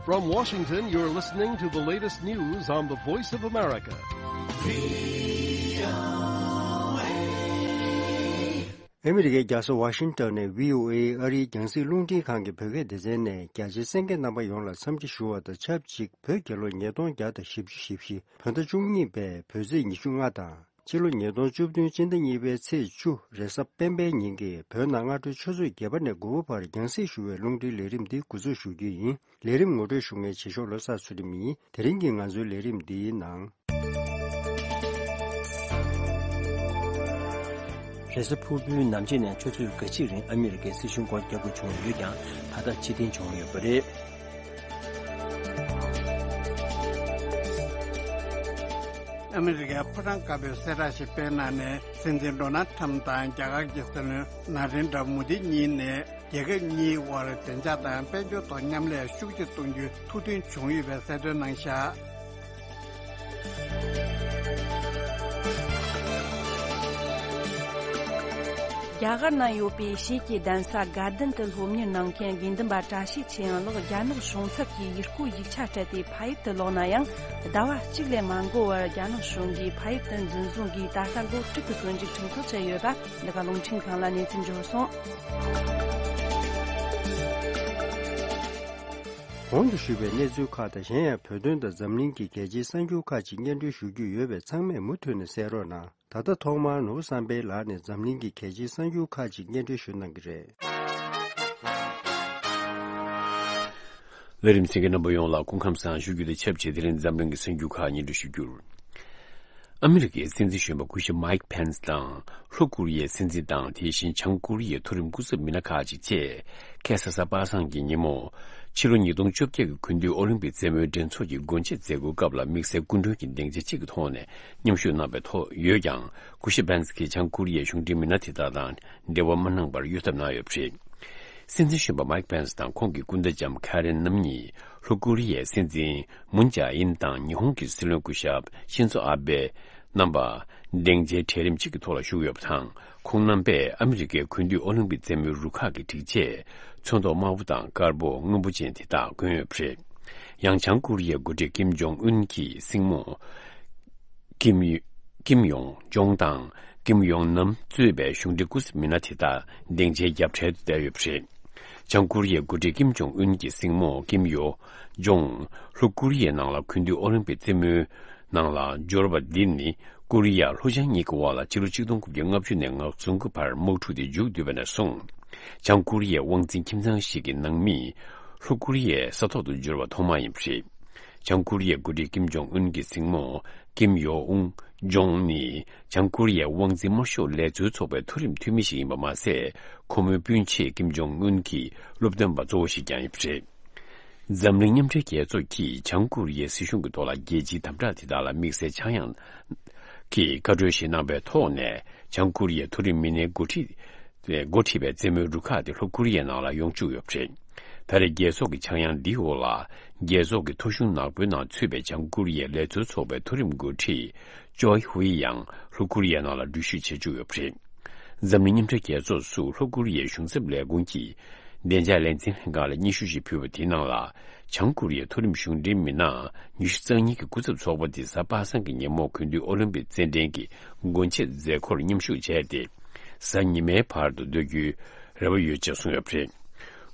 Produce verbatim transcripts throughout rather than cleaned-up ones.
From Washington, you're listening to the latest news on the Voice of America. ཨ་མི་རི་ཀའི་རྒྱལ་ས་ཝ་ཤིང་ཏོན་ནས་བྷི་ཨོ་ཨེ་ཨ་རིའི་རྒྱང་སྲིང་རླུང་འཕྲིན་ཁང་གི་བོད་སྐད་སྡེ་ཚན་ནས་རྒྱ་ཆེའི་གསན་མཁན་རྣམ་པ་ཡོངས་ལ་འཚམས་འདྲི་ཞུ་བ་དང་ཆབས་ཅིག་བོད་རྒྱལ་ལོ་ཉིས་སྟོང་བརྒྱ་དང་བཞི་བཅུ་ཞེ་བཞི་བོད་ཟླ་བཅུ་གཉིས་པའི་བོད་ཚེས་ཉི་ཤུ་ལྔ་དང་། ཕྱི་ལོ་ཉིས་སྟོང་བཅུ་བདུན་སྤྱི་ཟླ་གཉིས་པའི་ཚེས་བཅུ་རེས་གཟའ་སྤེན་པའི་ཉིན་གྱི་བོད་ནང་སྔ་དྲོའི་ཆུ་ཚོད་བརྒྱད་པ་ནས་དགུ་པ་བར་རྒྱང་སྲིང་ཞུ་བའི་རླུང་འཕྲིན་ལས་རིམ་འདི་འགོ་འཛུགས་ཞུ་རྒྱུ་ཡིན། ལས་རིམ་ངོ་སྤྲོད་ཞུ་མཁན་བྱེད་ཤོག་བློ་བཟང་ཚུལ་ཁྲིམས་ཡིན། དེ་རིང་གི་ང་ཚོའི་ལས་རིམ་འདིའི་ནང་། རེས་གཟའ་ཕུར་བུའི་ནམ་ཕྱེད་ནས་ཆུ་ཚོད་འགའ་ཅིག་རིང་ཨ་མི་རི་ཀའི་སྲིད་གཞུང་སྒོ་རྒྱག་དགོས་བྱུང་ཡོད་ཀྱང་ད་ལྟ་ཕྱིར་འཐེན་བྱུང་ཡོད་པ་རེད། ཨ་མི་རི་ཀའི་ཕོ་བྲང་དཀར་པོའི་གསལ་བསྒྲགས་ཤིག་སྤེལ་གནང་ནས་སྲིད་འཛིན་ཌོ་ནལ་ཁྲམ་དང་རྒྱ་གར་གྱི་སྲིད་བློན་ན་རེན་དྲ་མོ་དི་གཉིས་ནས། རྒྱལ་ཁབ་གཉིས་དབར་བདེ་འཇགས་དང་དཔལ་འབྱོར་ཐོག་མཉམ་ལས་ཤུགས་ཆེ་གཏོང་རྒྱུའི་ཐུགས་མཐུན་བྱུང་ཡོད་པའི་གསལ་སྟོན་གནང་བཞག་རྒྱ་གར་ནང་ཡོད་པའི་ཕྱིའི་གདན་ས་དགའ་ལྡན་དུ་སློབ་གཉེར་གནང་མཁན་དགེ་འདུན་པ་བཀྲ་ཤིས་ཆོས་དབྱངས་ལགས་རྒྱ་ནག་གཞུང་ཚབ་ཀྱིས་ཡུལ་སྐོར་ཡིག་ཆ་སྤྲད་དེ་ཕ་ཡུལ་དུ་ལོག་ན་ཡང་ཟླ་བ་གཅིག་ལས་མ་འགོར་བར་རྒྱ་ནག་གཞུང་གིས་ཕ་ཡུལ་དུ་འཛིན་བཟུང་གིས་ད་ལྟ་ལོ་དྲུག་གི་བཙོན་འཇུག་ཁྲིམས་ཐག་བཅད་ཡོད་པ། འདི་ག་རླུང་འཕྲིན་ཁང་ལ་གནས་ཚུལ་འབྱོར་སོང་། གོང་དུ་ཞུས་པའི་གནས་ཚུལ་ཁག་དང་གཞན་ཡང་བོད་དོན་དང་འཛམ་གླིང་གི་གལ་ཆེའི་གསར་འགྱུར་ཁག་ཅིག་སྙན་སྒྲོན་ཞུ་རྒྱུ་ཡོད་པས་ཚང་མས་མུ་མཐུད་ནས་གསན་རོགས་གནང་། ད་ལྟ་ཐོག་མར་ནོར་བུ་བསམ་འཕེལ་ལགས་ནས་འཛམ་གླིང་གི་གལ་ཆེའི་གསར་འགྱུར་ཁག་ཅིག་སྙན་སྒྲོན་ཞུ་གནང་གི་རེད། ལས་རིམ་གསན་མཁན་རྣམ་པ་ཡོངས་ལ་སྐུ་ཁམས་བཟང་ཞུ་རྒྱུ་དང་ཆབས་ཅིག་དེ་རིང་འཛམ་གླིང་གི་གསར་འགྱུར་ཁག་སྙན་སྒྲོན་ཞུ་རྒྱུར། ཨ་མི་རི་ཀའི་སྲིད་འཛིན་གཞོན་པ་སྐུ་ཞབས་མའིག་ཕེན་སི་དང་ལྷོ་ཀོ་རི་ཡའི་སྲིད་འཛིན་དང་དེ་བཞིན་བྱང་ཀོ་རི་ཡའི་མཐོ་རིམ་སྐུ་ཚབ་མི་སྣ་ཁག་ཅིག་བཅས་ཁ་སང་གཟའ་པ་སངས་ཀྱི་ཉིན་མོ། ཕྱི་ལོ་ཉིས་སྟོང་བཅོ་བརྒྱད་ཀྱི་དགུན་དུས་ཨོ་ལིམ་པིག་རྩེད་མོའི་འགྲན་ཚོགས་ཀྱི་སྒོ་འབྱེད་མཛད་སྒོའི་སྐབས་ལ་དམིགས་བསལ་སྐུ་མགྲོན་གྱི་སྡིངས་ཆ་གཅིག་གི་ཐོག་ནས་མཉམ་ཞུགས་གནང་བའི་ཐོག་ཡོད་ཀྱང་། སྐུ་ཞབས་ཕེན་སི་གིས་བྱང་ཀོ་རི་ཡའི་གཞུང་འབྲེལ་མི་སྣ་དེ་དག་དང་འབྲེལ་བ་མ་གནང་བར་གཡོལ་ཐབས་གནང་ཡོད་པ་རེད། སྲིད་འཛིན་གཞོན་པ་མའིག་ཕེན་སི་དང་ཁོང་གི་སྐུ་ཟླ་ལྕམ་ཁ་རེན་རྣམ་གཉིས་ལྷོ་ཀོ་རི་ཡའི་སྲིད་འཛིན་མུན་ཇཱ་ཨིན་དང་ཉི་ཧོང་གི་སྲིད་བློན་སྐུ་ཞབས་ཤིན་ཛོ་ཨ་བེ་རྣམ་པ་སྡིངས་ཆའི་གྲལ་རིམ་གཅིག་གི་ཐོག་ལ་བཞུགས་ཡོད་པ་དང་། ཁོང་རྣམ་པས་ཨ་མི་རི་ཀའི་དགུན་དུས་ཨོ་ལིམ་པིག་རྩེད་མོའི་རུ་ཁག་གི་སྒྲིག་ཆས་ཚོན་མདོག་དམར་པོ་དང་དཀར་པོ་སྔོན་པོ་ཅན་དེ་དག་གོན་ཡོད་པ་རེད། ཡང་བྱང་ཀོ་རི་ཡའི་འགོ་ཁྲིད་ཀིམ་ཇོང་ཨུན་གྱི་སྲིང་མོ། ཀིམ་ཡོ། ཀིམ་ཡོང་ཇོང་དང་ཀིམ་ཡོང་ནམ་གཙོས་པའི་གཞུང་འབྲེལ་སྐུ་ཚབ་མི་སྣ་དེ་དག་སྡིངས་ཆའི་རྒྱབ་གྲལ་དུ་བསྡད་ཡོད་པ་རེད། བྱང་ཀོ་རི་ཡའི་འགོ་ཁྲིད་ཀིམ་ཇོང་ཨུན་གྱི་སྲིང་མོ་ཀིམ་ཡོ་ཇོང་ལྷོ་ཀོ་རི་ཡའི་ནང་ལ་དགུན་དུས་ཨོ་ལིམ་པིག་རྩེད་མོའི་ནང་ལ་འབྱོར་བ་འདི་ནི་ཀོ་རི་ཡ་ལྷོ་བྱང་གཉིས་ཀྱི་དབར་ལ་ཕྱི་ལོ་ཆིག་སྟོང་དགུ་བརྒྱ་ལྔ་བཅུ་ནས་ང་གསུམ་གྱི་བར་དམག་འཁྲུག་དེ་མཇུག་བསྡུས་པ་ནས་བཟུང་། བྱང་ཀོ་རི་ཡའི་དབང་འཛིན་ཁྱིམ་ཚང་ཞིག་གི་ནང་མིས་ལྷོ་ཀོ་རི་ཡའི་ས་ཐོག་ཏུ་འབྱོར་བ་ཐོག་མ་ཡིན་པ་རེད། བྱང་ཀོ་རི་ཡའི་འགོ་ཁྲིད་ཀིམ་ཇོང་ཨུན་གྱི་སྲིང་མོ་ཀིམ་ཡོ་ཨུང་ཇོང་ནི་བྱང་ཀོ་རི་ཡའི་དབང་འཛིན་དམར་ཤོག་ལས་བཟོའི་ཚོགས་པའི་མཐོ་རིམ་འཐུས་མི་ཞིག་ཡིན་པ་མ་ཟད། ཁོ་མོའི་སྤུན་མཆེད་ཀིམ་ཇོང་ཨུན་གྱི་སློབ་སྟོན་པ་གཙོ་བོ་ཞིག་ཀྱང་ཡིན་པ་རེད། འཛམ་གླིང་མཉམ་འབྲེལ་རྒྱལ་ཚོགས་ཀྱིས་བྱང་ཀོ་རི་ཡའི་སྲིད་གཞུང་གི་ཐོག་ལ་རྒྱལ་སྤྱིའི་དམ་དྲག་དེ་དག་ལ་དམིགས་བསལ་ཆག་ཡང་གི་བཀའ་འཁྲོལ་ཞིག་གནང་བའི་ཐོག་ནས་བྱང་ཀོ་རི་ཡའི་མཐོ་རིམ་མི་སྣའི་འགོ་ཁྲིད། འགོ་ཁྲིད་པའི་རྩེད་མོའི་རུ་ཁག་དེ་ལྷོ་ཀོ་རི་ཡའི་ནང་ལ་ཡོང་བཅུག་ཡོད་པ་རེད། ད་རེས་རྒྱལ་ཚོགས་ཀྱི་ཆག་ཡང་འདིའི་འོག་ལ་རྒྱལ་ཚོགས་ཀྱི་ཐོ་གཞུང་ནག་པོའི་ནང་ཚུད་པའི་བྱང་ཀོ་རི་ཡའི་ལས་བཟོའི་ཚོགས་པའི་མཐོ་རིམ་འགོ་ཁྲིད་ཅོའི་ཧུའེ་ཡང་ལྷོ་ཀོ་རི་ཡའི་ནང་ལ་འགྲུལ་བཞུད་བྱེད་བཅུག་ཡོད་པ་རེད། འཛམ་གླིང་མཉམ་འབྲེལ་རྒྱལ་ཚོགས་སུ་ལྷོ་ཀོ་རི་ཡའི་གཞུང་ཚབ་ལས་ཁུངས་ཀྱི་བདེ་འཇགས་ལས་འཛིན་ལྷན་ཁང་ལ་སྙན་ཞུ་ཞིག་ཕུལ་བ་དེའི་ནང་ལ། བྱང་ཀོ་རི་ཡའི་མཐོ་རིམ་གཞུང་འབྲེལ་མི་སྣ་ཉི་ཤུ་རྩ་གཉིས་ཀྱི་སྐུ་ཚབ་ཚོགས་པ་དེ་གཟའ་པ་སངས་ཀྱི་ཉིན་མོ་དགུན་དུས་ཨོ་ལིམ་པིག་རྩེད་འགྲན་གྱི་སྒོ་འབྱེད་མཛད་སྒོར་མཉམ་ཞུགས་བྱས་ཏེ། གཟའ་ཉི་མའི་བར་དུ་སྡོད་རྒྱུའི་རེ་བ་ཡོད་ཅེས་གསུངས་ཡོད་པ་རེད།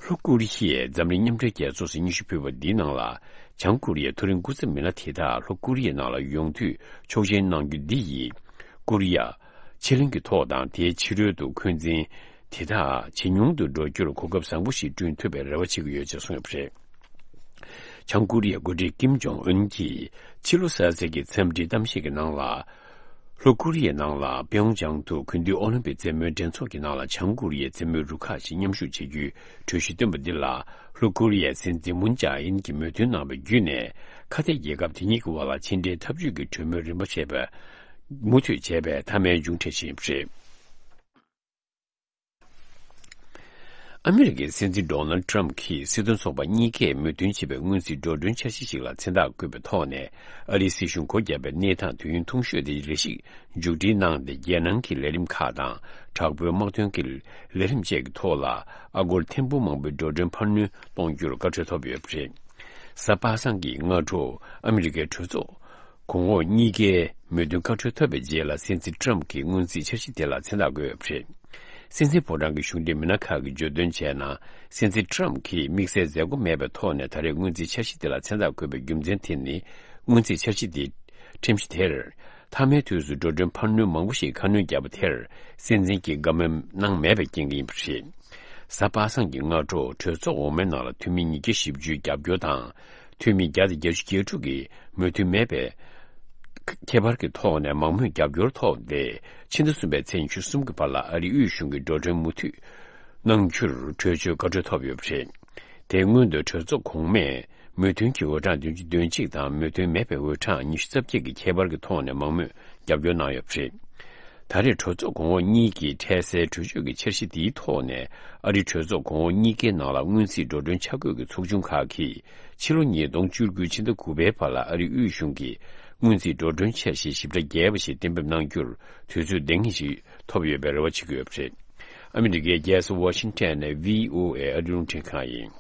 ལྷོ་ཀོ་རི་ཡས་འཛམ་གླིང་མཉམ་འབྲེལ་རྒྱལ་ཚོགས་སུ་སྙན་ཞུ་ཕུལ་བ་འདིའི་ནང་ལ། བྱང་ཀོ་རི་ཡའི་མཐོ་རིམ་སྐུ་ཚབ་མི་སྣ་དེ་དག་ལྷོ་ཀོ་རི་ཡའི་ནང་ལ་ཡོང་དུས་ཆོག་མཆན་གནང་རྒྱུ་འདི་ཡིས། ཀོ་རི་ཡ། ཕྱེད་གླིང་གི་ཐོག་དང་དེའི་ཕྱི་རོལ་དུ་འཁོན་འཛིན་དེ་དག་ཇེ་ཉུང་དུ་འགྲོ་རྒྱུར་གོ་སྐབས་བཟང་པོ་ཞིག་བསྐྲུན་ཐུབ་པའི་རེ་བ་བྱེད་ཀྱི་ཡོད་ཅེས་གསུངས་ཡོད་པ་རེད། བྱང་ཀོ་རི་ཡའི་འགོ་ཁྲིད་ཀིམ་ཇོང་ཨུན་གྱིས་ཕྱི་ལོ་གསར་ཚེས་ཀྱི་འཚམས་འདྲིའི་གཏམ་བཤད་ཀྱི་ནང་ལ། ལྷོ་ཀོ་རི་ཡའི་ནང་ལ་པེའོང་ཅང་དུ་དགུན་དུས་ཨོ་ལིམ་པིག་རྩེད་མོའི་འགྲན་ཚོགས་ཀྱི་ནང་ལ་བྱང་ཀོ་རི་ཡའི་རྩེད་མོའི་རུ་ཁག་ཞིག་མཉམ་ཞུགས་བྱེད་རྒྱུའི་གྲོས་གཞི་བཏོན་པ་འདི་ལ་ལྷོ་ཀོ་རི་ཡའི་སྲིད་འཛིན་མུན་ཇཱ་ཨིན་གྱིས་མོས་མཐུན་གནང་བའི་བརྒྱུད་ནས་ཁ་གཏད་རྒྱལ་ཁབ་དེ་གཉིས་ཀྱི་དབར་ལ་ཕྱི་འབྲེལ་འཐབ་ཇུས་ཀྱི་གྲོས་མོལ་རིམ་པ་བྱས་པ། མུ་མཐུད་བྱས་པའི་མཐའ་མའི་མཇུག་འབྲས་ཤིག་ཡིན་པ་རེད། ཨ་མི་རི་ཀའི་སྲིད་འཛིན་ཌོ་ནལ་ཊམ་གྱིས་སྲིད་དོན་ཚོགས་པ་གཉིས་ཀས་མོས་མཐུན་བྱས་པའི་སྔོན་རྩིས་འགྲོ་གྲོན་འཆར་གཞི་ཞིག་ལ་མཚན་རྟགས་བཀོད་པའི་ཐོག་ནས་ཨ་རིའི་སྲིད་གཞུང་སྒོ་བརྒྱབ་པའི་གནས་སྟངས་དུས་ཡུན་ཐུང་ཤོས་དེ་རེ་ཞིག་མཇུག་སྒྲིལ་གནང་སྟེ། རྒྱལ་ནང་གི་ལས་རིམ་ཁག་དང་། དྲག་པོའི་དམག་དོན་གྱི་ལས་རིམ་བཅས་ཀྱི་ཐོག་ལ་ཨ་སྒོར་ཐེར་འབུམ་མང་པོའི་འགྲོ་གྲོན་འཕར་སྣོན་གཏོང་རྒྱུར་བཀའ་འཁྲོལ་ཐོབ་ཡོད་པ་རེད། གཟའ་པ་སངས་ཀྱི་སྔ་དྲོ་ཨ་མི་རི་ཀའི་གྲོས་ཚོགས་གོང་འོག་གཉིས་ཀའི་མོས་མཐུན་བཀའ་འཁྲོལ་ཐོབ་པའི་རྗེས་ལ་སྲིད་འཛིན་ཊམ་གྱིས་སྔོན་རྩིས་འཆར་གཞི་དེ་ལ་མཚན་རྟགས་བཀོད་ཡོད་པ་རེད། སྲིད་འཛིན་ཕོ་བྲང་གི་གཞུང་འབྲེལ་མི་སྣ་ཁག་གིས་བརྗོད་དོན་བྱས་ན། སྲིད་འཛིན་ཊམ་གྱིས་དམིགས་བསལ་མཛད་སྒོ་མེད་པའི་ཐོག་ནས་ད་རེས་སྔོན་རྩིས་འཆར་གཞི་དེ་ལ་མཚན་རྟགས་བཀོད་པའི་རྒྱུ་མཚན་དེ་ནི། སྔོན་རྩིས་འཆར་གཞི་དེ་ཁྲིམས་གཞི་དེར། མཐའ་མའི་དུས་སུ་འགྲོ་གྲོན་འཕར་སྣོན་མང་པོ་ཞིག་ཁ་སྣོན་བརྒྱབ་པ་དེར་སྲིད་འཛིན་གྱིས་དགའ་མོས་གནང་མེད་པའི་རྐྱེན་གྱིས་ཡིན་པ་རེད། གཟའ་པ་སངས་ཀྱི་སྔ་དྲོ་གྲོས་ཚོགས་འོག་མའི་ནང་ལ་འཐུས་མི་ཉིས་བརྒྱ་བཞི་བཅུའི་རྒྱབ་སྐྱོར་དང་། འཐུས་མི་བརྒྱ་དང་བརྒྱད་ཅུ་གྱ་དྲུག་གིས་མོས་མཐུན་མེད་པའི་ཁྱད་པར་གྱི་ཐོག་ནས་མང་མོས་རྒྱབ་སྐྱོར་ཐོབ་སྟེ། ཕྱི་ཟླ་གསུམ་པའི་ཚེས་ཉི་ཤུ་གསུམ་གྱི་བར་ལ་ཨ་རིའི་དབུས་གཞུང་གིས་འགྲོ་གྲོན་མུ་མཐུད་གནང་རྒྱུར་གྲོས་ཆོད་བཀའ་འཁྲོལ་ཐོབ་ཡོད་པ་རེད། དེའི་སྔོན་དུ་གྲོས་ཚོགས་གོང་མས་མོས་མཐུན་གྱི་འོས་གྲངས་བདུན་ཅུ་དོན་གཅིག་དང་མོས་མཐུན་མེད་པའི་འོས་གྲངས་ཉི་ཤུ་རྩ་བརྒྱད་ཀྱི་ཁྱད་པར་གྱི་ཐོག་ནས་མང་མོས་རྒྱབ་སྐྱོར་གནང་ཡོད་པ་རེད། ད་རེས་གྲོས་ཚོགས་གོང་འོག་གཉིས་ཀྱིས་འཕྲལ་སེལ་གྲོས་ཆོད་ཀྱི་འཆར་གཞི་འདིའི་ཐོག་ནས་ཨ་རིའི་གྲོས་ཚོགས་གོང་འོག་གཉིས་ཀའི་ནང་ལ་སྔོན་རྩིས་འགྲོ་གྲོན་ཆ་བགོས་ཀྱི་ཚོགས་ཆུང་ཁག་གིས་ཕྱི་ལོ་ཉིས་སྟོང་བཅུ་དགུ་ཕྱི་ཟླ་དགུ་པའི་བར་ལ་ཨ་རིའི་དབུས་གཞུང་གིས་སྔོན་རྩིས་འགྲོ་གྲོན་འཆར་གཞི་ཞིབ་ཕྲ་རྒྱས་པ་ཞིག་གཏན་འབེབས་གནང་རྒྱུར་དུས་ཚོད་ལྡང་ངེས་ཤིག་ཐོབ་ཡོད་པའི་རེ་བ་བྱེད་ཀྱི་ཡོད་པ་རེད། ཨ་མི་རི་ཀའི་རྒྱལ་ས་ཝ་ཤིང་ཊོན་ནས་བྷི་ཨོ་ཨེ་ཨ་རིའི་རླུང་འཕྲིན་ཁང་ཡིན།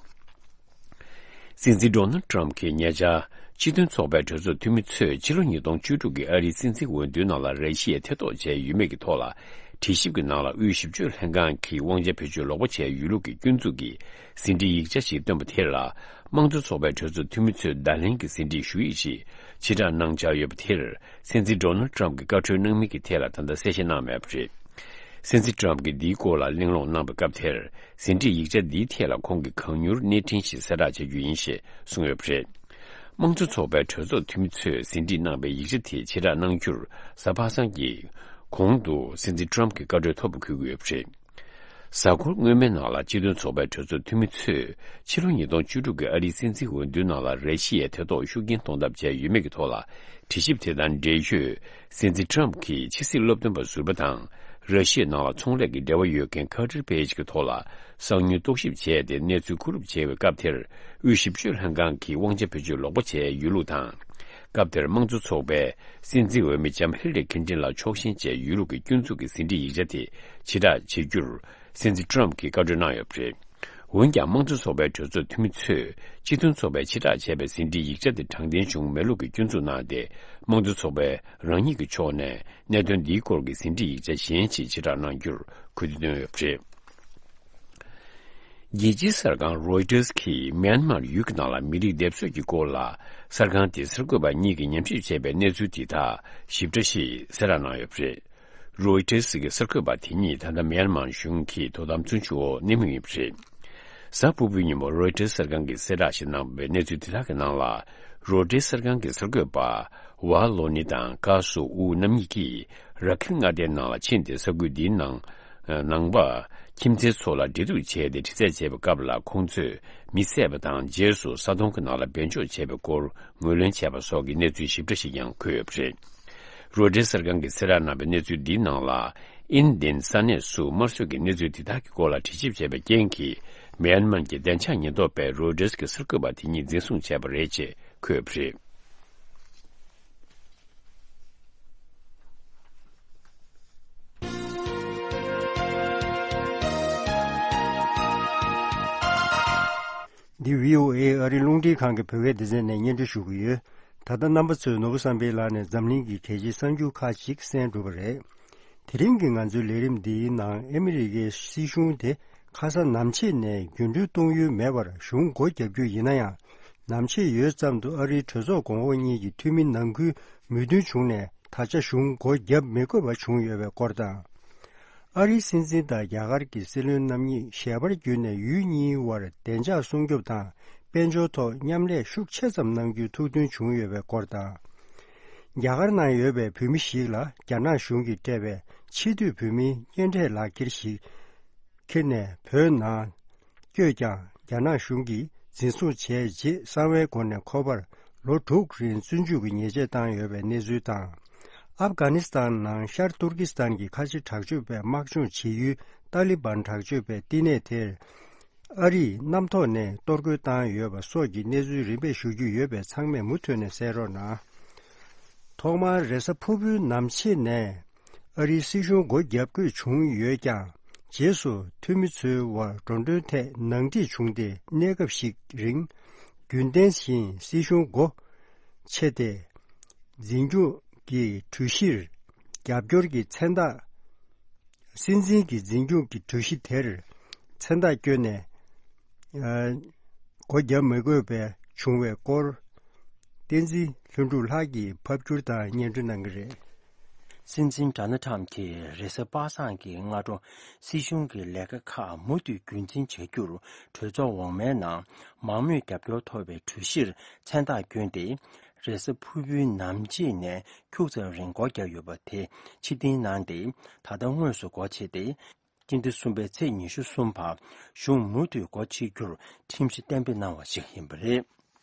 སྲིད་འཛིན་ཌོ་ནལ་ཊམ་གྱིས་ཉེ་ཆར་སྤྱི་མཐུན་ཚོགས་པའི་གྲོས་ཚོགས་འཐུས་མི་ཚོས་ཕྱི་ལོ་ཉིས་སྟོང་བཅུ་དྲུག་གི་ཨ་རིའི་སྲིད་འཛིན་འོས་བསྡུའི་ནང་ལ་ར་ཤི་ཡས་ཐེ་གཏོགས་བྱས་ཡོད་མེད་ཀྱི་ཐོག་ལ། དྲི་ཞིབ་ཀྱི་ནང་ལ་དབུས་ཞིབ་དཔྱོད་ལྷན་ཁང་གིས་དབང་ཆ་བེད་སྤྱོད་ལོག་པ་བྱས་ཡོད་ལུགས་ཀྱི་སྐྱོན་འཛུགས་ཀྱི་ཟིན་བྲིས་ཡིག་ཆ་ཞིག་བཏོན་པ་དེ་ལ། དམངས་གཙོ་ཚོགས་པའི་གྲོས་ཚོགས་འཐུས་མི་ཚོས་བརྡ་ལན་གྱི་ཟིན་བྲིས་ཞུ་ཡིག་ཅིག་ཕྱིར་བསྒྲགས་གནང་འཆར་ཡོད་པ་དེར། སྲིད་འཛིན་ཌོ་ནལ་ཊམ་གྱིས་བཀའ་འཁྲོལ་གནང་མིན་གྱི་ཐད་ལ་ད་ལྟ་གསལ་བཤད་གནང་མེད་པ་རེད། སྲིད་འཛིན་ཊམ་གྱིས་འདིའི་སྐོར་ལ་གླེང་སློང་གནང་བའི་སྐབས་དེར། ཟིན་བྲིས་ཡིག་ཆ་འདིའི་ཐད་ལ་ཁོང་གིས་གང་མྱུར་གནས་འཕྲིན་ཞིག་གསལ་བསྒྲགས་བྱ་རྒྱུ་ཡིན་ཞེས་གསུངས་ཡོད་པ་རེད། དམངས་གཙོ་ཚོགས་པའི་གྲོས་ཚོགས་འཐུས་མི་ཚོས་ཟིན་བྲིས་གནང་པའི་ཡིག་ཆ་དེ་ཕྱིར་བསྒྲགས་གནང་རྒྱུར་གཟའ་པ་སངས་ཀྱི་གོང་དུ་སྲིད་འཛིན་ཊམ་གྱི་བཀའ་འཁྲོལ་ཐོབ་པ་འཁོད་ཀྱི་ཡོད་པ་རེད། གཟའ་འཁོར་སྔོན་མའི་ནང་ལ་སྤྱི་མཐུན་ཚོགས་པའི་གྲོས་ཚོགས་འཐུས་མི་ཚོས་ཕྱི་ལོ་ཉིས་སྟོང་བཅུ་དྲུག་གི་ཨ་རིའི་སྲིད་འཛིན་འོས་བསྡུའི་ནང་ལ་ར་ཤི་ཡའི་ཐེ་གཏོགས་ཤུགས་རྐྱེན་གཏོང་ཐབས་བྱས་ཡོད་མེད་ཀྱི་ཐོག་ལ་དྲི་ཞིབ་དེ་དང་འབྲེལ་ཡོད། སྲིད་འཛིན་ཊམ་གྱིས་ཕྱི་སྲིད་སློབ་སྟོན་པ་ཟུར་པ་དང་། ར་ཤི་ཡའི་ནང་ལ་ཚོང་ལས་ཀྱི་འབྲེལ་བ་ཡོད་མཁན་ཁ་ཏྲི་པེ་ཇི་གི་ཐོག་ལ་གསང་ཉུལ་རྟོག་ཞིབ་བྱས་ཏེ་གནས་ཚུལ་བསྐུར་སྒྲུབ་བྱས་པའི་སྐབས་དེར། དབུས་ཞིབ་དཔྱོད་ལྷན་ཁང་གིས་དབང་ཆ་བེད་སྤྱོད་ལོག་པ་བྱས་ཡོད་ལུགས་དང་། སྐབས་དེར་དམངས་གཙོ་ཚོགས་པའི་སྲིད་འཛིན་འོས་མི་ལྕམ་ཧི་ལ་རི་ཁིན་ཏིན་ལ་ཕྱོགས་ཞེན་བྱས་ཡོད་ལུགས་ཀྱི་སྐྱོན་འཛུགས་ཀྱི་ཟིན་བྲིས་ཡིག་ཆ་དེ་ཕྱིར་བསྒྲགས་བྱེད་རྒྱུར། སྲིད་འཛིན་ཊམ་གྱིས་བཀའ་འཁྲོལ་གནང་ཡོད་པ་རེད། འོན་ཀྱང་། དམངས་གཙོ་ཚོགས་པའི་གྲོས་ཚོགས་འཐུས་མི་ཚོས་སྤྱི་མཐུན་ཚོགས་པས་ཕྱིར་བསྒྲགས་བྱས་པའི་ཟིན་བྲིས་ཡིག་ཆ་དེ་དྲང་བདེན་བྱུང་མེད་ལུགས་ཀྱི་སྐྱོན་འཛུགས་གནང་སྟེ། དམངས་གཙོ་ཚོགས་པས་རང་ཉིད་ཀྱི་ཕྱོགས་ནས་གནད་དོན་འདིའི་སྐོར་གྱི་ཟིན་བྲིས་ཡིག་ཆ་གཞན་ཞིག་ཕྱིར་བསྒྲགས་གནང་རྒྱུར་གུས་བརྩི་བཏོན་ཡོད་པ་རེད། རྒྱལ་སྤྱིའི་གསར་ཁང་རོའི་ཊར་གྱིས་མིའན་མར་ཡུལ་གྱི་ནང་ལ་མི་རིགས་སྡེབ་གསོད་ཀྱི་སྐོར་ལ། གསར་ཁང་དེའི་གསར་འགོད་པ་གཉིས་ཀྱིས་ཉམས་ཞིབ་བྱས་པའི་གནས་ཚུལ་དེ་དག་ཞིབ་ཕྲ་ཞིག་གསལ་བསྒྲགས་གནང་ཡོད་པ་རེད། རོའི་ཊར་གྱི་གསར་འགོད་པ་དེ་གཉིས་ད་ལྟ་མིའན་མར་གཞུང་གི་དོ་དམ་བཙོན་འཇུག་འོག་གནས་མུས་ཡིན་པ་རེད། གཟའ་ཕུར་བུའི་ཉིན་མོ་རོའི་ཊར་གསར་ཁང་གིས་གསལ་བསྒྲགས་ཤིག་གནང་བའི་གནས་ཚུལ་དེ་དག་གི་ནང་ལ། རོའི་ཊར་གསར་ཁང་གི་གསར་འགོད་པ་ཝ་ལོ་ནི་དང་ཀ་སུ་ཨུ་རྣམ་གཉིས་ཀྱིས་ར་ཁིན་མངའ་སྡེའི་ནང་ལ་ཕྱིན་ཏེ། ས་ཁུལ་འདིའི་ནང་ནང་པ་ཁྱིམ་མཚེས་ཚོ་ལ་འབྲེལ་གཏུག་བྱས་ཏེ་དྲི་རྩད་བྱས་པའི་སྐབས་ལ། ཁོང་ཚོས་མི་བསད་པ་དང་། རྗེས་སུ་ས་དོང་གི་ནང་ལ་སྦས་འཇོག་བྱས་པའི་སྐོར་ངོས་ལེན་བྱས་པ་སོགས་ཀྱི་གནས་ཚུལ་ཞིབ་ཕྲ་ཞིག་ཀྱང་འཁོད་ཡོད་པ་རེད། རོའི་ཊར་གསར་ཁང་གིས་གསལ་བསྒྲགས་གནང་བའི་གནས་ཚུལ་འདིའི་ནང་ལ། ཨིན་ལྡན་ས་གནས་སུ་དམར་གསོད་ཀྱི་གནས་ཚུལ་འདི་དག་གི་སྐོར་ལ་དྲི་ཞིབ་བྱས་པའི་རྐྱེན་གྱིས། མིའན་མར་གྱི་བདེ་འཇགས་ཉེན་རྟོག་པས་རོའི་ཊར་གྱི་གསར་འགོད་པ་དེ་གཉིས་འཛིན་བཟུང་བྱས་པ་རེད་ཅེས་འཁོད་པ་རེད། འདི་བྷི་ཨོ་ཨེ་ཨ་རིའི་རླུང་འཕྲིན་ཁང་གི་བོད་སྐད་སྡེ་ཚན་ནས་སྙན་སྒྲོན་ཞུ་གི་ཡོད། ད་ལྟ་རྣམ་པ་ཚོས་ནོར་བུ་བསམ་འཕེལ་ལགས་ནས་འཛམ་གླིང་གི་གལ་ཆེའི་གསར་འགྱུར་ཁག་ཅིག་གསན་གྲུབ་པ་རེད། དེ་རིང་གི་ང་ཚོའི་ལས་རིམ་འདིའི་ནང་ཨ་མི་རི་ཀའི་སྲིད་གཞུང་དེ་ཁ་ས་ནམ་ཕྱེད་ནས་རྒྱུན་འགྲུལ་གཏོང་ཡུལ་མེད་པར་གཞུང་སྒོ་བརྒྱབ་རྒྱུ་ཡིན་ན་ཡང་། ནམ་ཕྱེད་ཡོལ་ཙམ་དུ་ཨ་རིའི་གྲོས་ཚོགས་གོང་འོག་གཉིས་ཀྱི་འཐུས་མི་ནང་ཁུལ་མོས་མཐུན་བྱུང་ནས་ད་ཆ་གཞུང་སྒོ་བརྒྱབ་མི་དགོས་པ་བྱུང་ཡོད་པའི་སྐོར་དང་། ཨ་རིའི་སྲིད་འཛིན་དང་རྒྱ་གར་གྱི་སྲིད་བློན་རྣམ་གཉིས་ཞལ་པར་བརྒྱུད་ནས་ཡུལ་གཉིས་དབར་བདེ་འཇགས་སྲུང་སྐྱོབ་དང་དཔལ་འབྱོར་ཐོག་མཉམ་ལས་ཤུགས་ཆེ་ཙམ་གནང་རྒྱུའི་ཐུགས་འདུན་བྱུང་ཡོད་པའི་སྐོར་དང་། རྒྱ་གར་ནང་ཡོད་པའི་བོད་མི་ཞིག་ལ་རྒྱ་ནག་གཞུང་གིས་སྤྲད་པའི་ཕྱི་སྡོད་བོད་མིའི་གཉེན་འཕྲད་ལག་འཁྱེར་ཞིག་ཁྱེར་ནས་བོད་ནང་བསྐྱོད་ཀྱང་། རྒྱ་ནག་གཞུང་གིས་འཛིན་བཟུང་བྱས་རྗེས་གསང་བའི་སྒོ་ནས་ཁོ་པར་ལོ་དྲུག་རིང་བཙོན་འཇུག་གི་ཉེས་ཆད་བཏང་ཡོད་པའི་གནས་ཚུལ་དང་། ཨབ་གྷ་ནི་སི་ཐན་ནང་ཤར་ཏུར་ཀི་སི་ཐན་གྱི་ཁ་ཆེ་དྲག་སྤྱོད་པས་དམག་སྦྱོང་བྱེད་ཡུལ་ཏཱ་ལི་བན་དྲག་སྤྱོད་པའི་བསྟི་གནས་དེར་ཨ་རིས་གནམ་ཐོག་ནས་གཏོར་རྒོལ་བཏང་ཡོད་པ་སོགས་ཀྱི་གནས་ཚུལ་རིམ་པས་ཞུ་རྒྱུ་ཡོད་པས་ཚང་མས་མུ་མཐུད་ནས་གསན་རོགས་གནང་། ཐོག་མར་རེས་གཟའ་ཕུར་བུའི་ནམ་ཕྱེད་ནས་ཨ་རིའི་སྲིད་གཞུང་སྒོ་བརྒྱབ་དགོས་བྱུང་ཡོད་ཀྱང་། རྗེས་སུ་འཐུས་མི་ཚོའི་དབར་འགྲོ་གྲོན་ཐད་ནང་འགྲིག་བྱུང་སྟེ། གནས་སྐབས་ཤིག་རིང་ རྒྱུན་ལྡན་བཞིན་སྲིད་གཞུང་སྒོ་ཕྱེ་སྟེ། འཛིན་སྐྱོང་གི་གྲོས་གཞིར་རྒྱབ་སྐྱོར་གྱི་མཚན་རྟགས། སྲིད་འཛིན་གྱི་འཛིན་སྐྱོང་གི་གྲོས་གཞི་དེར་མཚན་རྟགས་བསྐྱོན་ནས། ཨ། སྒོ་བརྒྱབ་མི་དགོས་པའི་བྱུང་བའི་སྐོར། བསྟན་འཛིན་ལྷུན་གྲུབ་ལགས་ཀྱིས་ཕབ་སྒྱུར་དང་སྙན་སྒྲོན་གནང་གི་རེད། སྲིད་འཛིན་ཌོ་ནལ་ཊམ་གྱིས་རེས་གཟའ་པ་སངས་ཀྱི་སྔ་དྲོ་སྲིད་གཞུང་གི་ལས་ཀ་ཁག་མུ་མཐུད་རྒྱུན་འཛིན་བྱ་རྒྱུར་གྲོས་ཚོགས་འོག་མའི་ནང་མང་མོས་རྒྱབ་སྐྱོར་ཐོབ་པའི་གྲོས་གཞིར་མཚན་རྟགས་བསྐྱོན་ཏེ། རེས་གཟའ་ཕུར་བུའི་ནམ་ཕྱེད་ནས་ཁྱུག་ཙམ་རིང་སྒོ་བརྒྱབ་ཡོད་པ་དེ་ཕྱིར་འཐེན་གནང་སྟེ། ད་ལྟ་དངོས་སུ་སྒོ་ཕྱེ་སྟེ། སྤྱི་ཟླ་གསུམ་པའི་ཚེས་ཉི་ཤུ་གསུམ་བར་གཞུང་མུ་མཐུད་སྒོ་ཕྱེ་རྒྱུར་ཁྲིམས་གཞི་གཏན་འབེབས་གནང་བ་ཞིག་ཡིན་པ་རེད།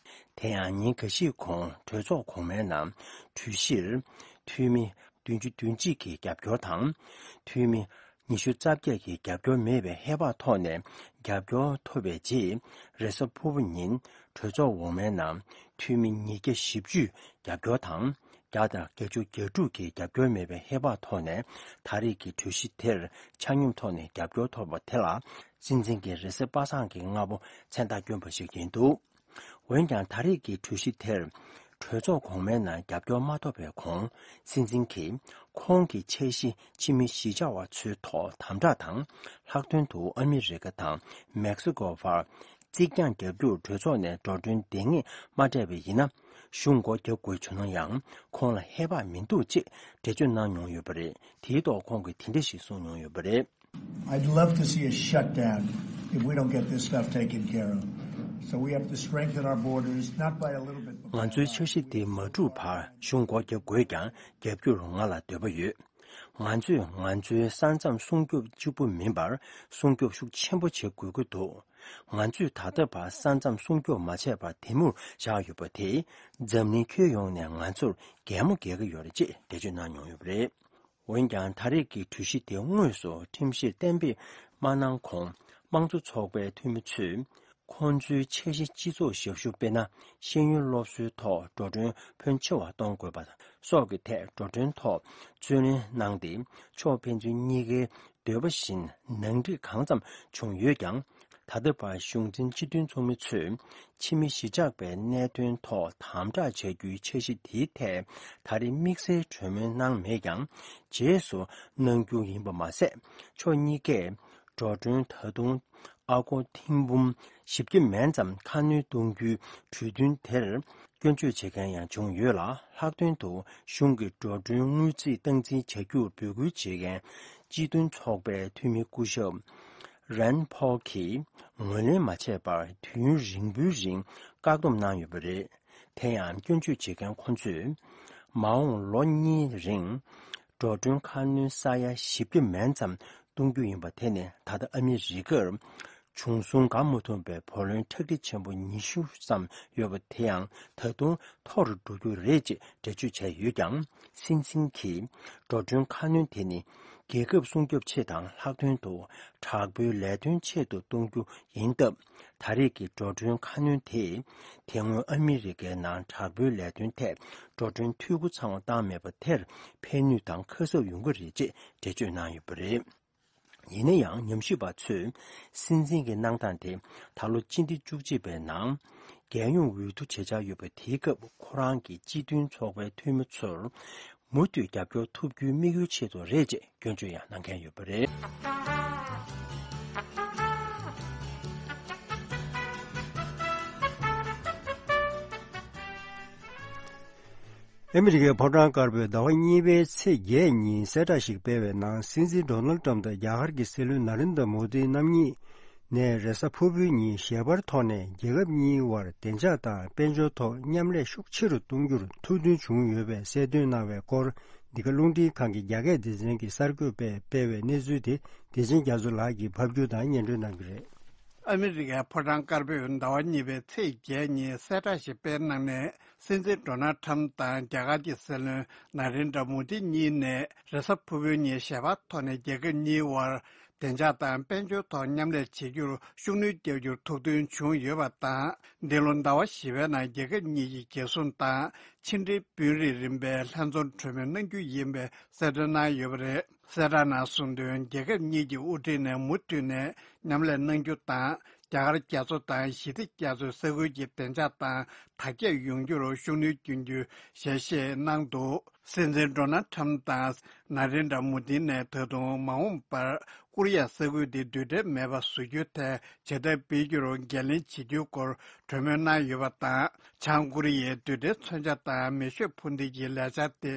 དེ་ཡང་ཉིན་འགའ་ཤས་གོང་གྲོས་ཚོགས་གོང་མའི་ནང་གྲོས་གཞིར་འཐུས་མི་བདུན་ཅུ་དོན་གཅིག་གིས་རྒྱབ་སྐྱོར་དང་། འཐུས་མི་ཉི་ཤུ་རྩ་བརྒྱད་ཀྱིས་རྒྱབ་སྐྱོར་མེད་པའི་ཧེ་བག་ཐོག་ནས་རྒྱབ་སྐྱོར་ཐོབ་པའི་རྗེས། རེས་གཟའ་ཕུར་བུ་ཉིན་གྲོས་ཚོགས་འོག་མའི་ནང་འཐུས་མི་ཉིས་བརྒྱ་བཞི་བཅུས་རྒྱབ་སྐྱོར་དང་། བརྒྱ་དང་བརྒྱད་ཅུ་གྱ་དྲུག་གིས་རྒྱབ་སྐྱོར་མེད་པའི་ཧེ་བག་ཐོག་ནས། ད་རེས་ཀྱི་གྲོས་གཞི་དེར་ཆ་སྙོམས་ཐོག་ནས་རྒྱབ་སྐྱོར་ཐོབ་པ་དེ་ལ། སྲིད་འཛིན་གྱིས་རེས་གཟའ་པ་སངས་ཀྱི་སྔ་པོ་མཚན་རྟགས་བསྐྱོན་པ་ཞིག་ཡིན་འདུག་འོན་ཀྱང་། ད་རེས་ཀྱི་གྲོས་གཞི་དེར་གྲོས་ཚོགས་གོང་མའི་ནང་རྒྱབ་སྐྱོར་མ་ཐོབ་པའི་གོང་། སྲིད་འཛིན་གྱིས་ཁོང་གི་འཆར་གཞི་ཕྱི་མི་གཞིས་ཆགས་པ་ཚོའི་ཐོག་དམ་དྲག་དང་། ལྷག་དོན་དུ་ཨ་མི་རི་ཀ་དང་མེག་སི་ཀོ་བར་རྩིག་གྱང་བརྒྱབ་རྒྱུར་གྲོས་ཚོགས་ནས་འགྲོ་གྲོན་འདེང་ངེས་མ་སྤྲད་པ་ཡིན་ན། གཞུང་སྒོ་རྒྱག་དགོས་བྱུང་ན་ཡང་། ཁོང་ལ་ཧེ་བག་མི་འདུག་ཅེས་འགྲེལ་བརྗོད་གནང་མྱོང་ཡོད་པ་རེད། དེའི་ཐོག་ཁོང་གིས་དེ་འདྲ་ཞིག་གསུངས་མྱོང་ཡོད་པ་རེད། I'd love to see a shutdown if we don't get this stuff taken care of. So we have to strengthen our borders, not by a little bit, but by a lot. ང་ཚོའི་འཆར་གཞི་དེ་མ་འགྲུབ་བར་གཞུང་སྒོ་རྒྱག་དགོས་ཀྱང་། རྒྱག་རྒྱུར་ང་ལ་འདོད་པ་ཡོད། ང་ཚོས་ང་ཚོའི་ས་མཚམས་སྲུང་སྐྱོབ་གཅིག་པུ་མིན་པར། སྲུང་སྐྱོབ་ཤུགས་ཆེན་པོ་བྱེད་དགོས་ཀྱི་འདུག་ང་ཚོས་ད་ལྟ་བར་ས་མཚམས་སྲུང་སྐྱོབ་མ་བྱས་པར་དེ་མུར་བཞག་ཡོད་པ་དེས། འཛམ་གླིང་ཁྱོན་ཡོངས་ནས་ང་ཚོར་གད་མོ་བགད་ཀྱི་ཡོད་རེད་ཅེས་འགྲེལ་བརྗོད་གནང་མྱོང་ཡོད་པ་རེད། འོན་ཀྱང་། ད་རེས་ཀྱི་གྲོས་གཞི་དེ་དངོས་སུ་ཁྲིམས་གཞིར་གཏན་འབེབས་མ་གནང་གོང་། དམངས་གཙོ་ཚོགས་པའི་འཐུས་མི་ཚོས། ཁོང་ཚོའི་འཆར་གཞི་སྤྱི་ཚོགས་ཞབས་ཞུ། དཔེར་ན། ཤེས་ཡོན་སློབ་གསོའི་ཐོག་འགྲོ་གྲོན་ཕོན་ཆེ་བ་གཏོང་དགོས་པ་སོགས་ཀྱི་ཐད། འགྲོ་གྲོན་ཐོག་རྩོད་ལེན་གནང་སྟེ། ཕྱོགས་ཕན་ཚུན་གཉིས་ཀའི་འདོད་པ་བཞིན་ནང་འགྲིག་གང་ཙམ་བྱུང་ཡོད་ཀྱང་། ད་ལྟ་བར་གཞུང་འཛིན་སྤྱི་འཐུས་ཚོགས་མི་ཚོས། ཕྱི་མི་གཞིས་ཆགས་པའི་གནད་དོན་ཐོག་དམ་དྲག་བྱ་རྒྱུའི་འཆར་གཞི་དེའི་ཐད། ད་རེས་དམིགས་བསལ་གྲོས་མོལ་གནང་མེད་ཀྱང་། རྗེས་སུ་གནང་རྒྱུ་ཡིན་པ་མ་ཟད། ཕྱོགས་གཉིས་ཀས་འགྲོ་གྲོན་ད་དུང་ཨ་སྒོར་ཐེར་འབུམ་བཞི་བརྒྱ་མན་ཙམ་ཁ་སྣོན་གཏོང་རྒྱུའི་གྲོས་མཐུན་དེར་སྐྱོན་བརྗོད་བྱེད་མཁན་ཡང་བྱུང་ཡོད་ལ། ལྷག་དོན་དུ་གཞུང་གི་འགྲོ་གྲོན་དངུལ་རྩིས་སྟངས་འཛིན་བྱ་རྒྱུར་འབོད་སྐུལ་བྱེད་མཁན་སྤྱི་མཐུན་ཚོགས་པའི་འཐུས་མི་སྐུ་ཞབས་རན་ཕོལ་གྱིས་ངོས་ལེན་མ་བྱས་པར་དུས་ཡུན་རིང་པོའི་རིང་བཀག་སྡོམ་གནང་ཡོད་པ་རེད། དེ་ཡང་སྐྱོན་བརྗོད་བྱེད་མཁན་ཁོ་ཚོས། མ་འོངས་ལོ་གཉིས་རིང་འགྲོ་གྲོན་ཁ་སྣོན་ས་ཡ་བཞི་བརྒྱ་མན་ཙམ་གཏོང་རྒྱུ་ཡིན་པ་དེ་ནི། ད་ལྟ་ཨ་མི་རི་ཀར་བྱུང་སོང་གང་མ་ཐུབ་པའི་བུ་ལོན་ཁྲག་དྲི་ཆེན་པོ་ཉི་ཤུ་ཙམ་ཡོད་པ་དེ་ཡང་ད་དུང་མཐོ་རུ་འགྲོ་རྒྱུ་རེད་ཅེས་འགྲེལ་བརྗོད་བྱས་ཡོད་ཀྱང་། སྲིད་འཛིན་གྱིས་འགྲོ་གྲོན་ཁ་སྣོན་དེ་ནི་རྒྱལ་ཁབ་སྲུང་སྐྱོབ་ཆེད་དང་། ལྷག་དོན་དུ་དྲག་པོའི་ལས་དོན་ཆེད་དུ་གཏོང་རྒྱུ་ཡིན་སྟབས། ད་རེས་ཀྱི་འགྲོ་གྲོན་ཁ་སྣོན་དེས་དེ་སྔོན་ཨ་མི་རི་ཀའི་ནང་དྲག་པོའི་ལས་དོན་ཐད་འགྲོ་གྲོན་འཐུས་སྒོ་ཚང་བ་བཏང་མེད་པ་དེར་ཕན་ནུས་དང་ཁ་གསབ་ཡོང་གི་རེད་ཅེས་འགྲེལ་བརྗོད་གནང་ཡོད་པ་རེད། ཡིན་ན་ཡང་། ཉམས་ཞིབ་པ་ཚོས་སྲིད་འཛིན་གྱི་གནང་སྟངས་དེ་ད་ལོ་སྤྱི་ཟླ་བཅུ་གཅིག་པའི་ནང་རྒྱལ་ཡོངས་འོས་བསྡུ་བྱེད་འཆར་ཡོད་པ་དེའི་སྐབས། ཁོ་རང་གིས་སྤྱི་མཐུན་ཚོགས་པའི་འཐུས་མི་ཚོར་མུ་མཐུད་རྒྱབ་སྐྱོར་ཐུབ་རྒྱུའི་དམིགས་ཡུལ་ཆེད་དུ་རེད་ཅེས་སྐྱོན་བརྗོད་ཡང་གནང་མཁན་ཡོད་པ་རེད། ཨ་མི་རི་ཀའི་ཕོ་བྲང་དཀར་པོས་ཟླ་བ་གཉིས་པའི་ཚེས་བརྒྱད་ཉིན་གསལ་བསྒྲགས་ཤིག་སྤེལ་བའི་ནང་། སྲིད་འཛིན་ཌོ་ནལ་ཏྲམ་དང་རྒྱ་གར་གྱི་སྲིད་བློན་ན་རེན་དྲ་མོ་དི་རྣམ་གཉིས་ནས་རེས་གཟའ་ཕུར་བུའི་ཉིན་ཞལ་པར་ཐོག་ནས་རྒྱལ་ཁབ་གཉིས་དབར་བདེ་འཇགས་དང་དཔལ་འབྱོར་ཐོག་མཉམ་ལས་ཤུགས་ཆེ་རུ་གཏོང་རྒྱུར་ཐུགས་འདུན་བྱུང་ཡོད་པའི་གསལ་སྟོན་གནང་བའི་སྐོར། འདི་ག་རླུང་འཕྲིན་ཁང་གི་རྒྱ་སྐད་སྡེ་ཚན་གྱིས་གསར་འགོད་པས་སྤེལ་བའི་གནས་ཚུལ་དེ། བདེ་ཆེན་རྒྱ་མཚོ་ལགས་ཀྱིས་ཕབ་སྒྱུར་དང་སྙན་སྒྲོན་གནང་གི་རེད། ཨ་མི་རི་ཀའི་ཕོ་བྲང་དཀར་པོས་ཟླ་བ་གཉིས་པའི་ཚེས་བརྒྱད་ཉིན་གསལ་བསྒྲགས་ཤིག་སྤེལ་གནང་ནས། སྲིད་འཛིན་ཌོ་ནལ་ཁྲམ་དང་རྒྱ་གར་གྱི་སྲིད་བློན་ན་རེན་དྲ་མོ་དི་གཉིས་ནས་རེས་གཟའ་ཕུར་བུའི་ཉིན་ཞལ་པར་ཐོག་ནས་རྒྱལ་ཁབ་གཉིས་དབར་བདེ་འཇགས་དང་དཔལ་འབྱོར་ཐོག་མཉམ་ལས་བྱེད་རྒྱུར་ཤུགས་སྣོན་རྒྱག་རྒྱུར་ཐུགས་འདུན་བྱུང་ཡོད་པ་དང་། འདི་ལོ་ཟླ་བ་བཞི་པའི་ནང་རྒྱལ་ཁབ་གཉིས་ཀྱི་རྒྱལ་སྲུང་དང་ཕྱི་འབྲེལ་དཔོན་རིགས་རིམ་པས་ལྷན་འཛོམས་གྲོས་མོལ་གནང་རྒྱུ་ཡིན་པའི་གསལ་སྟོན་གནང་ཡོད་པ་རེད། གསལ་བསྒྲགས་ནང་གསུངས་དོན། རྒྱལ་ཁབ་གཉིས་ཀྱི་དབུ་ཁྲིད་ནས་མུ་མཐུད་ནས་མཉམ་ལས་གནང་རྒྱུ་དང་། རྒྱ་གར་རྒྱ་མཚོ་དང་ཞི་བདེ་རྒྱ་མཚོའི་ས་ཁུལ་གྱི་བདེ་འཇགས་དང་དར་ཁྱབ་ཡོང་རྒྱུར་ཤུགས་སྣོན་སྐྱོན་རྒྱུའི་ཞལ་བཞེས་གནང་འདུག་སྲིད་འཛིན་ཌོ་ནལ་ཁྲམ་དང་ན་རེན་དྲ་མོ་དི་ནས་ད་དུང་མ་འོངས་པར་ཀོ་རི་ཡ་ས་ཁུལ་དེ་རྡུལ་ཕྲན་མེད་པ་བཟོ་རྒྱུའི་ཐད་བྱེད་ཐབས་སྤེལ་རྒྱུར་འགན་ལེན་བྱེད་རྒྱུའི་སྐོར་གྲོས་མོལ་གནང་ཡོད་པ་དང་། བྱང་ཀོ་རི་ཡའི་རྡུལ་ཕྲན་མཚོན་ཆ་དང་མེ་ཤོད་འཕུར་མདེལ་གྱི་ལས་འཆར་དེ་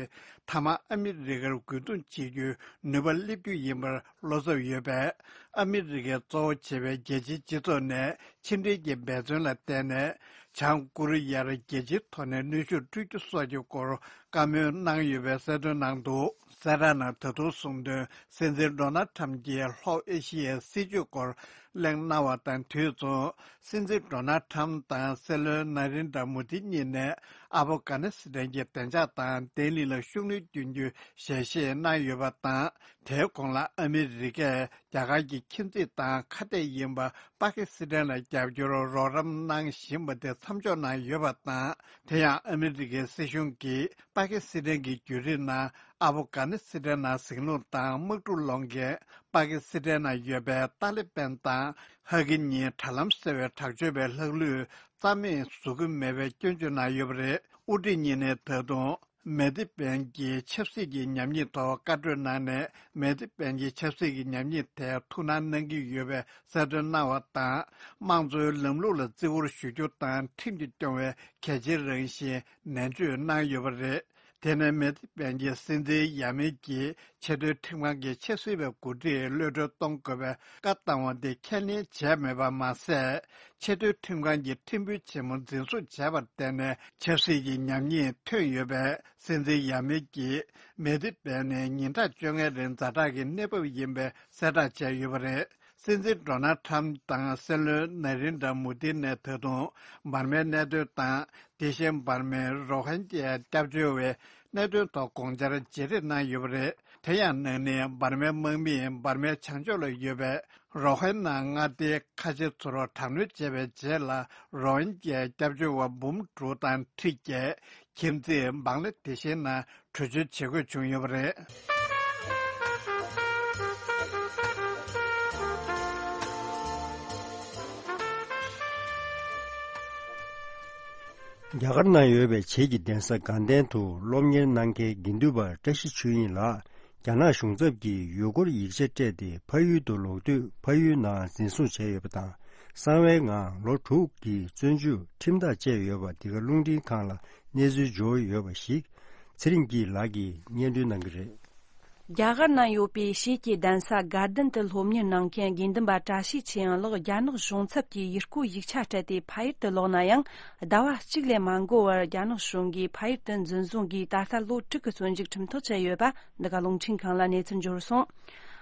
མཐའ་མ་ཨ་མི་རི་ཀར་རྒོལ་རྡུང་བྱེད་རྒྱུའི་ནུས་པ་སླེབས་རྒྱུ་ཡིན་པར་བློ་འཚབ་ཡོད་པས། ཨ་མི་རི་ཀས་གཙོ་བོ་བྱས་པའི་རྒྱལ་སྤྱིའི་སྤྱི་ཚོགས་ནས་ཕྱི་འབྲེལ་གྱི་འབད་བརྩོན་ལ་བརྟེན་ནས། བྱང་ཀོ་རི་ཡར་རྒྱལ་སྤྱིའི་ཐོག་ནས་གནོན་ཤུགས་སྤྲོད་རྒྱུ་སོགས་ཀྱི་སྐོར་བཀའ་མོལ་གནང་ཡོད་པའི་གསལ་སྟོན་གནང་འདུག་གསལ་བསྒྲགས་ནང་ད་དུང་གསུངས་དོན། སྲིད་འཛིན་ཌོ་ནལ་ཁྲམ་གྱིས་ལྷོ་ཨེ་ཤི་ཡའི་སྲིད་བྱུས་སྐོར་གླེང་གནང་བ་དང་དུས་མཚུངས། སྲིད་འཛིན་ཌོ་ནལ་ཁྲམ་དང་སྲིད་བློན་ན་རེན་དྲ་མོ་དི་གཉིས་ནས་ཨ་ཕོ་གྷ་ནི་སི་ཐན་གྱི་བདེ་འཇགས་དང་བརྟན་ལྷིང་ལ་ཤུགས་སྣོན་སྐྱོན་རྒྱུའི་ཞལ་བཞེས་གནང་ཡོད་པ་དང་། དེའི་གོང་ལ་ཨ་མི་རི་ཀས་རྒྱ་གར་གྱི་ཁྱིམ་མཚེས་དང་ཁ་གཏད་ཡིན་པ་པ་ཀི་སི་ཐན་ལ་རྒྱབ་སྐྱོར་རོགས་རམ་གནང་བཞིན་པ་དེ་མཚམས་འཇོག་གནང་ཡོད་པ་དང་། དེ་ཡང་ཨ་མི་རི་ཀའི་སྲིད་གཞུང་གིས་པ་ཀི་སི་ཐན་གྱི་བརྒྱུད་རིམ་ནང་ཨ་ཕོ་གྷ་ནི་སི་ཐན་ནང་ཟིང་རླུང་དང་དམག་འཁྲུག་སློང་མཁན་པ་ཀི་སི་ཐན་ནང་ཡོད་པའི་ཏཱ་ལི་པན་དང་ཧ་གི་གཉིས་དྲ་ལམ་ཟེར་བའི་དྲག་སྤྱོད་པའི་ལྷག་ལུས་རྩ་མེད་བཟོ་གི་མེད་པའི་སྐྱོན་བརྗོད་གནང་ཡོད་པ་རེད། དབུ་ཁྲིད་གཉིས་ནས་ད་དུང་མེ་ཏི་པན་གྱི་ཆབ་སྲིད་ཀྱི་ཉམས་ཉེས་ཐོག་བཀའ་གྲོས་གནང་ནས། མེ་ཏི་པན་གྱི་ཆབ་སྲིད་ཀྱི་ཉམས་ཉེས་ཐད་ཐུགས་སྣང་གནང་གི་ཡོད་པའི་གསལ་སྟོན་གནང་བ་དང་། དམངས་གཙོའི་ལམ་ལུགས་ལ་བརྩི་བཀུར་ཞུ་རྒྱུ་དང་ཁྲིམས་ཀྱིས་སྐྱོང་བའི་གལ་ཆེའི་རང་བཞིན་ནན་བརྗོད་གནང་ཡོད་པ་རེད། དེ་ནས་མེ་ཏི་པན་གྱི་སྲིད་འཛིན་ཡ་མེད་ཀྱིས་ཆེས་མཐོའི་ཁྲིམས་ཁང་གི་ཆབ་སྲིད་པའི་འགོ་ཁྲིད་གློད་གྲོལ་གཏོང་དགོས་པའི་བཀའ་བཏང་བ་དེ་ཁས་ལེན་བྱས་མེད་པ་མ་ཟད། ཆེས་མཐོའི་ཁྲིམས་ཁང་གི་ཁྲིམས་དཔོན་ཆེན་མོ་འཛིན་བཟུང་བྱས་པར་བརྟེན་ནས་ཆབ་སྲིད་ཀྱི་ཉམས་ཉེས་ཐོན་ཡོད་པས། སྲིད་འཛིན་ཡ་མེད་ཀྱིས་མེ་ཏི་པན་ནི་ཉིན་གྲངས་བཅོ་ལྔའི་རིང་ཛ་དྲག་གི་གནས་བབ་ཡིན་པའི་གསལ་བསྒྲགས་བྱས་ཡོད་པ་རེད། སྲིད་འཛིན་ཌོ་ནལ་ཁྲམ་དང་སྲིད་བློན་ན་རེན་དྲ་མོ་དི་ནས་ད་དུང་འབར་མའི་གནད་དོན་དང་། དེ་བཞིན་འབར་མའི་རོ་ཧིན་ཇའི་སྐྱབས་བཅོལ་བའི་གནད་དོན་ཐོག་དགོངས་འཆར་བརྗེ་རེས་གནང་ཡོད་པ་རེད། དེ་ཡང་ནང་ནས་འབར་མའི་དམག་མིས་འབར་མའི་བྱང་ཕྱོགས་ལ་ཡོད་པའི་རོ་ཧིན་ན་མངའ་སྡེའི་ཁ་ཆེ་ཚོར་དྲག་གནོན་བྱས་པའི་རྗེས་ལ། རོ་ཧིན་ཇའི་སྐྱབས་བཅོལ་བ་འབུམ་དྲུག་དང་ཁྲི་བརྒྱད། ཁྱིམ་མཚེས་བང་ལ་དེ་ཤི་ནང་བྲོས་བྱོལ་བྱེད་དགོས་བྱུང་ཡོད་པ་རེད། རྒྱ་གར་ནང་ཡོད་པའི་བྱེས་ཀྱི་གདན་ས་དགའ་ལྡན་དུ་སློབ་གཉེར་གནང་མཁན་དགེ་འདུན་པ་བཀྲ་ཤིས་ཆོས་དབྱིངས་ལགས། རྒྱ་ནག་གཞུང་ཚབ་ཀྱིས་ཡུལ་སྐོར་ཡིག་ཆ་སྤྲད་དེ་ཕ་ཡུལ་དུ་ལོག་དུས་ཕ་ཡུལ་ནང་འཛིན་བཟུང་བྱས་ཡོད་པ་དང་། གསང་བའི་ངང་ལོ་དྲུག་གི་བཙོན་འཇུག་ཁྲིམས་ཐག་བཅད་ཡོད་པ་འདི་ག་རླུང་འཕྲིན་ཁང་ལ་གནས་ཚུལ་འབྱོར་ཡོད་པ་ཞིག་ཚེ་རིང་སྐྱིད་ལགས་ཀྱིས་སྙན་སྒྲོན་གནང་གི་རེད། རྒྱ་གར་ནང་ཡོད་པའི་བྱེས་ཀྱི་གདན་ས་དགའ་ལྡན་དུ་སློབ་གཉེར་གནང་མཁན་དགེ་འདུན་པ་བཀྲ་ཤིས་ཆོས་དབྱིངས་ལགས་རྒྱ་ནག་གཞུང་ཚབ་ཀྱིས་ཡུལ་སྐོར་ཡིག་ཆ་སྤྲད་དེ་ཕ་ཡུལ་དུ་ལོག་ན་ཡང་ཟླ་བ་གཅིག་ལས་མ་འགོར་བར་རྒྱ་ནག་གཞུང་གིས་ཕ་ཡུལ་དུ་འཛིན་བཟུང་གིས་ད་ལྟ་ལོ་དྲུག་གི་བཙོན་འཇུག་ཁྲིམས་ཐག་བཅད་ཡོད་པ། འདི་ག་རླུང་འཕྲིན་ཁང་ལ་གནས་ཚུལ་འབྱོར་སོང་།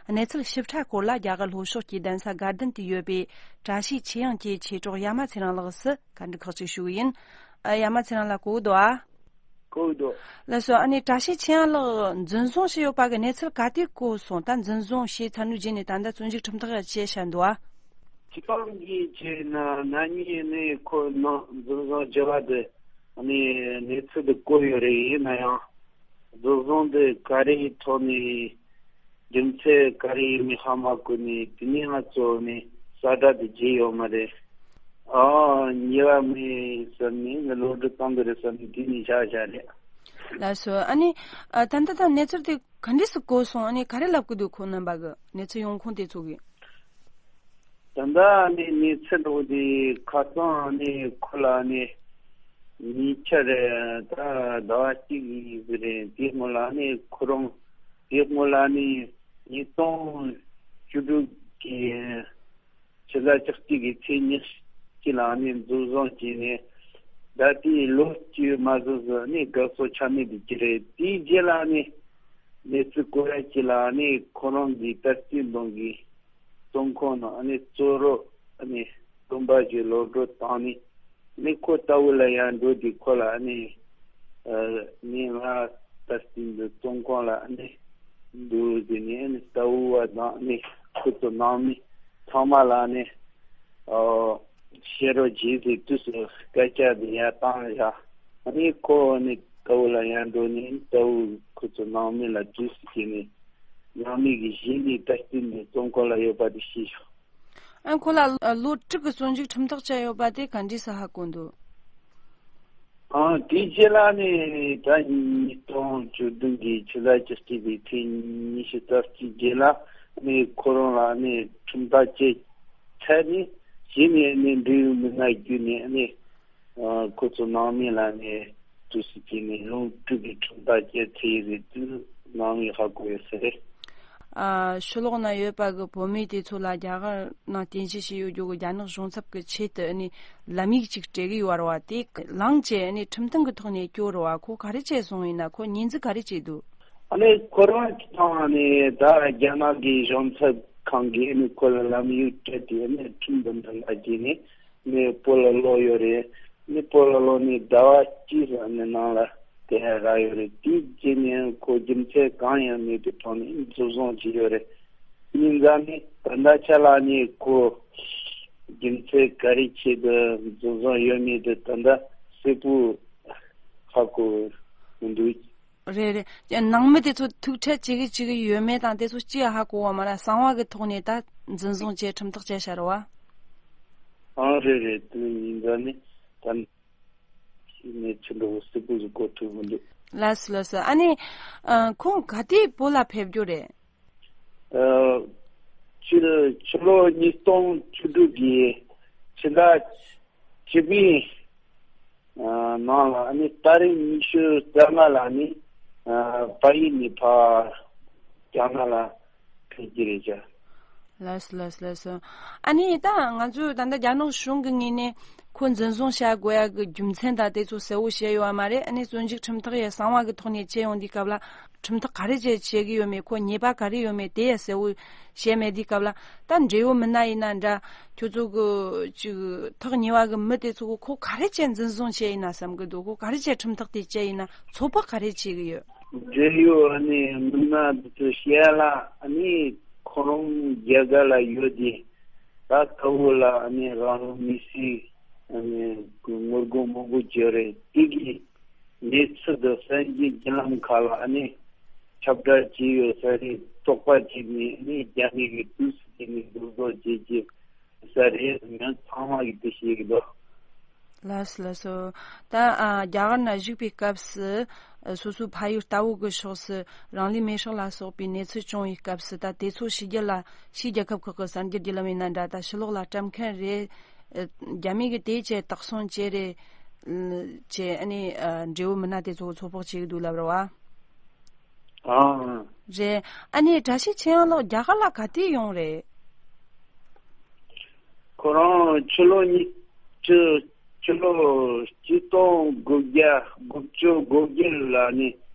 གནས་ཚུལ་ཞིབ་ཕྲ་སྐོར་ལ་རྒྱ་གར་ལྷོ་ཕྱོགས་ཀྱི་གདན་ས་དགའ་ལྡན་དུ་ཡོད་པའི་བཀྲ་ཤིས་ཆོས་དབྱིངས་ཀྱི་མཆེད་གྲོགས་ཡ་མ་ཚེ་རིང་ལགས་སུ་བཀའ་འདྲི་ཁག་ཅིག་ཞུ་གི་ཡིན། ཨ། ཡ་མ་ཚེ་རིང་ལགས་གོ་འདུག་ཨ། གོ་འདུག་ལགས་སོ། ཨ་ནི་བཀྲ་ཤིས་ཆོས་དབྱིངས་ལགས་འཛིན་བཟུང་བྱས་ཡོད་པ་གི་གནས་ཚུལ་ག་དུས་གོ་སོང་། ད་འཛིན་བཟུང་བྱས་ཚར་ནས་རྗེས་ནས་ད་ལྟ་བཙོན་འཇུག་ཁྲིམས་ཐག་བཅད་བཞག་འདུག་ཨ། སྤྱི་བཏང་གི་བྱས་ན་ན་ནིང་ནས་ཁོ་ནང་འཛིན་བཟུང་བྱས་པ་དེ་ནི་གནས་ཚུལ་དེ་གོ་ཡོད་རེད། ཡིན་ན་ཡང་འཛིན་བཟུང་དེ་ག་རེའི་ཐོག་ནས་རྒྱུ་མཚན་ག་རེ་ཡིན་མིན་ཧ་མ་གོ་ནས་དེ་ནས་ང་ཚོ་ནས་གསལ་བསྒྲགས་དེ་བརྗེས་ཡོད་མ་རེད། ཨ། ཉེས་པ་མེད་ཟེར་ནས་ནི་ལོག་འགྲོ་བཏང་གི་རེད་ཟེར་ནས་དེ་ནས་བཞག་བཞག་རེད། ལགས་སོ། ཨ་ནི་ཨ། ད་ལྟ་ད་གནས་ཚུལ་དེ་ག་འདྲས་སུ་གོ་སོང་། ཨ་ནི་ག་རེ་ལབ་གི་འདུག་ཁོང་རྣམ་པ་གི་གནས་ཚུལ་ཡོང་ཁུངས་དེ་ཚོ་གི། ད་ལྟ་ནི་གནས་ཚུལ་འདུག་དེ་ཁ་སང་ནི་ཁོ་ལ་ནི་ཉེ་ཆར་ད་ཟླ་བ་གཅིག་ཡིན་གྱི་རེད། དེའི་སྔོན་ལ་ནི་ཁོ་རང་དེའི་སྔོན་ལ་ནི་ཉིས་སྟོང་བཅུ་དྲུག་གི་ཕྱི་ཟླ་བཅུ་གཅིག་གི་ཚེས་ཉི་ཤུ་ལ་ནི་འཛིན་བཟུང་བྱས་ནས་ད་ལྟའི་ལོ་གཅིག་མ་ཟིན་ཟིན་ནི་གར་སོང་ཆ་མེད་དུ་གྱུར་རེད། དེའི་རྗེས་ལ་ནི་གནས་ཚུལ་གོ་ཡ་གཅིག་ལ་ནི་ཁོ་རང་གི་ད་སྟེང་དང་གི་བཙོན་ཁང་ནང་ཨ་ནི་གཙོ་རོགས་ཨ་ནི་སྟོན་པ་ཞིག་ལོག་འགྲོ་བཏང་ནི་ནི་ཁོ་ལྟ་བུ་ལ་ཡང་འགྲོ་དུས་ཁོ་ལ་ཨ་ནི་ཨ་ནི་ང་ད་སྟེང་དུ་བཙོན་ཁང་ལ་ཨ་ནི་འདུག་ཟེར་ནི་ཨ་ནི་ལྟ་བུ་བ་དང་ཨ་ནི་ཁོ་ཚོ་ནང་མི་ཚང་མ་ལ་ཨ་ནི་ཨ་བཤད་རོགས་བྱེད་ཟེར་དུས་སུ་སྐད་ཆ་དེ་ཡར་བཏང་བཞག་ཨ་ནི་ཁོ་ཨ་ནི་ལྟ་བུ་ལ་ཡང་འགྲོ་ནི་ལྟ་བུ་ཁོ་ཚོ་ནང་མི་ལ་དུས་སུ་བྱས་ནི་ནང་མི་གི་གཞི་ནས་ད་སྟེང་དུ་བཙོན་ཁང་ལ་ཡོད་པ་དེ་ཤེས་བྱུང་། ཨ་ཁོ་ལ་ལོ་དྲུག་གི་བཙོན་འཇུག་ཁྲིམས་ཐག་བཅད་ཡོད་པ་དེ་ག་འདྲས་སུ་ཧ་གོ་འདུག་ཨ་དེའི་རྗེས་ལ་ནི་ད་ཉིས་སྟོང་བཅུ་བདུན་གྱི་ཕྱི་ཟླ་བཅུ་གཅིག་པའི་ཚེས་ཉི་ཤུ་རྩ་གཅིག་རྗེས་ལ་ནི་ཁོ་རང་ལ་ནི་ཁྲིམས་ཐག་བཅད་ཚར་ནས་གཞི་ནས་ནི་འབྲེལ་ཡོད་མི་སྣ་བརྒྱུད་ནས་ནི། ཨ་ཁོ་ཚོ་ནང་མི་ལ་ནི་དུས་སུ་སྐྱེས་ནས་ལོ་དྲུག་གི་ཁྲིམས་ཐག་བཅད་ཚར་ཡི་རེད་དུས་ནང་མི་ཧ་གོ་ཡོད་ས་རེད། ཨ་ཕྱི་ལོགས་ན་ཡོད་པ་གི་བོད་མི་དེ་ཚོ་ལ་རྒྱ་གར་ནང་རྟེན་གཞི་བྱས་ཡོད་རྒྱུ་གི་རྒྱ་ནག་གཞུང་ཚབ་ཀྱི་ཆེད་དུ་ནི་ལམ་ཡིག་ཅིག་སྤྲད་གི་ཡོད་རེད་བ། དེ་བླངས་བྱས་ནི་ཁྲིམས་མཐུན་གི་ཐོག་ནས་སྐྱོར་རེད་བ། ཁོ་ག་རེ་བྱས་སོང་ཡིན་ན། ཁོ་ཉེས་འཛུགས་ག་རེ་བྱས་འདུག་ཨ་ནི་ཁོ་རང་གི་ཐོག་ནས་ད་རྒྱ་ནག་གི་གཞུང་ཚབ་ཁང་གིས་ནི་ཁོ་ལ་ལམ་ཡིག་སྤྲད་དེ་ནི་ཁྲིམས་འདི་འདི་ལ་བརྒྱུད་ནས། ནས་བོད་ལ་ལོག་ཡོད་རེད། ནས་བོད་ལ་ལོག་ནས་ཟླ་བ་གཅིག་ཙམ་ནས་ནང་ལ་དེ་རག་ཡོད་རེད། དེའི་རྗེས་ནས་ཁོ་རྒྱུ་མཚན་གང་ཡང་མེད་པའི་ཐོག་ནས་འཛིན་བཟུང་བྱས་ཡོད་རེད། ཡིན་ཙང་ནི་ད་ལྟ་ཆ་ལ་ནི་ཁོ་རྒྱུ་མཚན་ག་རེ་ཆེད་དུ་འཛིན་བཟུང་ཡོད་མེད་དེ་ད་ལྟ་གསལ་པོ་ཧ་གོ་མི་འདུག་རེད་རེད། ནང་མི་དེ་ཚོ་ཐུག་འཕྲད་བྱེད་གི་བྱེད་གི་ཡོད་མེད་དང་དེ་ཚོ་ཅི་ཡང་ཧ་གོ་བ་མ་རེད། གསང་བ་གི་ཐོག་ནས་ད་འཛིན་བཟུང་བྱས་ཁྲིམས་ཐག་བཅད་བཞག་རེད་བ། ཨང་རེད་རེད། དེ་ཡིན་ཙང་ནི་ད་ནས་ཕྱི་འགྲོ་གི་སྲིད་པོ་ཟིག་གོ་ཐུབ་མི་འདུག་ལགས་སོ་ལགས་སོ། ཨ་ནི་ཨ་ཁོང་ག་དུས་བོད་ལ་ཕེབས་རྒྱུ་རེད། ཨ་ཕྱི་ཕྱི་ལོ་ཉིས་སྟོང་བཅུ་དྲུག་གི་ཕྱི་ཟླ་བཅུ་པའི་ཨ་ནང་ལ་ཨ་ནི་ཏ་རིག་ཉི་ཤུ་རྩ་ལྔ་ལ་ནི་ཨ་ཕ་ཡུལ་ནས་ཕར་རྒྱ་ནག་ལ་ཕེབས་ཀྱི་རེད་ཤག་ལགས་སོ་ལགས་སོ་ལགས་སོ། ཨ་ནི་ད་ང་ཚོས་ད་ལྟ་རྒྱ་ནག་གཞུང་གི་ངོས་ནས་ཁོ་འཛིན་བཟུང་བྱ་དགོས་ཡ་གི་རྒྱུ་མཚན་དང་དེ་ཚོ་གསལ་བོ་བཤད་ཡོད་པ་མ་རེད། ཨ་ནི་བཙོན་འཇུག་ཁྲིམས་ཐག་ཡ་གསང་བ་གི་ཐོག་ནས་བཅད་ཡོང་དུས་སྐབས་ལ། ཁྲིམས་ཐག་ག་རེ་བཅད་བྱེད་གི་ཡོད་མེད། ཁོ་ཉེས་པ་ག་རེ་ཡོད་མེད་དེ་ཡང་གསལ་བོ་བཤད་མེད་དུས་སྐབས་ལ། ད་འབྲེལ་ཡོད་མི་སྣ་ཡིན་ན་འདྲ། ཁྱོད་ཚོ་གི་ཅིག་ཐག་ཉེ་བ་གི་མི་དེ་ཚོ་གི་ཁོ་ག་རེ་བྱས་འཛིན་བཟུང་བྱས་ཡིན་ན་བསམ་གི་འདུག་ཁོ་ག་རེ་བྱས་ཁྲིམས་ཐག་དེ་བཅད་ཡིན་ན་ཚོད་དཔག་ག་རེ་བྱེད་གི་ཡོད། འབྲེལ་ཡོད་ཨ་ནི་མི་སྣ་དེ་ཚོ་བཤད་ལ་ཨ་ནི་ཁོ་རང་རྒྱ་གར་ལ་ཡོད་དེ། ད་ཁ་བོ་ལ་ཨ་ནི་རང་ལུས་མེར་སྲེག་ཨ་ནི་ངོ་རྒོལ་མང་པོ་བྱས་རེད། དེ་གི་གནས་ཚུལ་དང་གསར་འགྱུར་བརྒྱུད་ལམ་ཁག་ལ་ཨ་ནི་ཁྱབ་བསྒྲགས་བྱས་ཡོད་ས་རེད། དོགས་པ་བྱས་ནས་ཨ་ནི་རྒྱ་མི་གི་དུས་སུ་བྱས་ནས་འཛིན་བཟུང་བྱེད་ཀྱི་ས་རེད། ང་ཚང་མ་གི་དེ་ཤེས་ཀྱི་འདུག་ལགས་སོ་ལགས་སོ། ད་ཨ་རྒྱ་གར་ན་བཞུགས་པའི་སྐབས་སུ་ཨ་སོ་སོའི་ཕ་ཡུལ་ལྟ་བུ་གི་ཕྱོགས་སུ་རང་ལུས་མེར་སྲེག་ལ་སོགས་པའི་གནས་ཚུལ་བྱུང་བའི་སྐབས་སུ། ད་དེ་ཚོ་ཕྱི་རྒྱལ་ལ་ཕྱིའི་རྒྱལ་ཁབ་ཁག་གི་གསར་འགྱུར་བརྒྱུད་ལམ་ཡིན་ན་འདྲ། ད་ཕྱི་ལོགས་ལ་བཀྲམ་མཁན་རེད། ཨ་རྒྱ་མི་གི་དེ་བྱས་དག་སོང་བྱས་རེད། ཨ་བྱས་ཨ་ནི་ཨ་འབྲེལ་ཡོད་མི་སྣ་དེ་ཚོ་ཚོད་དཔག་བྱེད་ཀྱི་འདུག་ལབ་རེད་བ། ཨང་། རེད། ཨ་ནི་བཀྲ་ཤིས་ཆོས་དབྱངས་ལགས་རྒྱ་གར་ལ་ག་དུས་ཡོང་རེད། ཁོ་རང་ཕྱི་ལོ་ཉིས་ཕྱི་ཕྱི་ལོ་ཆིག་སྟོང་དགུ་བརྒྱ་དགུ་བཅུ་གོ་བརྒྱད་ལ་ནི་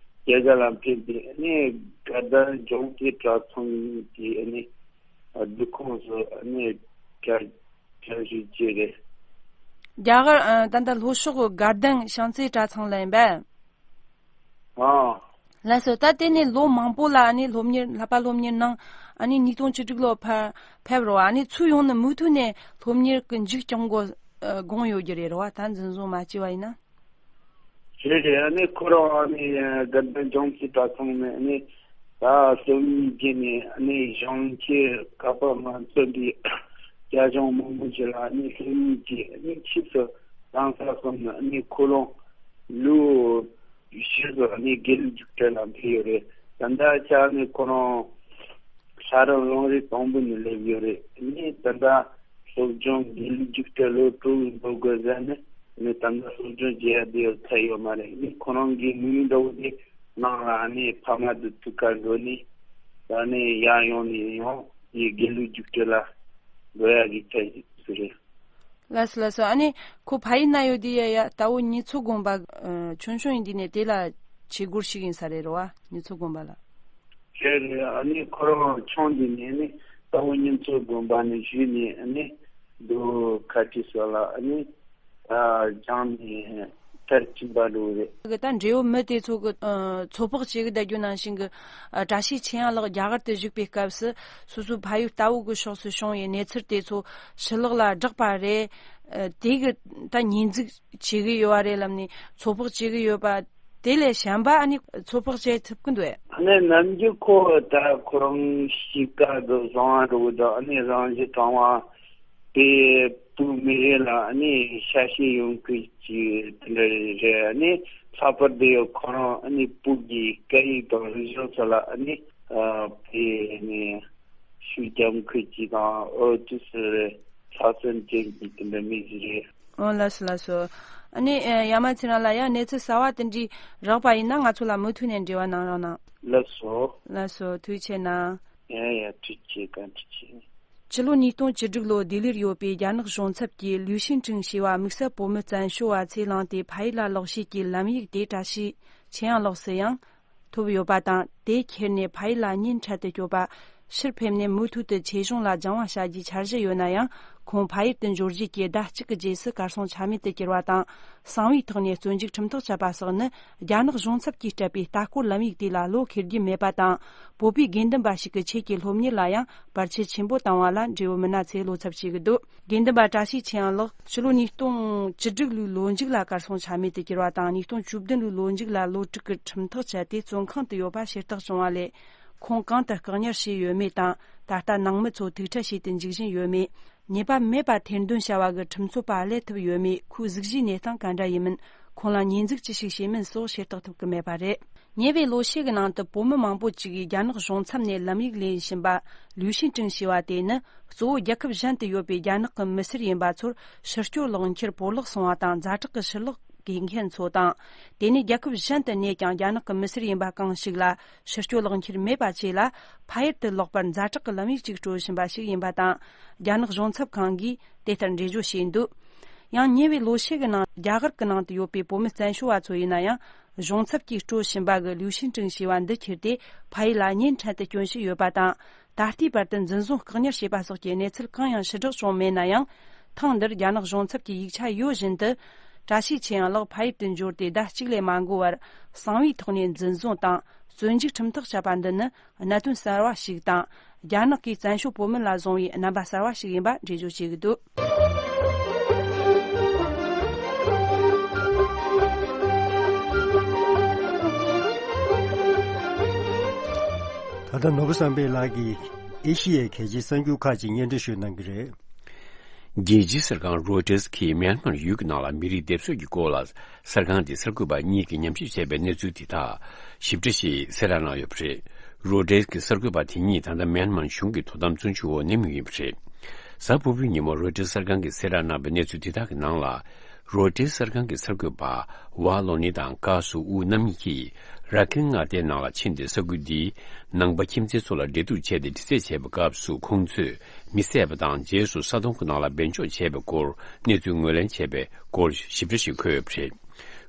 རྒྱ་གར་ལ་ཕེབས་ཏེ་ནི་དགའ་ལྡན་ལྗོངས་མཁར་གྲྭ་ཚང་གི་ནི་སྡོད་ཁང་སུ་ནི་གྲྭ་གྲྭ་བཞུགས་བྱས་རེད། རྒྱ་གར་ཨ་ད་ལྟ་ལྷོ་ཕྱོགས་དགའ་ལྡན་བྱང་རྩེ་གྲྭ་ཚང་ལ་ཡིན་པས། ཨང་། ལགས་སོ། ད་དེ་ནས་ལོ་མང་པོ་ལ་ཨ་ནི་སློབ་གཉེར་བསླབ་པ་སློབ་གཉེར་གནང་། ཨ་ནི་ཉིས་སྟོང་བཅུ་དྲུག་ལོ་ཕ་ཕེབས་རོགས། ཨ་ནི་ཚུར་ཡོང་ནས་མུ་མཐུད་ནས་སློབ་གཉེར་གྱི་མཇུག་རྐྱང་དགོས་ཨ་དགོངས་ཡོད་རྒྱུ་རེད་རོ། ད་འཛིན་བཟུང་མ་བྱས་པ་ཡིན་ན། རེད་རེད། ཨ་ནི་ཁོ་རང་ཨ་ནི་དགའ་ལྡན་ལྗོངས་མཁར་གྲྭ་ཚང་ནས་ཨ་ནི་ད་སློབ་གཉེར་བྱས་ནས་ཨ་ནི་གཞོན་སྐྱེས་ག་པར་མ་བཙོན་པའི་རྒྱ་གཞུང་མང་པོ་ཞིག་ལ་ཨ་ནི་སློབ་གཉེར་བྱས། ཨ་ནི་ཕྱིས་སུ་རང་ས་གསུམ་ནས་ཨ་ནི་ཁོ་རང་ལོ་ཕྱིས་སུ་ནི་དགེ་ལུགས་རྒྱུགས་སྤྲོད་ལ་ཕེབས་ཡོད་རེད། ད་ལྟ་ཆ་ནི་ཁོ་རང་ས་རུ་ལུང་རིགས་དང་པོ་ནས་སླེབས་ཡོད་རེད། ནི་ད་ལྟ་སློབ་སྦྱོང་དགེ་ལུགས་རྒྱུགས་སྤྲོད་ལོ་དྲུག་འགྲོ་དགོས་ཟེར་ནས་ནི་ད་ལྟ་སློབ་སྦྱོང་བྱེད་ཡ་དེ་ཡོད་ཐལ་ཡོད་མ་རེད། ནི་ཁོ་རང་གི་དམིགས་ཡུལ་འདྲ་བོ་དེ་ནང་ལ་ནི་ཕ་མ་དེ་ཐུག་ག་འགྲོ་ནི་ད་ནི་ཡར་ཡོང་ནི་ཡོང་ཡི་དགེ་ལུགས་རྒྱུགས་སྤྲོད་ལ་འགྲོ་ཡ་གི་ཐལ་ཞིག་རེད། ལགས་སོ་ལགས་སོ། ཨ་ནི་ཁོ་ཕ་ཡུལ་ན་ཡོད་དུས་ཡ་ཡ་རྟ་བོ་གཉན་ཚོ་དགོན་པ་ཨ་ཆུང་ཆུང་ཡིན་དུས་ནས་དེ་ལ་བྱེད་སྒོར་ཞུགས་ཡིན་ས་རེད་རོ་བ། གཉན་ཚོ་དགོན་པ་ལ། རེད་རེད། ཨ་ནི་ཁོ་རང་ཆུང་དུས་ནས་ནི་རྟ་བོ་གཉན་ཚོ་དགོན་པ་ནས་བཞུགས་ནས་ཨ་ནི་རྡོ་ཁ་ཁྲི་སོགས་ལ་ཨ་ནི་ཨ་སྦྱངས་ནས་མཐར་ཕྱིན་པ་འགྲོ་རེད། ད་འབྲེལ་ཡོད་མི་དེ་ཚོ་གི་ཨ་ཚོད་དཔག་བྱེད་གི་བསྡད་རྒྱུ་ནང་བཞིན་གི་ཨ་བཀྲ་ཤིས་ཆོས་དབྱངས་ལགས་རྒྱ་གར་དུ་བཞུགས་པའི་སྐབས་སུ་སོ་སོའི་ཕ་ཡུལ་རྟ་བོ་གི་ཕྱོགས་སུ་བྱུང་བའི་གནས་ཚུལ་དེ་ཚོ་ཕྱི་ལོགས་ལ་བསྒྲགས་པ་རེད། ཨ་དེ་གི་ད་ཉེས་འཛུགས་བྱེད་གི་ཡོད་པ་རེད་ལབ་ནས་ཚོད་དཔག་བྱེད་གི་ཡོད་པ། དེ་ལས་གཞན་པ་ཨ་ནི་ཚོད་དཔག་བྱེད་ཐུབ་གི་འདུག་ཨེ། ཨ་ནི་ནམ་རྒྱུན་ཁོ་ད་ཁོ་རང་གཤིས་ཀ་དང་བཟང་བ་འགྲོ་གི་འདུག་ཨ་ནི་རང་བཞིན་དྲང་བ། དེ་བོད་མི་རིགས་ལ་ཨ་ནི་ཤ་ཞེན་ཡོང་མཁན་ཅིག་དེ་འདྲ་རེད། ཨ་ནི་ལྷག་པར་དུ་ཡང་ཁོ་རང་ཨ་ནི་བོད་ཀྱི་སྐད་ཡིག་དང་རིག་གཞུང་སོགས་ལ་ཨ་ནི་ཨ་དེ་ནི་ཤུགས་རྒྱབ་མཁན་ཅིག་དང་། ཨོ་ཅི་ཟེར་རེད། ལྷག་བསམ་ཅན་གྱི་དེ་འདྲ་མི་ཞིག་རེད། ཨོ་ལགས་སོ་ལགས་སོ། ཨ་ནི་ཨ་ཡ་མ་ཚེ་རིང་ལགས། ཡང་གནས་ཚུལ་གསར་བ་དེ་འདྲ་རག་པ་ཡིན་ན་ང་ཚོ་ལ་མུ་མཐུད་ནས་འབྲེལ་བ་གནང་རོགས་གནང་། ལགས་སོ། ལགས་སོ། ཐུགས་རྗེ་ཆེ་གནང་། ཡ་ཡ། ཐུགས་རྗེ་ཆེ། བཀའ་དྲིན་ཆེ། ཕྱི་ལོ་ཉིས་སྟོང་བཅུ་དྲུག་ལོ་ལྡི་ལིར་ཡོད་པའི་རྒྱ་ནག་གཞུང་ཚབ་ཀྱི་ལུའུ་ཤིན་ཀྲིང་ཞེས་པ་དམིགས་བསལ་བོད་མི་བཙན་བྱོལ་བ་ཚོས་བླངས་ཏེ་ཕ་ཡུལ་ལ་ལོག་བྱེད་ཀྱི་ལམ་ཡིག་དེ་བཀྲ་ཤིས་ཆོས་དབྱངས་ལགས་སུ་ཡང་ཐོབ་ཡོད་པ་དང་། དེ་ཁྱེར་ནས་ཕ་ཡུལ་ལ་གཉེན་འཕྲད་དུ་བསྐྱོད་པ། ཕྱིར་ཕེབས་ནས་མུ་མཐུད་དུ་ཆོས་གཞུང་ལ་སྦྱང་བ་བྱ་རྒྱུའི་འཆར་གཞི་ཡོད་ན་ཡང་། ཁོང་ཕ་ཡུལ་དུ་འབྱོར་རྗེས་ཀྱི་ཟླ་གཅིག་གི་རྗེས་སུ་གར་སོང་ཆ་མེད་དུ་གྱུར་བ་དང་། གསང་བའི་ཐོག་ནས་བཙོན་འཇུག་ཁྲིམས་ཐག་བཅད་པ་སོགས་ནི། རྒྱ་ནག་གཞུང་ཚབ་ཀྱིས་སྤྲད་པའི་ལྟ་སྐོར་ལམ་ཡིག་དེ་ལ་བློ་འཁེལ་རྒྱུ་མེད་པ་དང་། བོད་པའི་དགེ་འདུན་པ་ཞིག་གི་ཆོས་ཀྱི་སློབ་གཉེར་ལ་ཡང་བར་ཆད་ཆེན་པོ་བཏང་བ་ལ་འབྲེལ་ཡོད་མི་སྣ་ཚོས་བློ་འཚབ་བྱེད་ཀྱི་འདུག་དགེ་འདུན་པ་བཀྲ་ཤིས་ཆོས་དབྱངས་ལགས་ཕྱི་ལོ་ཉིས་སྟོང་བཅུ་དྲུག་ལོའི་ལོ་མཇུག་ལ་གར་སོང་ཆ་མེད་དུ་གྱུར་བ་དང་། ཉིས་སྟོང་བཅུ་བདུན་ལོའི་ལོ་མཇུག་ལ་ལོ་དྲུག་གི་ཁྲིམས་ཐག་བཅད་དེ་བཙོན་ཁང་དུ་ཡོད་པ་ཤེས་རྟོགས་བྱུང་བ་ལས། ཁོང་གང་དུ་བཀག་ཉར་བྱས་ཡོད་མེད་དང་། ད་ལྟ་ནང་མི་ཚོ་ཐུག་འཕྲད་བྱས་ཏེ་འཇུག་བཞིན་ཡོད་མེད། ཉེས་པ་མེད་པ་ཐེར་འདོན་བྱ་བ་གི་ཁྲིམས་རྩོད་པ་སླེབས་ཐུབ་ཡོད་མེད། ཁོའི་གཟུགས་གཞིའི་གནས་སྟངས་ག་འདྲ་ཡིན་མིན། ཁོང་ལ་ཉེས་འཛུགས་ཅི་ཞིག་བྱས་མིན་སོགས་ཤེས་རྟོགས་ཐུབ་ཀྱི་མེད་པ་རེད། ཉེ་བའི་ལོ་ཤས་ཀྱི་ནང་དུ་བོད་མི་མང་པོ་ཅིག་གིས་རྒྱ་ནག་གཞུང་ཚབ་ནས་ལམ་ཡིག་ལེན་བཞིན་པ་ལུའུ་ཤིན་ཀྲིང་ཞེས་པ་དེ་ནི། གཙོ་བོ་རྒྱལ་ཁབ་གཞན་དུ་ཡོད་པའི་རྒྱ་ནག་གི་མི་སེར་ཡིན་པ་ཚོར་ཕྱིར་སྐྱོད་ལག་འཁྱེར་བོར་བརླག་སོང་བ་དང་། ཛ་དྲག་གི་ཕྱིར་ལོག་དགོས་མཁན་ཚོ་དང་། དེ་ནས་རྒྱལ་ཁབ་གཞན་དུ་གནས་ཀྱང་རྒྱ་ནག་གི་མི་སེར་ཡིན་པ་གང་ཞིག་ལ་ཕྱིར་སྐྱོད་ལག་འཁྱེར་མེད་པ་བཅས་ལ་ཕ་ཡུལ་དུ་ལོག་པར་ཛ་དྲག་གི་ལམ་ཡིག་ཅིག་སྤྲོད་བཞིན་པ་ཞིག་ཡིན་པ་དང་། རྒྱ་ནག་གཞུང་ཚབ་ཁང་གིས་དེ་ལྟར་འགྲེལ་བརྗོད་བྱས་འདུག་ཡང་ཉེ་བའི་ལོ་ཤས་ཀྱི་ནང་རྒྱ་གར་གྱི་ནང་དུ་ཡོད་པའི་བོད་མི་བཙན་བྱོལ་བ་ཚོ་ཡིན་ན་ཡང་། གཞུང་ཚབ་ཀྱིས་སྤྲོད་བཞིན་པ་གི་ལིའུ་ཤིན་ཀྲིང་ཞེས་པ་འདི་ཁྱེར་ཏེ་ཕ་ཡུལ་ལ་གཉེན་འཕྲད་དུ་སྐྱོད་བཞིན་ཡོད་པ་དང་། ད་ལྟའི་བར་དུ་འཛིན་བཟུང་བཀག་ཉར་བྱས་པ་སོགས་ཀྱི་གནས་ཚུལ་གང་ཡང་ཕྱིར་བསྒྲགས་བྱུང་མེད་ན་ཡང་། ཐེངས་འདིར་རྒྱ་ནག་གཞུང་ཚབ་ཀྱི་ཡིག་ཆ་ཡོད་བཞིན་དུ། བཀྲ་ཤིས་ཆོས་དབྱངས་ལགས་ཕ་ཡུལ་དུ་འབྱོར་ཏེ་ཟླ་གཅིག་ལས་མ་འགོར་བར་གསང་བའི་ཐོག་ནས་འཛིན་བཟུང་དང་བཙོན་འཇུག་ཁྲིམས་ཐག་བཅད་པ་འདི་ནི་གནད་དོན་གསར་བ་ཞིག་དང་། རྒྱ་ནག་གིས་བཙན་བྱོལ་བོད་མི་ལ་བཟུང་བའི་རྣམ་པ་གསར་བ་ཞིག་ཡིན་པ་འགྲེལ་བརྗོད་བྱེད་ཀྱི་འདུག་ད་ལྟ་ནོར་བུ་བསམ་འཕེལ་ལགས་ཀྱིས་ཨེ་ཤི་ཡའི་གལ་ཆེའི་གསར་འགྱུར་ཁག་ཅིག་སྙན་སྒྲོན་ཞུ་གནང་གི་རེད། རྒྱལ་སྤྱིའི་གསར་ཁང་རོའི་ཊར་གྱིས་མེན་མར་ཡུལ་གྱི་ནང་ལ་མི་རིགས་སྡེབ་གསོད་ཀྱི་སྐོར་ལ་གསར་ཁང་དེའི་གསར་འགོད་པ་གཉིས་ཀྱིས་ཉམས་ཞིབ་བྱས་པའི་གནས་ཚུལ་དེ་དག་ཞིབ་ཕྲ་ཞིག་གསལ་བསྒྲགས་གནང་ཡོད་པ་རེད། རོའི་ཊར་གྱི་གསར་འགོད་པ་དེ་གཉིས་ད་ལྟ་མེན་མར་གཞུང་གི་དོ་དམ་བཙོན་འཇུག་འོག་གནས་མུས་ཡིན་པ་རེད། གཟའ་ཕུར་བུའི་ཉིན་མོ་རོའི་ཊར་གསར་ཁང་གིས་གསལ་བསྒྲགས་གནང་བའི་གནས་ཚུལ་དེ་དག་གི་ནང་ལ། རོའི་ཊར་གསར་ཁང་གི་གསར་འགོད་པ་ཝ་ལོ་ནི་དང་ཀ་སུ་ཨུ་རྣམ་གཉིས་ཀྱིས་ར་ཁིན་མངའ་སྡེའི་ནང་ལ་ཕྱིན་ཏེ་ས་ཁུལ་འདིའི་ནང་པ་ཁྱིམ་མཚེས་ཚོ་ལ་འབྲེལ་གཏུག་བྱས་ཏེ་དྲི་རྩད་བྱས་པའི་སྐབས་སུ་ཁོང་ཚོས་མི་བསད་པ་དང་། རྗེས་སུ་ས་དོང་གི་ནང་ལ་སྦས་འཇོག་བྱས་པའི་སྐོར་གནས་ཚུལ་ངོས་ལེན་བྱས་པའི་སྐོར་ཞིབ་ཕྲ་ཞིག་འཁོད་ཡོད་པ་རེད།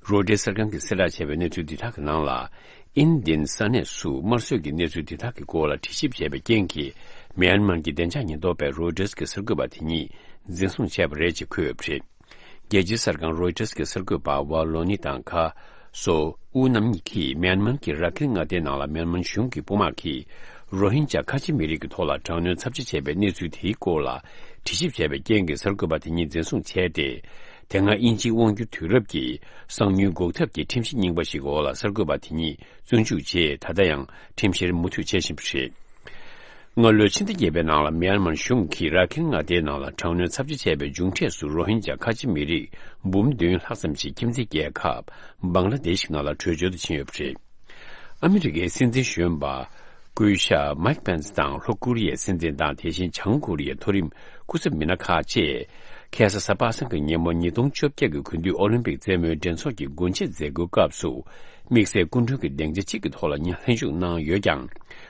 རོའི་ཊར་གསར་ཁང་གིས་གསལ་བསྒྲགས་བྱས་པའི་གནས་ཚུལ་འདི་དག་གི་ནང་ལ། ཨིན་ལྡན་ས་གནས་སུ་དམར་གསོད་ཀྱི་གནས་ཚུལ་འདི་དག་གི་སྐོར་ལ་དྲི་ཞིབ་བྱས་པའི་རྐྱེན་གྱིས། མེན་མར་གྱི་བདེ་འཇགས་ཉེན་རྟོག་པས་རོའི་ཊར་གྱི་གསར་འགོད་པ་དེ་གཉིས་འཛིན་བཟུང་བྱས་པ་རེད་ཅེས་འཁོད་ཡོད་པ་རེད། རྒྱལ་སྤྱིའི་གསར་ཁང་རོའི་ཊར་གྱི་གསར་འགོད་པ་ཝ་ལོ་ནི་དང་ཀ་སོ་ཨུ་རྣམ་གཉིས་ཀྱིས་མེན་མར་གྱི་ར་ཁིན་མངའ་སྡེའི་ནང་ལ་མེན་མར་གཞུང་གི་དཔུང་དམག་གིས་རོ་ཧིན་ཇཱ་ཁ་ཆེ་མི་རིགས་ཀྱི་ཐོག་ལ་དྲག་གནོན་ཚབས་ཆེ་བྱས་པའི་གནས་ཚུལ་དེའི་སྐོར་ལ་དྲི་ཞིབ་བྱས་པའི་རྐྱེན་གྱིས་གསར་འགོད་པ་དེ་གཉིས་འཛིན་བཟུང་བྱས་ཏེ། དེ་སྔ་དབྱིན་ཇིའི་དབང་སྒྱུར་དུས་རབས་ཀྱི་གསང་མྱུལ་འགོག་ཐབས་ཀྱི་ཁྲིམས་གཞི་རྙིང་པ་ཞིག་འོག་ལ་གསར་འགོད་པ་དེ་གཉིས་བཙོན་འཇུག་རྗེས། ད་ལྟ་ཡང་ཁྲིམས་བཤེར་མུ་མཐུད་བྱེད་བཞིན་པ་རེད། སྔ་ལོའི་ཕྱི་ཟླ་བརྒྱད་པའི་ནང་ལ་མེན་མར་གཞུང་གིས་ར་ཁིན་མངའ་སྡེའི་ནང་ལ་དྲག་གནོན་ཚབས་ཆེ་བྱས་པའི་མཇུག་འབྲས་སུ་རོ་ཧིན་ཇཱ་ཁ་ཆེ་མི་རིགས་འབུམ་བདུན་ལྷག་ཙམ་ཞིག་ཁྱིམ་མཚེས་རྒྱལ་ཁབ་བང་ལ་དེ་ཤི་ནང་ལ་བྲོས་བྱོལ་དུ་ཕྱིན་ཡོད་པ་རེད། ཨ་མི་རི་ཀའི་སྲིད་འཛིན་གཞོན་པ་སྐུ་ཞབས་མའིག་པེན་སི་དང་ལྷོ་ཀོ་རི་ཡའི་སྲིད་འཛིན་དང་། དེ་བཞིན་བྱང་ཀོ་རི་ཡའི་མཐོ་རིམ་སྐུ་ཚབ་མི་སྣ་ཁག་བཅས་ཁ་སང་གཟའ་པ་སངས་ཀྱི་ཉིན་མོ་ཉིས་སྟོང་བཅོ་བརྒྱད་ཀྱི་དགུན་དུས་ཨོ་ལིམ་པིག་རྩེད་མོའི་འགྲན་ཚོགས་ཀྱི་སྒོ་འབྱེད་མཛད་སྒོའི་སྐབས་སུ། དམིགས་བསལ་སྐུ་མགྲོན་གྱི་སྡིངས་ཆ་གཅིག་གི་ཐོག་ལ་ལྷན་ཞུགས་གནང་ཡོད་ཀྱང་།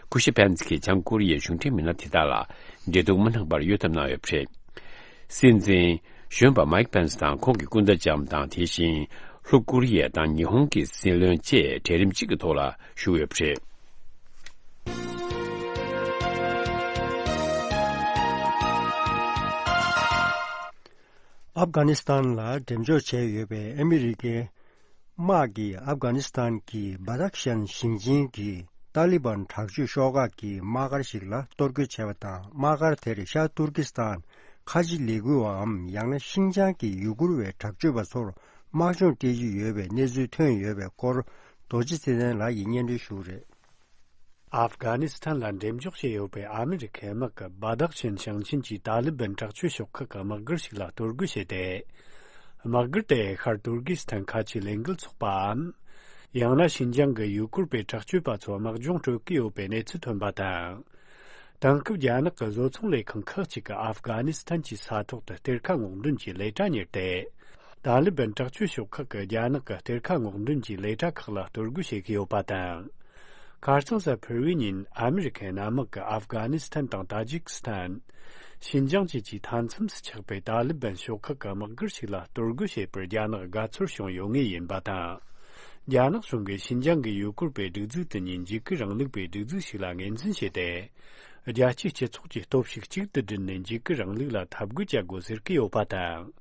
སྐུ་ཞབས་པེན་སི་གིས་བྱང་ཀོ་རི་ཡའི་གཞུང་འབྲེལ་མི་སྣ་དེ་དག་ལ་འབྲེལ་གཏུག་མ་གནང་བར་གཡོལ་ཐབས་གནང་ཡོད་པ་རེད། སྲིད་འཛིན་གཞོན་པ་མའིག་པེན་སི་དང་ཁོང་གི་སྐུ་ཟླ་ལྕམ་དང་། དེ་བཞིན་ལྷོ་ཀོ་རི་ཡ་དང་ཉི་ཧོང་གི་སྲིད་བློན་བཅས་གྲལ་རིམ་གཅིག་གི་ཐོག་ལ་བཞུགས་ཡོད་པ་རེད། ཨབ་གྷ་ནི་སི་ཐན་ལ་འགྲེམས་འཇོག་བྱས་ཡོད་པའི་ཨ་མི་རི་ཀའི་དམག་གིས་ཨབ་གྷ་ནི་སི་ཐན་གྱི་བ་དག་ཤན་ཞིང་ཆེན་གྱི་ཏཱ་ལི་བན་དྲག་སྤྱོད་ཤོག་ཁག་གི་དམག་སྒར་ཞིག་ལ་གཏོར་རྒོལ་བྱས་པ་དང་། དམག་སྒར་དེར་ཤར་ཏུར་ཀི་སི་ཐན་ཁ་ཆེ་ལས་འགུལ་བའམ་ཡང་ན་ཤིན་ཅང་གི་ཡུ་གུར་བའི་དྲག་སྤྱོད་པ་ཚོར་དམག་སྦྱོང་སྤྲད་ཀྱི་ཡོད་པའི་གནས་ཚུལ་ཐོན་ཡོད་པའི་སྐོར། རྡོ་རྗེ་ཚེ་བརྟན་ལགས་ཀྱིས་སྙན་སྒྲོན་ཞུ་གི་རེད། ཨབ་གྷ་ནི་སི་ཐན་ལ་འགྲེམས་འཇོག་བྱས་ཡོད་པའི་ཨ་མི་རི་ཁའི་དམག་གིས་བྷ་དག་ཆིན་ཞིང་ཆེན་གྱི་ཏཱ་ལི་བན་དྲག་སྤྱོད་ཤོག་ཁག་གི་དམག་སྒར་ཞིག་ལ་གཏོར་རྒོལ་བྱས་ཏེ། དམག་སྒར་དེ་ཤར་ཏུར་ཀི་སི་ཐན་ཁ་ཆེའི་ལས་འགུལ་ཚོགས་པའམ། ཡང་ན་ཤིན་ཅང་གི་ཡུ་གུར་པའི་དྲག་སྤྱོད་པ་ཚོ་དམག་སྦྱོང་སྤྲོད་ཀྱི་ཡོད་པའི་གནས་ཚུལ་ཐོན་པ་དང་། དེང་སྐབས་རྒྱ་ནག་གི་བཟོ་ཚོང་ལས་ཁང་ཁག་ཅིག་གིས་ཨབ་གྷ་ནི་སི་ཐན་གྱི་ས་ཐོག་ཏུ་གཏེར་ཁ་སྔོག་འདོན་གྱི་ལས་གྲྭ་གཉེར་ཏེ། ཏཱ་ལི་བན་དྲག་སྤྱོད་ཤོག་ཁག་གིས་རྒྱ་ནག་གི་གཏེར་ཁ་སྔོག་འདོན་གྱི་ལས་གྲྭ་ཁག་ལ་གཏོར་རྒོལ་བྱེད་ཀྱི་ཡོད་པ་དང་། ཁ་རྩང་གཟའ་ཕུར་བུའི་ཉིན་ཨ་མི་རི་ཁའི་གནམ་དམག་གིས་ཨབ་གྷ་ནི་སི་ཐན་དང་ཏཱ་ཇིག་སི་ཐན། ཤིན་ཅང་བཅས་ཀྱི་མཐའ་མཚམས་སུ་ཆགས་པའི་ཏཱ་ལི་བན་ཤོག་ཁག་གི་དམག་སྒར་ཞིག་ལ་གཏོར་རྒོལ་བྱས་པར་རྒྱ་ནག་དགའ་ཚོར་བྱུང་ཡོད་ངེས་ཡིན་པ་དང་། རྒྱ་ནག་གཞུང་གིས་ཤིན་ཅང་གི་ཡུ་གུར་པའི་སྒྲིག་འཛུགས་དེ་ཉིད་འཇིགས་སྐུལ་རིང་ལུགས་པའི་སྒྲིག་འཛུགས་ཤིག་ལ་ངོས་འཛིན་བྱས་ཏེ། རྒྱལ་སྤྱིའི་སྤྱི་ཚོགས་ཀྱི་སྟོབས་ཤུགས་གཅིག་ཏུ་བསྒྲིལ་ནས་འཇིགས་སྐུལ་རིང་ལུགས་ལ་འཐབ་རྒོལ་བྱ་དགོས་ཟེར་གྱི་ཡོད་པ་དང་།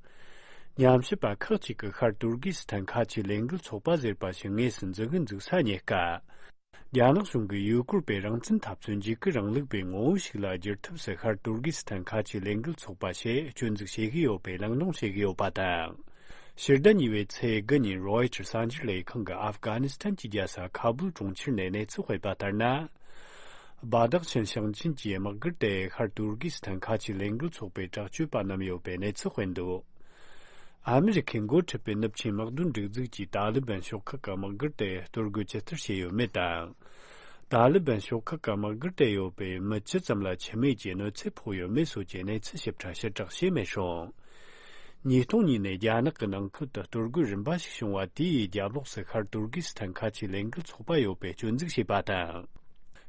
ཉམས་ཞིབ་པ་ཁག་ཅིག་གིས་ཤར་ཏུར་ཀི་སི་ཐན་ཁ་ཆེའི་ལས་འགུལ་ཚོགས་པ་ཟེར་པ་ཞིག་དངོས་སུ་འཛུགས་སྐྲུན་འཛུགས་ས་རྙེད་སྐབས། རྒྱ་ནག་གཞུང་གིས་ཡུ་གུར་པའི་རང་བཙན་འཐབ་རྩོད་འཇིགས་སྐུལ་རིང་ལུགས་པའི་ངོ་བོ་ཞིག་ལ་བསྒྱུར་ཐབས་སུ་ཤར་ཏུར་ཀི་སི་ཐན་ཁ་ཆེའི་ལས་འགུལ་ཚོགས་པ་ཞེས་སྐྱོན་འཛུགས་བྱེད་ཀྱི་ཡོད་པའི་གླེང་སློང་བྱེད་ཀྱི་ཡོད་པ་དང་། ཕྱི་ཟླ་གཉིས་པའི་ཚེས་དགུ་ཉིན་རོའི་ཊར་གསར་འགྱུར་ལས་ཁང་གིས་ཨབ་གྷ་ནི་སི་ཐན་གྱི་རྒྱལ་ས་ཁ་བུལ་གྲོང་ཁྱེར་ནས་གནས་ཚུལ་སྤེལ་བ་ལྟར་ན། བྷ་དག་ཆིན་ཞིང་ཆེན་གྱི་དམག་སྒར་དེ་ཤར་ཏུར་ཀི་སི་ཐན་ཁ་ཆེའི་ལས་འགུལ་ཚོགས་པའི་དྲག་སྤྱོད་པ་བསྣམས་ཡོད་པའི་གནས་ཚུལ་སྤེལ་འདུག་ཨ་མི་རི་ཁས་འགོ་ཁྲིད་པའི་ནུབ་ཆིངས་དམག་དོན་སྒྲིག་འཛུགས་ཀྱིས་ཏཱ་ལི་བན་ཤོག་ཁག་གི་དམག་སྒར་དེ་གཏོར་རྒོལ་ཇི་ལྟར་བྱས་ཡོད་མེད་དང་། ཏཱ་ལི་བན་ཤོག་ཁག་གི་དམག་སྒར་དེ་ཡོད་པའི་མི་ཇི་ཙམ་ལ་འཆི་རྨས་ཀྱི་གནོད་འཚེ་ཕོག་ཡོད་མེད་སོགས་ཀྱི་གནས་ཚུལ་ཞིབ་ཕྲ་ཕྱིར་བསྒྲགས་བྱས་མེད་སོང་། ཉིས་སྟོང་གཉིས་ནས་རྒྱ་ནག་གི་ནང་ཁུལ་དུ་གཏོར་རྒོལ་རིམ་པ་ཞིག་བྱུང་བ་དེའི་རྒྱབ་ལོགས་སུ་ཤར་ཏུར་ཀི་སི་ཐན་ཁ་ཆེའི་ལས་འགུལ་ཚོགས་པ་ཡོད་པའི་སྐྱོན་འཛུགས་བྱས་པ་དང་།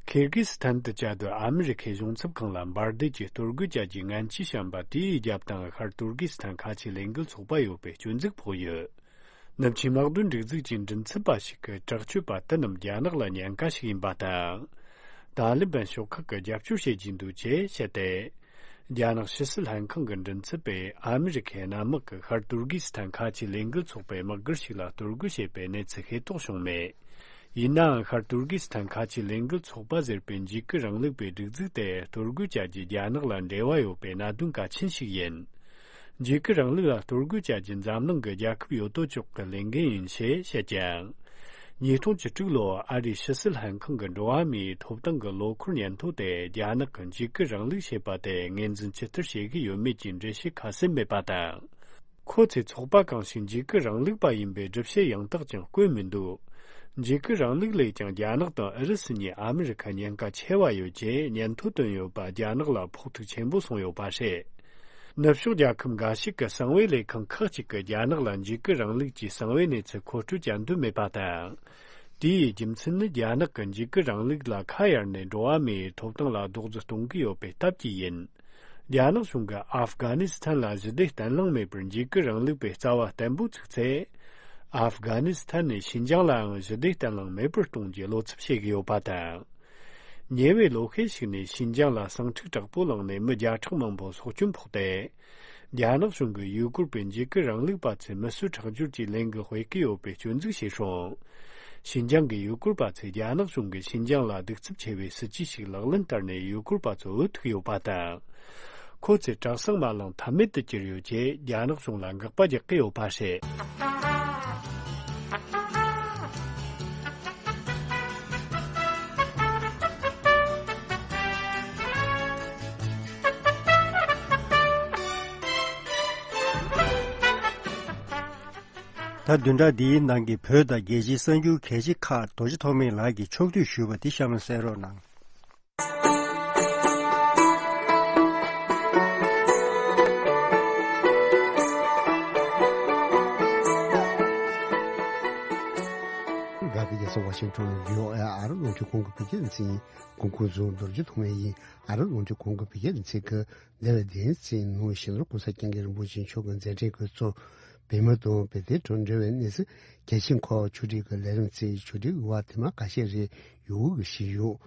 ཁིར་གི་སི་ཐན་དུ་བཅའ་སྡོད་ཨ་མི་རི་ཁའི་གཞུང་ཚབ་ཁང་ལ་འབར་མདེལ་གྱིས་གཏོར་རྒོལ་བྱ་རྒྱུའི་ངན་ཇུས་བཤམས་པ་དེའི་རྒྱབ་དང་ཤར་ཏུར་ཀི་སི་ཐན་ཁ་ཆེའི་ལས་འགུལ་ཚོགས་པ་ཡོད་པའི་སྐྱོན་འཛུགས་ཕོག་ཡོད། ནུབ་ཆིངས་དམག་དོན་སྒྲིག་འཛུགས་ཀྱི་མགྲིན་ཚབ་པ་ཞིག་གིས་དྲག་སྤྱོད་པ་དེ་རྣམས་རྒྱ་ནག་ལ་ཉེན་ཁ་ཞིག་ཡིན་པ་དང་། ཏཱ་ལི་བན་ཤོག་ཁག་གིས་རྒྱབ་སྐྱོར་བྱེད་ཀྱིན་འདུག་ཅེས་བཤད་དེ། རྒྱ་ནག་ཕྱི་སྲིད་ལྷན་ཁང་གི་མགྲིན་ཚབ་པས་ཨ་མི་རི་ཁའི་གནམ་དམག་གིས་ཤར་ཏུར་གི་སི་ཐན་ཁ་ཆེའི་ལས་འགུལ་ཚོགས་པའི་དམག་སྒར་ཞིག་ལ་གཏོར་རྒོལ་བྱས་པའི་གནས་ཚུལ་ཤེས་རྟོགས་བྱུང་མེད། ཡིན་ནའང་ཤར་ཏུར་གི་སི་ཐན་ཁ་ཆེའི་ལས་འགུལ་ཚོགས་པ་ཟེར་པའི་འཇིགས་སྐུལ་རིང་ལུགས་པའི་སྒྲིག་འཛུགས་དེ་གཏོར་རྒོལ་བྱ་རྒྱུའི་རྒྱ་ནག་ལ་འབྲེལ་བ་ཡོད་པའི་གནད་དོན་གལ་ཆེན་ཞིག་ཡིན། འཇིགས་སྐུལ་རིང་ལུགས་ལ་གཏོར་རྒོལ་བྱ་རྒྱུ་འཛམ་གླིང་གི་རྒྱལ་ཁབ་ཡོད་དོ་ཅོག་གི་ལས་འགན་ཡིན་ཞེས་བཤད་ཀྱང་། ཉིས་སྟོང་བཅུ་དྲུག་ལོར་ཨ་རིའི་ཕྱི་སྲིད་ལྷན་ཁང་གི་འགྲོ་བ་མིའི་ཐོབ་ཐང་གི་ལོ་འཁོར་སྙན་ཐོ་དེ་རྒྱ་ནག་གིས་འཇིགས་སྐུལ་རིང་ལུགས་ཞེས་པ་དེ་ངོས་འཛིན་ཇི་ལྟར་བྱེད་ཀྱི་ཡོད་མེད་ཀྱི་འགྲེལ་བཤད་ཁ་གསལ་མེད་པ་དང་། ཁོ་ཚོས་ཚོགས་པ་གང་ཞིག་འཇིགས་སྐུལ་རིང་ལུགས་པ་ཡིན་པའི་སྒྲུབ་བྱེད་ཡང་དག་ཀྱང་བཀོད་མི་འདུག་འཇིགས་སྐུལ་རིང་ལུགས་ལས་ཀྱང་རྒྱ་ནག་དང་ཨུ་རུ་སུ་གཉིས་ཨ་མི་རི་ཁ་ཉེན་ཁ་ཆེ་བ་ཡོད་ཅེས་སྙན་ཐོ་བཏོན་ཡོད་པ་རྒྱ་ནག་ལ་ཕོག་ཐུག་ཆེན་པོ་སོང་ཡོད་པ་རེད། ནུབ་ཕྱོགས་རྒྱལ་ཁབ་འགའ་ཞིག་གི་གསང་བའི་ལས་ཁང་ཁག་ཅིག་གིས་རྒྱ་ནག་ལ་འཇིགས་སྐུལ་རིང་ལུགས་ཀྱི་གསང་བའི་གནས་ཚུལ་མཁོ་སྤྲོད་བྱ་འདོད་མེད་པ་དང་། དེའི་རྒྱུ་མཚན་ནི་རྒྱ་ནག་གིས་འཇིགས་སྐུལ་རིང་ལུགས་ལ་ཁ་གཡར་ནས་འགྲོ་བ་མིའི་ཐོབ་ཐང་ལ་རྡོག་རྫིས་གཏོང་གི་ཡོད་པའི་སྟབས་ཀྱིས་ཡིན། རྒྱ་ནག་གཞུང་གིས་ཨབ་གྷ་ནི་སི་ཐན་ལ་ཞི་བདེ་བརྟན་ལྷིང་མེད་པར་འཇིགས་སྐུལ་རིང་ལུགས་པའི་རྩ་བ་བརྟན་པོ་བཙུགས་ཚེ། ཨབ་གྷ་ནི་སི་ཐན་ནས་ཤིན་ཅང་ལའང་ཞི་བདེ་བརྟན་ལྷིང་མེད་པར་གཏོང་རྒྱུའི་བློ་འཚབ་བྱེད་ཀྱི་ཡོད་པ་དང་། ཉེ་བའི་ལོ་ཤས་ཤིག་ནས་ཤིན་ཅང་ལ་ཟིང་འཁྲུག་དྲག་པོ་ལངས་ནས་མི་བརྒྱ་ཕྲག་མང་པོ་སྲོག་སྐྱོན་ཕོག་སྟེ། རྒྱ་ནག་གཞུང་གིས་ཡུ་གུར་པའི་འཇིགས་སྐུལ་རིང་ལུགས་པ་ཚོས་མི་གསོད་ཁྲག་སྦྱོར་གྱི་ལས་འགུལ་སྤེལ་གྱི་ཡོད་པའི་སྐྱོན་འཛུགས་བྱས་སོང་། ཤིན་ཅང་གི་ཡུ་གུར་པ་ཚོས་རྒྱ་ནག་གཞུང་གིས་ཤིན་ཅང་ལ་གདུག་རྩུབ་ཆེ་བའི་སྲིད་ཇུས་ཤིག་ལག་ལེན་བསྟར་ནས་ཡུ་གུར་པ་ཚོ་འུ་ཐུག་ཡོད་པ་དང་། ཁོ་ཚོས་གྲྭ་ཚང་མ་ལངས་ཐབས་མེད་དུ་གྱུར་ཡོད་ཅེས་རྒྱ་ནག་གཞུང་ལ་འགག་པ་རྒྱག་གི་ཡོད་པ་རེད། ད་བདུན་ཕྲག་འདིའི་ནང་གི་བོད་དང་རྒྱལ་སྤྱིའི་གསར་འགྱུར་གལ་ཆེ་ཁག་རྡོ་རྗེ་ཐོགས་མེད་ལགས་ཀྱིས་ཕྱོགས་བསྡུས་ཞུས་པ་འདི་གཤམ་ལ་གསན་རོགས་གནང་། རྒྱ་གར་རྒྱལ་ས་ཝ་ཤིང་ཊོན་བྷི་ཨོ་ཨེ་ཨ་རི་རླུང་འཕྲིན་ཁང་གི་བོད་སྐད་སྡེ་ཚན་ཡིན། གོང་བཀུར་ཟུར་རྡོ་རྗེ་ཐོགས་མེད་ཡིན། ཨ་རི་རླུང་འཕྲིན་ཁང་གི་བོད་སྐད་སྡེ་ཚན་གྱི་འདས་པའི་བདུན་ཚིགས་ནང་ཞིང་ནོར་༸གོང་ས་༸སྐྱབས་མགོན་རིན་པོ་ཆེ་མཆོག་གི་མཛད་འཕྲིན་སྐོར་གཙོ། བོད་མི་དང་བོད་དོན་དང་འབྲེལ་བའི་གནས་ཚུལ་གལ་ཆེན་ཁག་ཕྱོགས་སྒྲིག་གི་ལས་རིམ་བཅས་ཕྱོགས་སྒྲིག་དབུ་བ་དེ་མ་ཁ་ཤས་རེ་ཡོད་གི་ཞིག་ཡོད།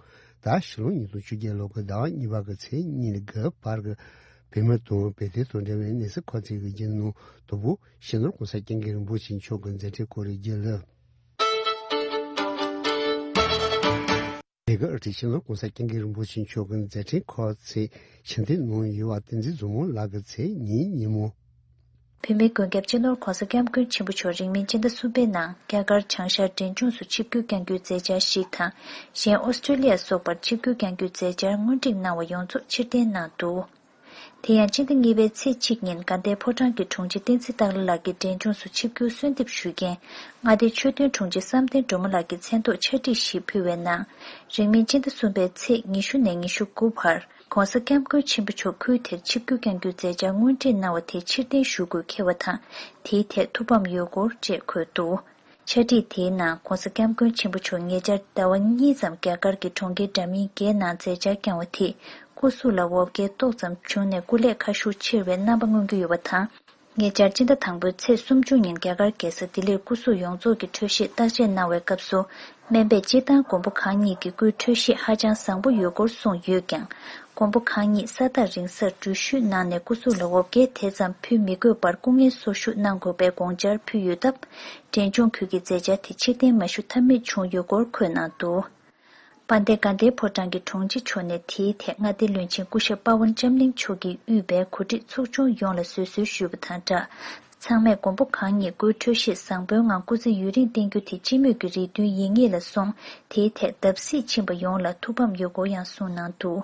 ད་ཕྱི་ལོ་ཉིས་སྟོང་བཅོ་བརྒྱད་ལོ་གི་ཟླ་བ་གཉིས་པ་གི་ཚེས་གཉིས་ནས་དགུ་བར་གྱི་བོད་མི་དང་བོད་དོན་དང་འབྲེལ་བའི་གནས་ཚུལ་ཁག་ཅིག་གི་རྒྱུན་ནང་དང་པོ་ཞིང་ནོར་༸གོང་ས་༸སྐྱབས་མགོན་རིན་པོ་ཆེ་མཆོག་གི་མཛད་འཕྲིན་སྐོར་རེ་རྒྱུན་ལ། དེ་ག་ཨ་ཏི་ཤི་ལོ་༸གོང་ས་༸སྐྱབས་མགོན་རིན་པོ་ཆེ་མཆོག་གི་མཛད་འཕྲིན་ཁག་ཚེ་ཕྱི་འདི་ནང་ཡོད་པ་བསྟན་འཛིན་བཟང་མོ་ལགས་ཀྱི་ཚེ་ཉིན་ཉིན་མོ། བོད་མིའི་མགོན་སྐྱབས་སྤྱི་ནོར་༧གོང་ས་༧སྐྱབས་མགོན་ཆེན་པོ་མཆོག་རིང་མིན་སྤྱི་ཟླ་གསུམ་པའི་ནང་རྒྱ་གར་བྱང་ཤར་འབྲས་ལྗོངས་སུ་ཆིབས་བསྒྱུར་བསྐྱང་རྒྱུའི་མཛད་འཆར་ཞིག་དང་། གཞན་ཨོ་སི་ཀྲོ་ལི་ཡར་སོགས་པར་ཆིབས་བསྒྱུར་བསྐྱང་རྒྱུའི་མཛད་འཆར་སྔོན་སྒྲིག་གནང་བ་ཡོངས་རྫོགས་ཕྱིར་འཐེན་གནང་འདུག་དེ་ཡང་སྤྱི་ཟླ་གཉིས་པའི་ཚེས་གཅིག་ཉིན་དགའ་ལྡན་ཕོ་བྲང་གི་དྲུང་ཆེ་བསྟན་འཛིན་སྟག་ལྷ་ལགས་ཀྱིས་འབྲས་ལྗོངས་སུ་ཆིབས་བསྒྱུར་གསོལ་འདེབས་ཞུས་རྐྱེན། མངའ་སྡེའི་ཆོས་དོན་དྲུང་ཆེ་བསམ་གཏན་སྒྲོལ་མ་ལགས་ཀྱིས་མཚན་ཐོག་ཕྱག་བྲིས་ཤིག་ཕུལ་བའི་ནང་། རིང་མིན་སྤྱི་ཟླ་གསུམ་པའི་ཚེས་ཉི་ཤུ་ནས་ཉི་ཤུ་དགུ་བར། ྋགོང་ས་ྋསྐྱབས་མགོན་ཆེན་པོ་མཆོག་ཁུལ་དེར་ཆིབས་བསྒྱུར་བསྐྱང་རྒྱུའི་མཛད་འཆར་སྔོན་སྒྲིག་གནང་བ་དེ་ཕྱིར་འཐེན་ཞུ་དགོས་འཁེལ་བ་དང་། དེའི་ཐད་ཐུགས་ཕམ་ཡོད་སྐོར་བཅས་འཁོད་འདུག་ཕྱག་བྲིས་དེའི་ནང་ྋགོང་ས་ྋསྐྱབས་མགོན་ཆེན་པོ་མཆོག་ཉེ་ཆར་ཟླ་བ་གཉིས་ཙམ་རྒྱ་གར་གྱི་གྲོང་ཁྱེར་འདྲ་མིན་བརྒྱད་ནང་མཛད་འཆར་བསྐྱངས་པ་དེས་སྐུ་གཟུགས་ལ་འོ་བརྒྱལ་ཏོག་ཙམ་བྱུང་ནས་སྐུ་ལས་ཁ་ཤུགས་ཆེ་བའི་རྣམ་པ་མངོན་གྱི་ཡོད་པ་དང་། ཉེ་ཆར་སྤྱི་ཟླ་དང་པོའི་ཚེས་སུམ་ཅུ་ཉིན་རྒྱ་གར་རྒྱལ་ས་ལྡི་ལིར་སྐུ་གཟུགས་ཡོངས་རྫོགས་ཀྱི་འཕྲོད་བཞེས་བརྟག་དཔྱད་གནང་བའི་སྐབས་སུ། སྨན་པས་སྤྱིར་བཏང་མགོན་པོ་གང་ཉིད་ཀྱི་སྐུའི་འཕྲོད་བཞེས་ཧ་ཅང་བཟང་པོ་ཡོད་སྐོར་གསུངས་ཡོད་ཀྱང་། མགོན་པོ་གང་ཉིད་ས་ཐག་རིང་སར་འགྲུལ་བཞུད་གནང་ནས་སྐུ་གཟུགས་ལ་འོ་བརྒྱལ་དེ་ཙམ་ཕུལ་མི་དགོས་པར་སྐུ་ངལ་གསོ་བཞུགས་གནང་དགོས་པའི་དགོངས་འཆར་ཕུལ་ཡོད་སྟབས། འབྲས་ལྗོངས་ཁུལ་གྱི་མཛད་འཆར་དེ་ཕྱིར་འཐེན་མ་ཞུ་ཐབས་མེད་བྱུང་ཡོད་སྐོར་འཁོད་གནང་འདུག་དཔལ་ལྡན་དགའ་ལྡན་ཕོ་བྲང་གི་དྲུང་ཆེ་མཆོག་ནས་དེའི་ཐད་མངའ་སྡེའི་བློན་ཆེན་སྐུ་ཞབས་པ་ཝན་ལྕམ་གླིང་མཆོག་གིས་དབུས་པའི་གོ་སྒྲིག་ཚོགས་ཆུང་ཡོངས་ལ་བཟོད་གསོལ་ཞུས་པ་དང་སྦྲགས། ཚང་མས་མགོན་པོ་གང་ཉིད་སྐུའི་འཕྲོད་བཞེས་བཟང་པོའི་ངང་སྐུ་ཚེ་ཡུན་རིང་བརྟན་རྒྱུ་དེ་སྤྱི་མོས་ཀྱི་རེ་འདུན་ཡིན་ངེས་ལ་སོང་། དེའི་ཐད་བརྡབ་གསིག་ཕྱིན་པ་ཡོངས་ལ་ཐུགས་ཕམ་ཡོད་སྐོར་ཡང་གསུངས་གནང་འདུག་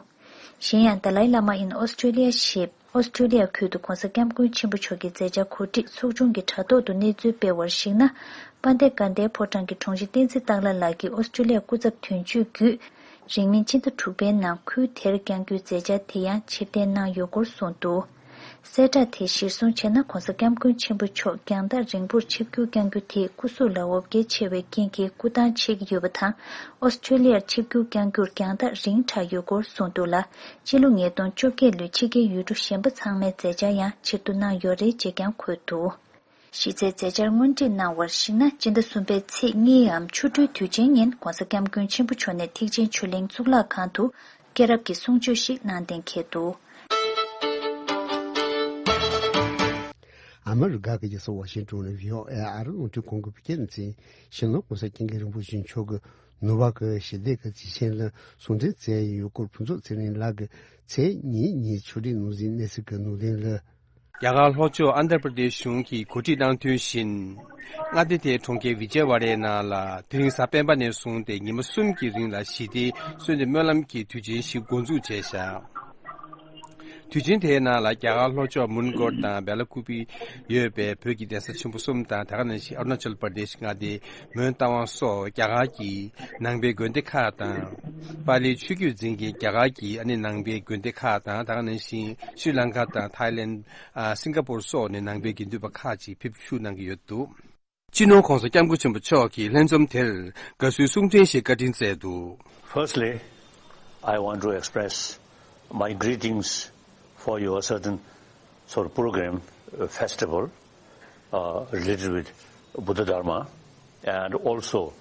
གཞན་ཡང་ཏཱ་ལའི་བླ་མ་ཨིན་ཨོ་སི་ཀྲོ་ལི་ཡ་ཞེས། ཨོ་སི་ཀྲོ་ལི་ཡ་ཁུལ་དུ་༧གོང་ས་༧སྐྱབས་མགོན་ཆེན་པོ་མཆོག་གི་མཛད་འཆར་གོ་སྒྲིག་ཚོགས་ཆུང་གིས་དྲ་ཐོག་ཏུ་གནས་ཚུལ་སྤེལ་བར་གཞིགས་ན། དཔལ་ལྡན་དགའ་ལྡན་ཕོ་བྲང་གི་དྲུང་ཆེ་བསྟན་འཛིན་སྟག་ལྷ་ལགས་ཀྱིས་ཨོ་སི་ཀྲོ་ལི་ཡ་སྐུ་ཚབ་དོན་གཅོད་བརྒྱུད། རིང་མིན་ཕྱི་ཟླ་དྲུག་པའི་ནང་ཁུལ་དེར་བསྐྱང་རྒྱུའི་མཛད་འཆར་དེ་ཡང་ཕྱིར་འཐེན་གནང་ཡོད་སྐོར་གསུངས་འདུག་གསལ་བསྒྲགས་དེ་གཞིར་བཟུང་བྱས་ན། ྋགོང་ས་ྋསྐྱབས་མགོན་ཆེན་པོ་མཆོག་རྒྱང་ཐག་རིང་པོར་ཆིབས་བསྒྱུར་བསྐྱང་རྒྱུ་དེ་སྐུ་གཟུགས་ལ་འོ་བརྒྱལ་ཆེ་བའི་རྐྱེན་གྱིས་སྐུ་ཐང་ཆད་ཀྱི་ཡོད་པ་དང་། ཨོ་སི་ཀྲོ་ལི་ཡར་ཆིབས་བསྒྱུར་བསྐྱང་རྒྱུར་རྒྱང་ཐག་རིང་དྲགས་ཡོད་སྐོར་གསུངས་འདུག་ལ། སྤྱི་ལོ་ཉིས་སྟོང་བཅོ་བརྒྱད་ལོའི་ཕྱི་རྒྱལ་ཡུལ་གྲུ་གཞན་པ་ཚང་མའི་མཛད་འཆར་ཡང་ཕྱིར་བསྡུ་གནང་ཡོད་རེད་ཅེས་ཀྱང་འཁོད་འདུག་གཞི་རྩའི་མཛད་འཆར་སྔོན་སྒྲིག་གནང་བར་གཞིགས་ན། སྤྱི་ཟླ་གསུམ་པའི་ཚེས་གཉིས་འམ་ཆོ་འཕྲུལ་དུས་ཆེན་ཉིན་ྋགོང་ས་ྋསྐྱབས་མགོན་ཆེན་པོ་མཆོག་ནས་ཐེག་ཆེན་ཆོས་གླིང་གཙུག་ལག་ཁང་དུ་སྐྱེས་རབས་ཀྱི་གསུང་ཆོས་ཤིག་གནང་གཏན་འཁེལ་འདུག་ཨ་མི་རི་ཀ་གི་རྒྱལ་ས་ཝ་ཤིང་ཏོན་ནས་བྷི་ཨོ་ཨེ་ཨ་རི་རླུང་འཕྲིན་ཁང་གི་བོད་སྐད་སྡེ་ཚན། སྤྱི་ནོར་ྋགོང་ས་ྋསྐྱབས་མགོན་རིན་པོ་ཆེ་མཆོག་གིས་ནུབ་པ་གི་ཞི་བདེ་གི་དུས་ཆེན་ལ་གསུང་འཕྲིན་བསྩལ་ཡོད་སྐོར་ཕུན་ཚོགས་ཚེ་རིང་ལགས་ཀྱིས་ཚེས་གཉིས་ཉིན་ཕྱོགས་སྒྲིག་གནང་ཟིན་གནས་ཚུལ་གྱི་ནང་དོན་ལ། རྒྱ་གར་ལྷོ་ཕྱོགས་ཨན་དྷ་པྲ་དེཤ་གཞུང་གིས་གོ་སྒྲིག་གནང་དོན་བཞིན། མངའ་སྡེ་དེའི་གྲོང་ཁྱེར་བི་ཇེ་ཝ་ཌ་ཡའི་ནང་ལ་དེ་རིང་གཟའ་སྤེན་པ་ནས་བཟུང་སྟེ་ཉི་མ་གསུམ་གྱི་རིང་ལ་ཞི་བདེའི་གསོལ་འདེབས་སྨོན་ལམ་གྱི་དུས་ཆེན་ཞིག་འགོ་འཛུགས་བྱས་བཞག་དུས་ཆེན་དེའི་ནང་ལ་རྒྱ་གར་ལྷོ་ཕྱོགས་མོན་གྷོ་དང་བེ་ལ་ཀུ་པི་ཡོད་པའི་བོད་ཀྱི་གདན་ས་ཆེན་པོ་གསུམ་དང་། དེ་ག་ནང་བཞིན་ཨ་རུ་ན་ཅལ་པར་དེཤ་མངའ་སྡེའི་མོན་རྟ་དབང་སོགས་རྒྱ་གར་གྱི་ནང་པའི་དགོན་སྡེ་ཁག་དང་། པཱ་ལིའི་ཆོས་བརྒྱུད་འཛིན་མཁན་རྒྱ་གར་གྱི་ཨ་ནི་ནང་པའི་དགོན་སྡེ་ཁག་དང་། དེ་ག་ནང་བཞིན་ཤྲི་ལང་ཀ་དང་ཐའི་ལེན། ཨ། སིང་ག་པུར་སོགས་ནས་ནང་པའི་དགེ་འདུན་པ་ཁག་ཅིག་ཕེབས་བསུ་གནང་གི་ཡོད་འདུག་སྤྱི་ནོར་ྋགོང་ས་ྋསྐྱབས་མགོན་ཆེན་པོ་མཆོག་གིས་ལྷན་འཛོམས་དེར་དགའ་བསུའི་གསུང་འཕྲིན་ཞིག་བཀའ་དྲིན་བསྩལ་འདུག Firstly, I want to express my greetings for your certain sort of program, uh, festival, uh, related with Buddha Dharma, and also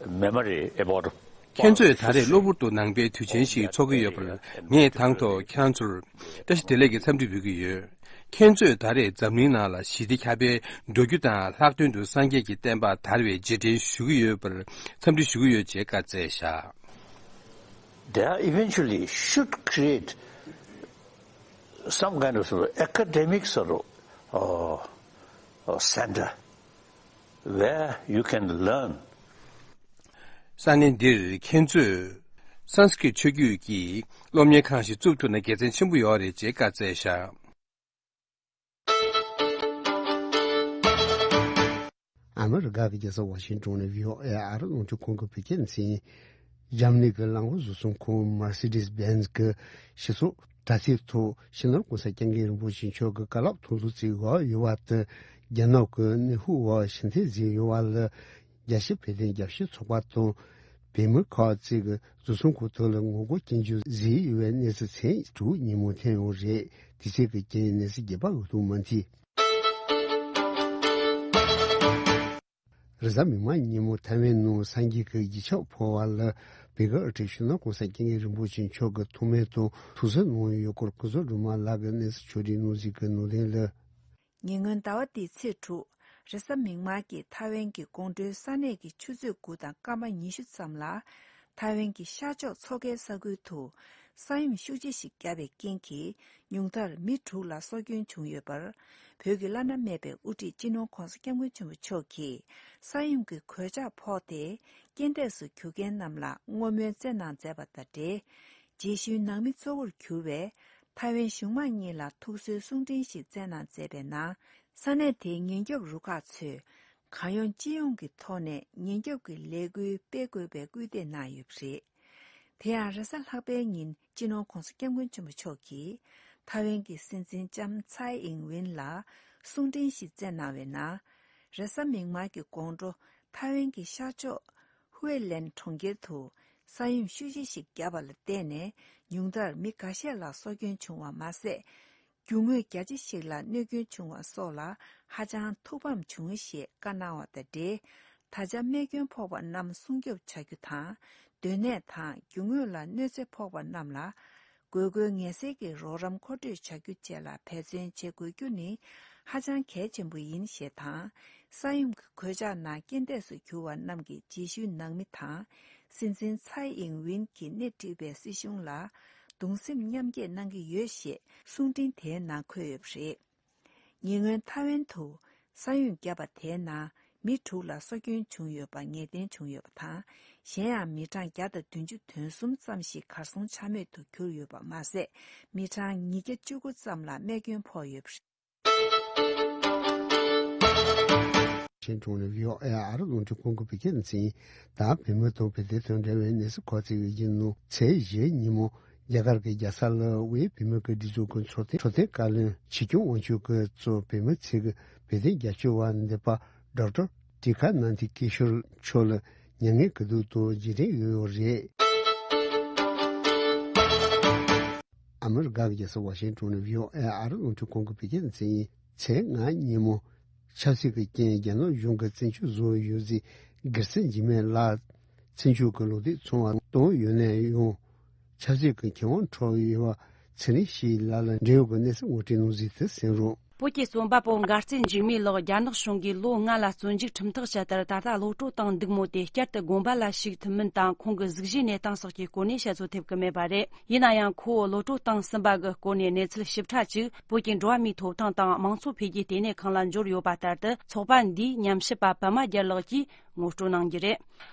memory about ཁྱེད་ཚོས་ད་རེས་གློ་བུར་དུ་ནང་པའི་དུས་ཆེན་ཞིག་འཚོགས་ཀྱི་ཡོད་པར་ངས་དང་ཐོག་ཁྱེད་རང་ཚོར་བཀྲ་ཤིས་བདེ་ལེགས་ཀྱི་འཚམས་འདྲི་འབུལ་གྱི་ཡོད། ཁྱེད་ཚོས་ད་རེས་འཛམ་གླིང་ནང་ལ་ཞི་བདེ་ཁྱབ་སྤེལ་འགྲོ་རྒྱུ་དང་། ལྷག་དོན་དུ་སངས་རྒྱས་ཀྱི་བསྟན་པ་དར་བའི་རྗེས་དྲན་ཞུ་གི་ཡོད་པར་འཚམས་འདྲི་ཞུ་གི་ཡོད་ཅེས་བཀའ་སྩལ་བཞག They are eventually should create some kind of sort of academic sort of, uh, uh, center where you can learn. ས་གནས་འདིར་ཁྱེད་ཚོས་སཾ་སྐྲྀཏ་ཆོས་བརྒྱུད་ཀྱི་སློབ་གཉེར་ཁང་ཞིག་བཙུགས་ཐུབ་ན་དགེ་མཚན་ཆེན་པོ་ཡོད་རེད་ཅེས་བཀའ་སྩལ་བཞག་ཨ་མི་རི་ཀ་གི་རྒྱལ་ས་ཝ་ཤིང་ཏོན་ནས་བྷི་ཨོ་ཨེ་ཨ་རི་རླུང་འཕྲིན་ཁང་གི་བོད་སྐད་སྡེ་ཚན། འཇར་མ་ནི་གི་རླངས་འཁོར་བཟོ་ཚོང་ཁང་Mercedes-Benz གི་སྤྱི་ཚོགས་དྲ་ཚིགས་ཐོག་སྤྱི་ནོར་ྋགོང་ས་ྋསྐྱབས་མགོན་རིན་པོ་ཆེ་མཆོག་གི་བཀའ་སློབ་ཐུགས་སློབ་ཚིག་འོག་ཡོད་པ་དེ། རྒྱ་ནག་གི་ནུས་ཤུགས་འོག་ཕྱིར་འཐེན་བཟོས་ཡོད་པ་ལ། རྒྱལ་སྤྱིའི་བོད་དོན་རྒྱབ་སྐྱོར་ཚོགས་པ་དང་། བོད་མི་ཁག་ཅིག་གིས་བཟོ་ཚོང་ཁང་དེ་ལ་ངོ་རྒོལ་སྐྱོན་བརྗོད་བཟོས་ཡོད་པའི་གནས་ཚུལ་མཚན་དྲུག་ཉིན་མོ་ཐོན་ཡོད་རེད། དེ་ཚོ་གི་རྐྱེན་གནས་ཚུལ་རྒྱས་པ་འོད་སྟོང་མ་མཐོང་། རེས་གཟའ་མིག་དམར་ཉིན་མོ་ཐའེ་ཝན་ནང་སངས་རྒྱས་ཀྱི་གཞིས་ཆགས་ཕོ་བ་ལ་བོད་ཀྱི་དབུ་ཁྲིད་སྤྱི་ནོར་ྋགོང་ས་ྋསྐྱབས་མགོན་རིན་པོ་ཆེ་མཆོག་གིས་ཐུགས་སྨོན་དང་ཐུགས་གསོ་གནང་ཡོད་སྐོར་ཀུན་བཟང་སྒྲོལ་མ་ལགས་ཀྱིས་གནས་ཚུལ་ཕྱོགས་སྒྲིག་གནང་ཟིན་གྱི་ནང་དོན་ལ། ཉེ་སྔོན་ཟླ་བ་འདིའི་ཚེས་དྲུག་རེས་གཟའ་མིག་དམར་གྱི་ཐའེ་ཝན་གྱི་དགོང་དྲོའི་ས་གནས་ཀྱི་ཆུ་ཚོད་དགུ་དང་སྐར་མ་ཉི་ཤུ་ཙམ་ལ། ཐའེ་ཝན་གྱི་ཤར་ཕྱོགས་མཚོ་ཁའི་ས་ཁུལ་དུ། ས་ཡོམ་ཤུགས་ཆེ་ཞིག་བརྒྱབ་པའི་རྐྱེན་གྱིས་ཉུང་མཐར་མི་དྲུག་ལ་སྲོག་སྐྱོན་བྱུང་ཡོད་པར། བོད་ཀྱི་བླ་ན་མེད་པའི་དབུ་ཁྲིད་སྤྱི་ནོར་༧གོང་ས་༧སྐྱབས་མགོན་ཆེན་པོ་མཆོག་གིས་ས་ཡོམ་གྱི་གོད་ཆག་ཕོག་སྟེ་རྐྱེན་འདས་སུ་གྱུར་མཁན་རྣམས་ལ་བསྔོ་སྨོན་བསྩལ་གནང་མཛད་པ་དང་འབྲེལ། རྗེས་ཤུལ་ནང་མི་གཙོ་བོར་གྱུར་བའི་ཐའེ་ཝན་གཞུང་མང་གཉིས་ལ་ཐུགས་གསོའི་གསུང་འཕྲིན་ཞིག་བསྩལ་གནང་མཛད་པའི་ནང་། ས་གནས་དེའི་ཉེན་སྐྱོབ་རུ་ཁག་ཚོས་གང་ཡོང་ཅི་ཡོང་གི་ཐོག་ནས་ཉེན་སྐྱོབ་ཀྱི་ལས་འགུལ་སྤེལ་དགོས་པའི་སྐུལ་འདེད་གནང་ཡོད་པ་རེད། དེ་ཡང་རེས་གཟའ་ལྷག་པའི་ཉིན་སྤྱི་ནོར་༧གོང་ས་༧སྐྱབས་མགོན་ཆེན་པོ་མཆོག་གིས་ཐའེ་ཝན་གྱི་སྲིད་འཛིན་ལྕམ་ཚའེ་ཨིང་ཝིན་ལ་གསུང་འཕྲིན་ཞིག་བསྩལ་གནང་བའི་ནང་། རེས་གཟའ་མིག་དམར་གྱི་དགོང་དྲོ་ཐའེ་ཝན་གྱི་ཤར་ཕྱོགས་ཧུའེ་ལན་གྲོང་ཁྱེར་དུ་ས་ཡོམ་ཤུགས་ཆེ་ཞིག་བརྒྱབ་པ་ལ་བརྟེན་ནས་ཉུང་མཐར་མི་འགའ་ཤས་ལ་སྲོག་སྐྱོན་བྱུང་བ་མ་ཟད། རྒྱུ་དངོས་རྒྱ་ཆེ་ཞིག་ལ་གནོད་སྐྱོན་བྱུང་བ་སོགས་ལ་ཧ་ཅང་ཐུགས་ཕམ་བྱུང་ཞེས་བཀའ་གནང་བ་དང་འབྲེལ། ད་ཆ་རྨས་སྐྱོན་ཕོག་པ་རྣམས་སྲུང་སྐྱོབ་བྱ་རྒྱུ་དང་། སྡོད་གནས་དང་རྒྱུ་དངོས་ལ་གནོད་འཚེ་ཕོག་པ་རྣམས་ལ། དགོས་མཁོའི་ངལ་སེལ་གྱི་རོགས་རམ་མཁོ་སྤྲོད་བྱ་རྒྱུ་བཅས་ལ་འབད་བརྩོན་བྱེད་དགོས་རྒྱུ་ནི་ཧ་ཅང་གལ་ཆེན་པོ་ཡིན་ཞེས་དང་། ས་ཡོམ་གྱི་གོད་ཆག་ནང་རྐྱེན་འདས་སུ་གྱུར་བ་རྣམས་ཀྱི་རྗེས་ཤུལ་ནང་མི་དང་། སྲིད་འཛིན་ཚའེ་ཨིང་ཝིན་གྱིས་སྣེ་ཁྲིད་པའི་སྲིད་གཞུང་ལ་གདུང་སེམས་མཉམ་སྐྱེད་གནང་གི་ཡོད་ཞེས་གསུང་འཕྲིན་དེའི་ནང་འཁོད་ཡོད་པ་རེད། ཉེ་སྔོན་ཐའེ་ཝན་དུ་ས་ཡོམ་བརྒྱབ་པ་དེའི་ནང་མི་དྲུག་ལ་སྲོག་སྐྱོན་བྱུང་ཡོད་པ་ངེས་གཏན་བྱུང་ཡོད་པ་དང་། གཞན་ཡང་མི་གྲངས་བརྒྱ་དང་བདུན་ཅུ་དོན་གསུམ་ཙམ་ཞིག་གར་སོང་ཆ་མེད་དུ་གྱུར་ཡོད་པ་མ་ཟད། མི་གྲངས་ཉིས་བརྒྱ་བཅུ་དགུ་ཙམ་ལ་རྨས་སྐྱོན་ཕོག་ཡོད་པ་རེད། ཤིན་ཀྲུང་ནས་བྷི་ཨོ་ཨེ་ཨ་རི་རླུང་འཕྲིན་ཁང་གི་བོད་སྐད་སྡེ་ཚན་ཡིན། ད་བོད་མི་དང་བོད་དོན་དང་འབྲེལ་བའི་གནས་ཚུལ་ཁག་ཅིག་ཡིན་ནོ། ཚེས་བཞི་ཉིན་མོ་རྒྱ་གར་གྱི་རྒྱལ་ས་ལ་དབུས་བོད་མི་གི་སྒྲིག་འཛུགས་ཀྱི་ཚོགས་ཐེངས་འཕྲོད་བསྟེན་བཀའ་བློན་ཆོས་སྐྱོང་དབང་ཕྱུག་གིས་གཙོས་བོད་མི་ཚོས་ཀྱི་བོད་དོན་རྒྱབ་སྐྱོར་བ་འདེམས་པ་ཌོག་ཊར་ཏི་ཁ་ནན་དི་ཀེ་ཤོར་མཆོག་ལ་མྱ་ངན་གུས་འདུད་དང་རྗེས་དྲན་ཡོད་ཡོད་རེད། ཨ་མི་རི་ཀ་གི་རྒྱལ་ས་ཝ་ཤིང་ཊོན་ནས་བྷི་ཨོ་ཨེ་ཨ་རི་རླུང་འཕྲིན་ཁང་གི་བོད་སྐད་སྡེ་ཚན་ཡིན། ཚེས་ལྔ་ཉིན་མོ་ཆབ་སྲིད་ཀྱི་རྐྱེན་རྒྱ་ནག་གཞུང་གིས་བཙན་བྱོལ་བཟོ་ཡོད་ཟེར་སྒེར་རྩེ་འཇིགས་མེད་ལགས་བཙན་བྱོལ་གྱི་ལོ་དེབ་ཚོང་བ་བཏང་ཡོད་ན་ཡང་། ཆབ་སྲིད་ཀྱི་འཁྱེར་དབང་འཕྲོག་ཡོད་པ་ཚེ་རིང་སྐྱིད་ལགས་ལ་འབྲེལ་ཡོད་ཀྱི་གནས་ཚུལ་ངོ་སྤྲོད་གནང་ཟིན་ཏེ་གསན་རོགས། བོད་ཀྱི་རྩོམ་པ་པོ་མགར་རྩེ་འཇིགས་མེད་ལགས་རྒྱ་ནག་གཞུང་གིས་ལོ་ལྔ་ལ་བཙོན་འཇུག་ཁྲིམས་ཐག་བཅད་མཐར་ད་ལྟ་གློད་བཀྲོལ་བཏང་འདུག་མོད་དེ་བསྐྱར་དུ་དགོན་པ་ལ་ཞུགས་ཐུབ་མིན་དང་ཁོང་གི་གཟུགས་གཞིའི་གནས་སྟངས་སོགས་ཀྱི་སྐོར་ནས་བཤད་ཚོད་ཐེབས་ཀྱི་མེད་པ་རེད། ཡིན་ན་ཡང་ཁོ་བོ་གློད་བཀྲོལ་བཏང་ཟིན་པ་གི་སྐོར་ནས་གནས་ཚུལ་ཞིབ་ཕྲ་ཅིག་བོད་ཀྱི་འགྲོ་བ་མིའི་ཐོབ་ཐང་དང་མང་གཙོ་འཕེལ་རྒྱས་ལྟེ་གནས་ཁང་ལ་འབྱོར་ཡོད་པ་ལྟར་དུ། ཚོགས་པ་འདིའི་ཉམས་ཞིབ་པ་པད་མ་རྒྱལ་ལགས་ཀྱིས་ངོ་སྤྲོད་གནང་རྒྱུ་རེད།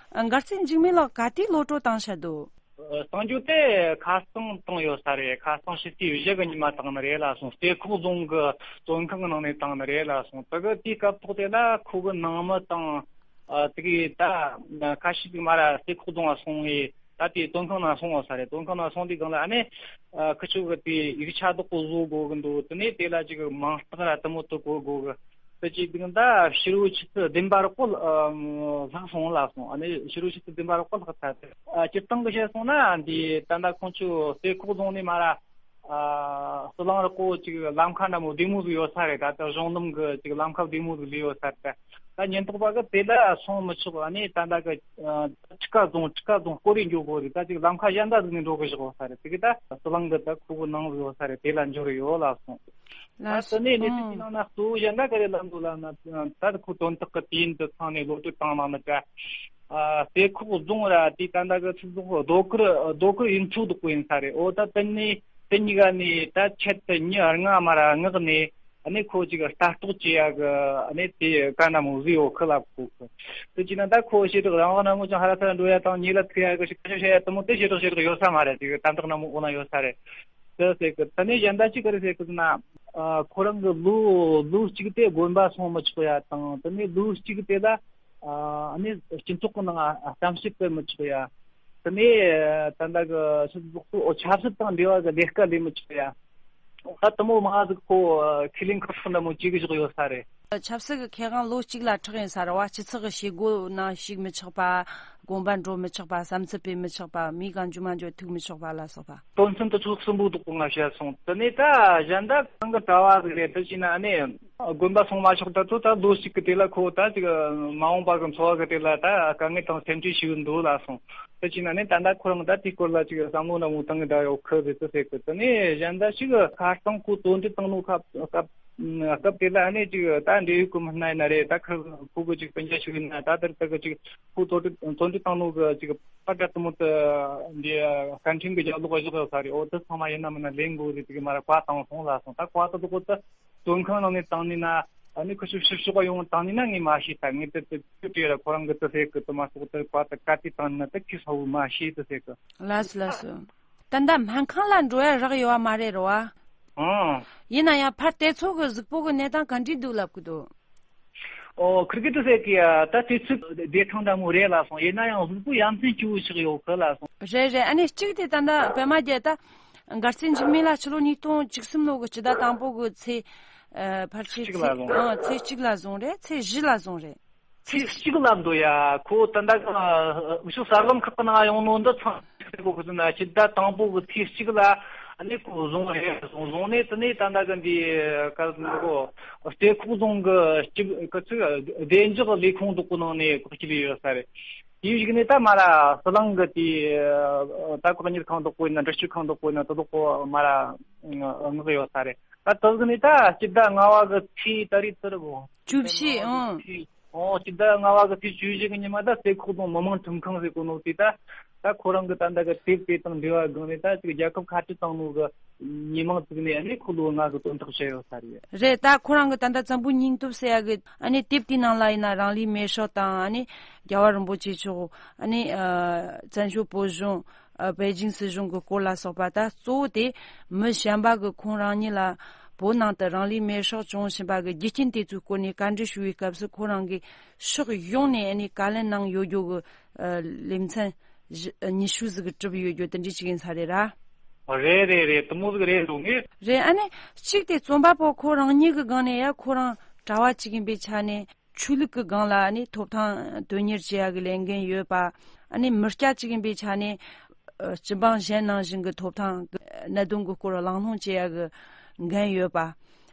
མགར་རྩེ་འཇིགས་མེད་ལགས་ག་དུས་གློད་བཀྲོལ་བཏང་བཞག་འདུག་གཏོང་རྒྱུ་དེ་ཁ་རྩང་བཏང་ཡོད་ས་རེད། ཁ་རྩང་ཕྱི་ཚེས་བཞི་གི་ཉི་མ་བཏང་ནི་རེད་ལ་སོང་། རྩེ་ཁོག་རྫོང་གི་བཙོན་ཁང་གི་ནང་ནས་བཏང་ནི་རེད་ལ་སོང་། དེ་གི་དུས་སྐབས་ཐོག་དེ་ལ་ཁོ་གི་ནང་མི་དང་། ཨ། དེ་གི་ད་ཁ་ཤས་ཅིག་མར་ར་རྩེ་ཁོག་རྫོང་ལ་སོང་བས་ད་དེ་བཙོན་ཁང་ནང་སོང་ཡོད་ས་རེད། བཙོན་ཁང་ནང་སོང་དུས་སྒང་ལ་ཨ་ནི། ཨ། ཁི་ཆོ་གི་དེ་ཡིག་ཆ་བདག་པོ་བཟོ་དགོས་གི་འདུག་དེ་ནས་དེ་ལ་ཅིག་མིང་རྟགས་ར་དེ་མོ་བཏོད་དགོས་དགོས་གི། དེ་ཅིག་དུས་ད་ཕྱི་རུ་ཆུ་ཚོད་བདུན་པ་རོགས་པོ་ལྷག་སོང་ལ་སོང་། ཨ་ནི་ཕྱི་རུ་ཆུ་ཚོད་བདུན་པ་རོགས་པོ་ལྷག་ཚར་ཏེ། ཨ། སྤྱིར་བཏང་གི་བཤད་སོང་ན་འདི་ད་ལྟ་ཁོང་ཚོ་རྩེ་ཁོག་རྫོང་ནས་མར་ར། ཨ། ཟི་ལིང་རི་ཀོ་ཅིག་ལམ་ཁ་འདྲ་མོ་བདེ་མོ་ཟིག་ཡོད་ས་རེད། ད་ལྟ་གཞུང་ལམ་གི་ཅིག་ལམ་ཁ་བདེ་མོ་ཟིག་ལས་ཡོད་ས་རེད། ད་ཉེན་རྟོག་པ་གི་དེ་ལ་སོང་མི་ཆོག་ཨ་ནི་ད་ལྟ་གི་ཁྲི་ཀ་རྫོང་ཁྲི་ཀ་རྫོང་སྐོར་རེ་འགྱོ་དགོས་རེད། ད་ཅིག་ལམ་ཁ་གཞན་དག་ཟིག་ནས་འགྲོ་གི་བཞག་ཡོད་ས་རེད། དེ་གི་ད་ཟི་ལིང་གི་ད་ཁུག་གི་ནང་ཟིག་ཡོད་ས་རེད། དེ་ལ་འབྱོར་ཡོད་ལ་སོང་། ད་དེ་ནས་གནས་ཚུལ་གྱི་ནང་ན་གཙོ་བོ་གཞན་དག་ག་རེ་ལབ་འདུག་ལབ་ན། ད་ཁོ་དོན་དག་གི་དུས་ཡུན་དུ་ཚང་ནས་གློད་བཀྲོལ་བཏང་ལ་ནི་ཀ་ཨ། རྩེ་ཁོག་རྫོང་ར་དེ་ད་ལྟ་གི་ཚིག་ཐོག་རྡོ་ཁུར་རྡོ་ཁུར་ཡུན་ཚོ་འདུག་པོ་ཡིན་ས་རེད། འོ་ད་དེ་ནས་དེ་གཉིས་ཀ་ནས་ད་ཆེད་དུ་མྱི་ལྔ་མར་ར་མངགས་ནས་ཨ་ནི་ཁོ་ཅིག་ལྟ་རྟོག་བྱེད་ཡ་གི་ཨ་ནི་དེ་ག་འདྲ་མོ་བཟོས་ཡོད་ཁི་ལབ་གོ་གི། དེ་བྱས་ན་ད་ཁོ་ཞེ་དྲག་རང་དབང་འདྲ་མོ་ཅང་ཧ་ར་ས་ར་འགྲོ་ཡ་དང་ཉེ་ལ་ཐུག་ཡ་གི་ཞིག་ཁ་ཤས་བཤད་ཡ་དེ་མོ་དེ་ཞེ་དྲག་ཞེ་དྲག་ཡོད་ས་མ་རེད། ཅིག་དམ་དྲག་འདྲ་མོ་འོ་ན་ཡོད་ས་རེད། དེ་ཟེར་གི། དེ་ནས་གཞན་དག་ཅིག་ག་རེ་ཟེར་གི་ཟེར་ན། ཨ། ཁོ་རང་གི་ལོ་ལོ་གཅིག་དེ་དགོན་པ་སོང་མི་ཆོག་ཡ་དང་། དེ་ནས་ལོ་གཅིག་དེ་ལ། ཨ་ནི་སྤྱི་ཚོགས་ཀྱི་ནང་གཏམ་བཤད་སྤེལ་མི་ཆོག་ཡ། དེ་ནས་ད་ལྟ་གི་ཕྱི་ཚོགས་ཚོ་ཆབ་སྲིད་དང་འབྲེལ་བ་གི་ལས་ཀ་ལས་མི་ཆོག་ཡ། ད་དེ་མོ་མང་ཟིག་ཁོ་ཁས་ལེན་ཁག་ཁག་འདྲ་མོ་བྱེད་གི་བཞག་ཡོད་ས་རེད། ཆབ་སྲིད་ཀྱི་ཁེ་དབང་ལོ་གཅིག་ལ་ཕྲག་ཡིན་ས་རེད་བ། སྤྱི་ཚོགས་ཀྱི་བྱེད་སྒོ་ནང་ཞུགས་མི་ཆོག་པ། དགོན་པ་འགྲོ་མི་ཆོག་པ། བསམ་ཚུལ་སྤེལ་མི་ཆོག་པ། མིའི་གང་བྱུང་མང་བྱུང་ཐུག་མི་ཆོག་པ་ལ་སོགས་པ། དོན་ཚན་དེ་ཚོ་གསུམ་པོ་འདུག་པོ་ང་བཤད་སོང་། དེ་ནས་ད་གཞན་དག་གང་གི་གྲྭ་བ་ཟིག་རེད། དེ་བྱས་ན་ཨ་ནི་དགོན་པ་སོང་མ་ཆོག་ད་དུ་ད་ལོ་གཅིག་གི་དེ་ལ་ཁོ་ད་ཅིག་མ་འོངས་པ་གི་འཚོ་བ་གི་དེ་ལ་ད་དཀའ་ངལ་དང་སེམས་ཁྲལ་ཞིག་འདུག་ལ་སོང་། དེ་བྱས་ན་ནི་ད་ལྟ་ཁོ་རང་ད་དེའི་སྐོར་ལ་ཅིག་བསམ་བློ་འདྲ་མོ་བཏང་གི་ད་ཡོད་ཁུ་ཟེར་དུ་ཟེར་གི། དེ་ནས་གཞན་དག་ཞིག་ཁ་སྟོང་ཁོ་དོན་དེ་བཏང་ནོ་ཁ་སྐབས། སྐབས་དེ་ལ་ཨ་ནི་ཅིག་ད་འབྲེལ་ཡོད་གི་མི་སྣ་ཡིན་ན་རེད། ད་ཁུ་ཁུ་གི་ཅིག་སྤུན་ཀྱག་ཞིག་ཡིན་ན། ད་དེར་ད་གི་ཅིག་ཁུ་བཙོན་འཁྲིད་བཙོན་འཁྲིད་བཏང་ནོ་གི་ཅིག་པར་འདྲ་དུ་མོ་དུ་འདི་སྐད་འཕྲིན་གི་རྒྱབ་ལོགས་བཞག་ཡོད་ས་རེད། འོ་དེ་ཚང་མ་ཡིན་ན་མིན་ན་ལེན་དགོས་རེད། དེ་གི་མ་ར་བཀའ་བཏང་སོང་ལ་སོང་། ད་བཀའ་དེ་དག་དེ་བཙོན་ཁང་ནང་ནས་བཏང་ནི་ན། ཨ་ནི་ཁུ་ཤུ་ཤུ་ཤུ་བ་ཡོང་བཏང་ནི་ན་ངས་མ་ཤེས། ད་ངས་དེ་དེ་དེ་བྲིས་ར་ཁོ་རང་གི་དེ་ཟེར་གི་དེ་མ་གཏོགས་དེ་བཀའ་དེ་ག་དུས་བཏང་ནི་ན་དེ་ཁྱི་ས་བོ་མ་ཤེས། དེ་ཟེར་གི། ལགས་སོ་ལགས་སོ། ད་ལྟ་སྨན་ཁང་ལ་འགྲོ་ཡ་རག་ཡོད་བ་མ་རེད་རོ་བ། ཨང་། ཡིན་ན་ཡང་ཕར་དེ་ཚོ་གི་གཟུགས་པོ་གི་གནས་སྟངས་ག་འདྲ་འདུག་ལབ་གི་འདུག། ཨོ་ཁིར་གི་དུ་ཟེར་གི་ཡ། ད་དུས་ཚོད་བདེ་ཐང་འདྲ་མོ་རེད་ལ་སོང་། ཡིན་ན་ཡང་གཟུགས་པོ་ཡ་མཚན་སྐྱོ་བོ་ཞིག་ཡོད་གི་ལ་སོང་། རེད་རེད། ཨ་ནི་གཅིག་དེ་ད་ལྟ་པད་མ་རྒྱལ་ད་མགར་རྩེ་འཇིགས་མེད་ལ་ཕྱི་ལོ་ཉིས་སྟོང་བཅུ་གསུམ་ལོ་གི་སྤྱི་ཟླ་དང་པོ་གི་ཚེས་ཨ་ཕལ་ཆེར་གཅིག་ལ་ཚེས་བཟུང་། ཨ་ཚེས་གཅིག་ལ་བཟུང་རེད། ཚེས་བཞི་ལ་བཟུང་རེད། ཚེས་གཅིག་ལ་འདུག་ཡ། ཁོ་ད་ལྟ་གི་འུ་ཆོ་གསར་ལམ་ཁག་གི་ནང་ཡོང་ནོ་འདི་ཚང་མ་ཁོ་ཁོ་ཚོ་ན་སྤྱི་ཟླ་དང་པོ་གི་ཚེས་གཅིག་ལ་ཨ་ནི་ཁོ་བཟུང་རེད། བཟུང་བཟུང་ནས་དེ་ནས་ད་ལྟ་གི་འདི་ག་ཟེར་ནི་གོ། རྩེ་ཁོག་རྫོང་གི་སྤྱི་ག་ཚོད་བདེ་འཇགས་ལས་ཁུངས་དག་གི་ནང་ནས་ཁོ་སྐྱེལ་ཡོད་ས་རེད། དེའི་གཞུག་ནས་ད་མ་ར་ཟི་ལིང་གི་དེ་ད་ཁོ་གཉེར་ཁང་དག་གི་ཡིན་ན། འདྲི་གཅོད་ཁང་དག་གི་ཡིན་ན། དེ་དག་གི་མ་ར་མངགས་ཡོད་ས་རེད། ད་དེ་གི་ནས་ད་སྤྱི་ཟླ་ལྔ་བ་གི་ཚེས་ད་རེས་དེ་རེད་གོ། བཅུ་བཞི། ཨང་། ཨོ་སྤྱི་ཟླ་ལྔ་བ་གི་ཚེས་བཅུ་བཞི་གི་ཉི་མ་ད་རྩེ་ཁོག་རྫོང་མི་དམངས་ཁྲིམས་ཁང་ཟེར་གོ་ནོ་དེ་ད། ད་ཁོ་རང་གི་ད་ལྟ་གི་དེབ་དེ་དང་འབྲེལ་བ་སྒང་ནས་ད་ཅིག་རྒྱལ་ཁབ་ཁ་བྲལ་བཏང་ནོ་གི་ཉེས་མིང་བཙུགས་ནས་ཨ་ནི་ཁོ་ལོ་ལྔ་གི་དོན་དག་བྱས་ཡོད་ས་རེད། རེད། ད་ཁོ་རང་གི་ད་ལྟ་བཙན་པོའི་སྙིང་སྟོབས་ཟེར་ཡ་གི་ཨ་ནི་དེབ་དེའི་ནང་ལ་ཡིན་ན་རང་ལུས་མེར་སྲེག་དང་། ཨ་ནི་རྒྱལ་བ་རིན་པོ་ཆེ་མཆོག་ཨ་ནི་ཨ་བཙན་བྱོལ་བོད་གཞུང་ཨ་པེ་ཅིང་སྲིད་གཞུང་གི་སྐོར་ལ་སོགས་པ། ད་གཙོ་བོ་དེ་མི་གཞན་པ་གི་ཁོང་རང་ཉིད་ལ་བོད་ནང་དུ་རང་ལུས་མེར་སྲེག་བྱུང་བཞིན་པ་གི་རྒྱུ་རྐྱེན་དེ་ཚོའི་སྐོར་ནས་བཀའ་འདྲི་ཞུ་བའི་སྐབས་སུ་ཁོ་རང་གིས་ཕྱོགས་ཡོངས་ནས་ཨ་ནི་བཀའ་ལན་གནང་ཡོད་རྒྱུ་གི་ཨ་ལེ་ཚན་བཞི་ཉི་ཤུ་ཟིག་གི་གྲུབ་ཡོད་རྒྱུ་དེ་འདྲ་ཅིག་ཡིན་ས་རེད་ར། རེད་རེད་རེད། དེ་མོ་ཟིག་རེད་འདུག་ངས། རེད། ཨ་ནི་གཅིག་དེ་རྩོམ་པ་པོ་ཁོ་རང་ཉིད་ཀྱི་སྒང་ནས་ཡ་ཁོ་རང་གྲྭ་བ་གཅིག་ཡིན་པའི་ཆ་ནས་ཆོས་ལུགས་ཀྱི་སྒང་ལ་ཨ་ནི་ཐོབ་ཐང་དོན་གཉེར་བྱེད་ཡ་གི་ལས་འགན་ཡོད་པ། ཨ་ནི་མི་སྐྱ་གཅིག་ཡིན་པའི་ཆ་ནས་ཨ་སྤྱི་འབངས་གཞན་ནང་བཞིན་གྱི་ཐོབ་ཐང་གི་གནད་དོན་གྱི་སྐོར་གླེང་སློང་བྱེད་ཡ་གི་འགན་ཡོད་པ།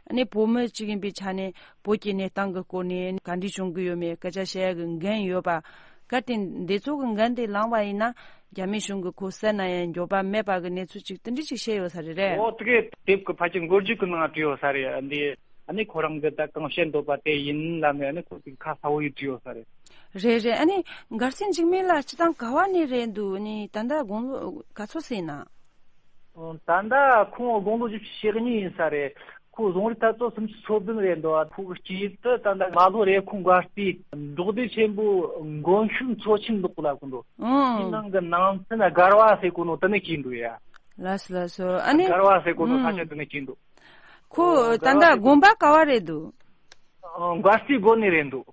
ཨ་ནི་བོད་མི་གཅིག་ཡིན་པའི་ཆ་ནས་བོད་ཀྱི་གནས་སྟངས་ཀྱི་སྐོར་ནས་ག་འདྲ་བྱུང་གི་ཡོད་མེད་སྐད་ཆ་བཤད་ཡ་གི་འགན་ཡོད་པ། གལ་ཏེ་འདི་ཚོ་གི་འགན་དེ་བླངས་པ་ཡིན་ན་རྒྱ་མི་གཞུང་གིས་ཁོ་བསད་ན་ཡང་འགྱོད་པ་མེད་པ་གི་གནས་ཚུལ་ཅིག་དེ་འདྲ་ཅིག་བཤད་ཡོད་ས་རེད། རེད། འོ་དེ་གའི་དེབ་ཀྱི་ཕལ་ཆེར་མགོ་མཇུག་གི་ནང་བྲིས་ཡོད་ས་རེད། འདི་ཨ་ནི་ཁོ་རང་གི་ད་གང་བཤད་འདོད་པ་དེ་ཡིན་ལབ་ནས་ཨ་ནི་ཁོ་ཚོས་ཁ་གསལ་བོ་ཡིས་བྲིས་ཡོད་ས་རེད། རེད་རེད། ཨ་ནི་མགར་སེང་འཇིགས་མེད་ལགས་སྤྱིར་བཏང་ག་བ་ནས་རེད་འདུག། ཨ་ནི་ད་ལྟ་དགུང་ལོ་ག་ཚོད་ཟིན་ན། ད་ལྟ་ཁོང་དགུང་ལོ་བཞི་བཅུ་ཞེ་གཉིས་ཡིན་ས་རེད། ཁོ་རྫོང་རིགས་འཐབ་རྩོད་སུམ་ཅུ་སོ་བདུན་རེད་འདུག། ཁོ་གི་སྐྱེས་ཡུལ་དུ་ད་ལྟ་རྨ་ལྷོ་རེད། ཁོང་མགར་སྟོད་འབྲོག་སྡེ་ཆེན་པོ་མགོན་ཤུགས་མཚོ་ཆེན་འདུག་ལབ་གི་འདུག། ཨང་། དེའི་ནང་གི་ནང་ཚན་སྒར་བ་ཟེར་གོ་ནོ་དེ་ནས་སྐྱེས་འདུག་ཡ། ལགས་སོ་ལགས་སོ། ཨ་ནི་སྒར་བ་ཟེར་གོ་ནོ་ཨང་ས་ཆ་དེ་ནས་སྐྱེས་འདུག། ཁོ་ཨོ་ད་སྒར་བ་ལྟ་ཟེར་གོ་དགོན་པ་ག་བ་རེད་འདུག། ཨང་། མགར་སྟོད་དགོན་ནས་རེད་འདུག།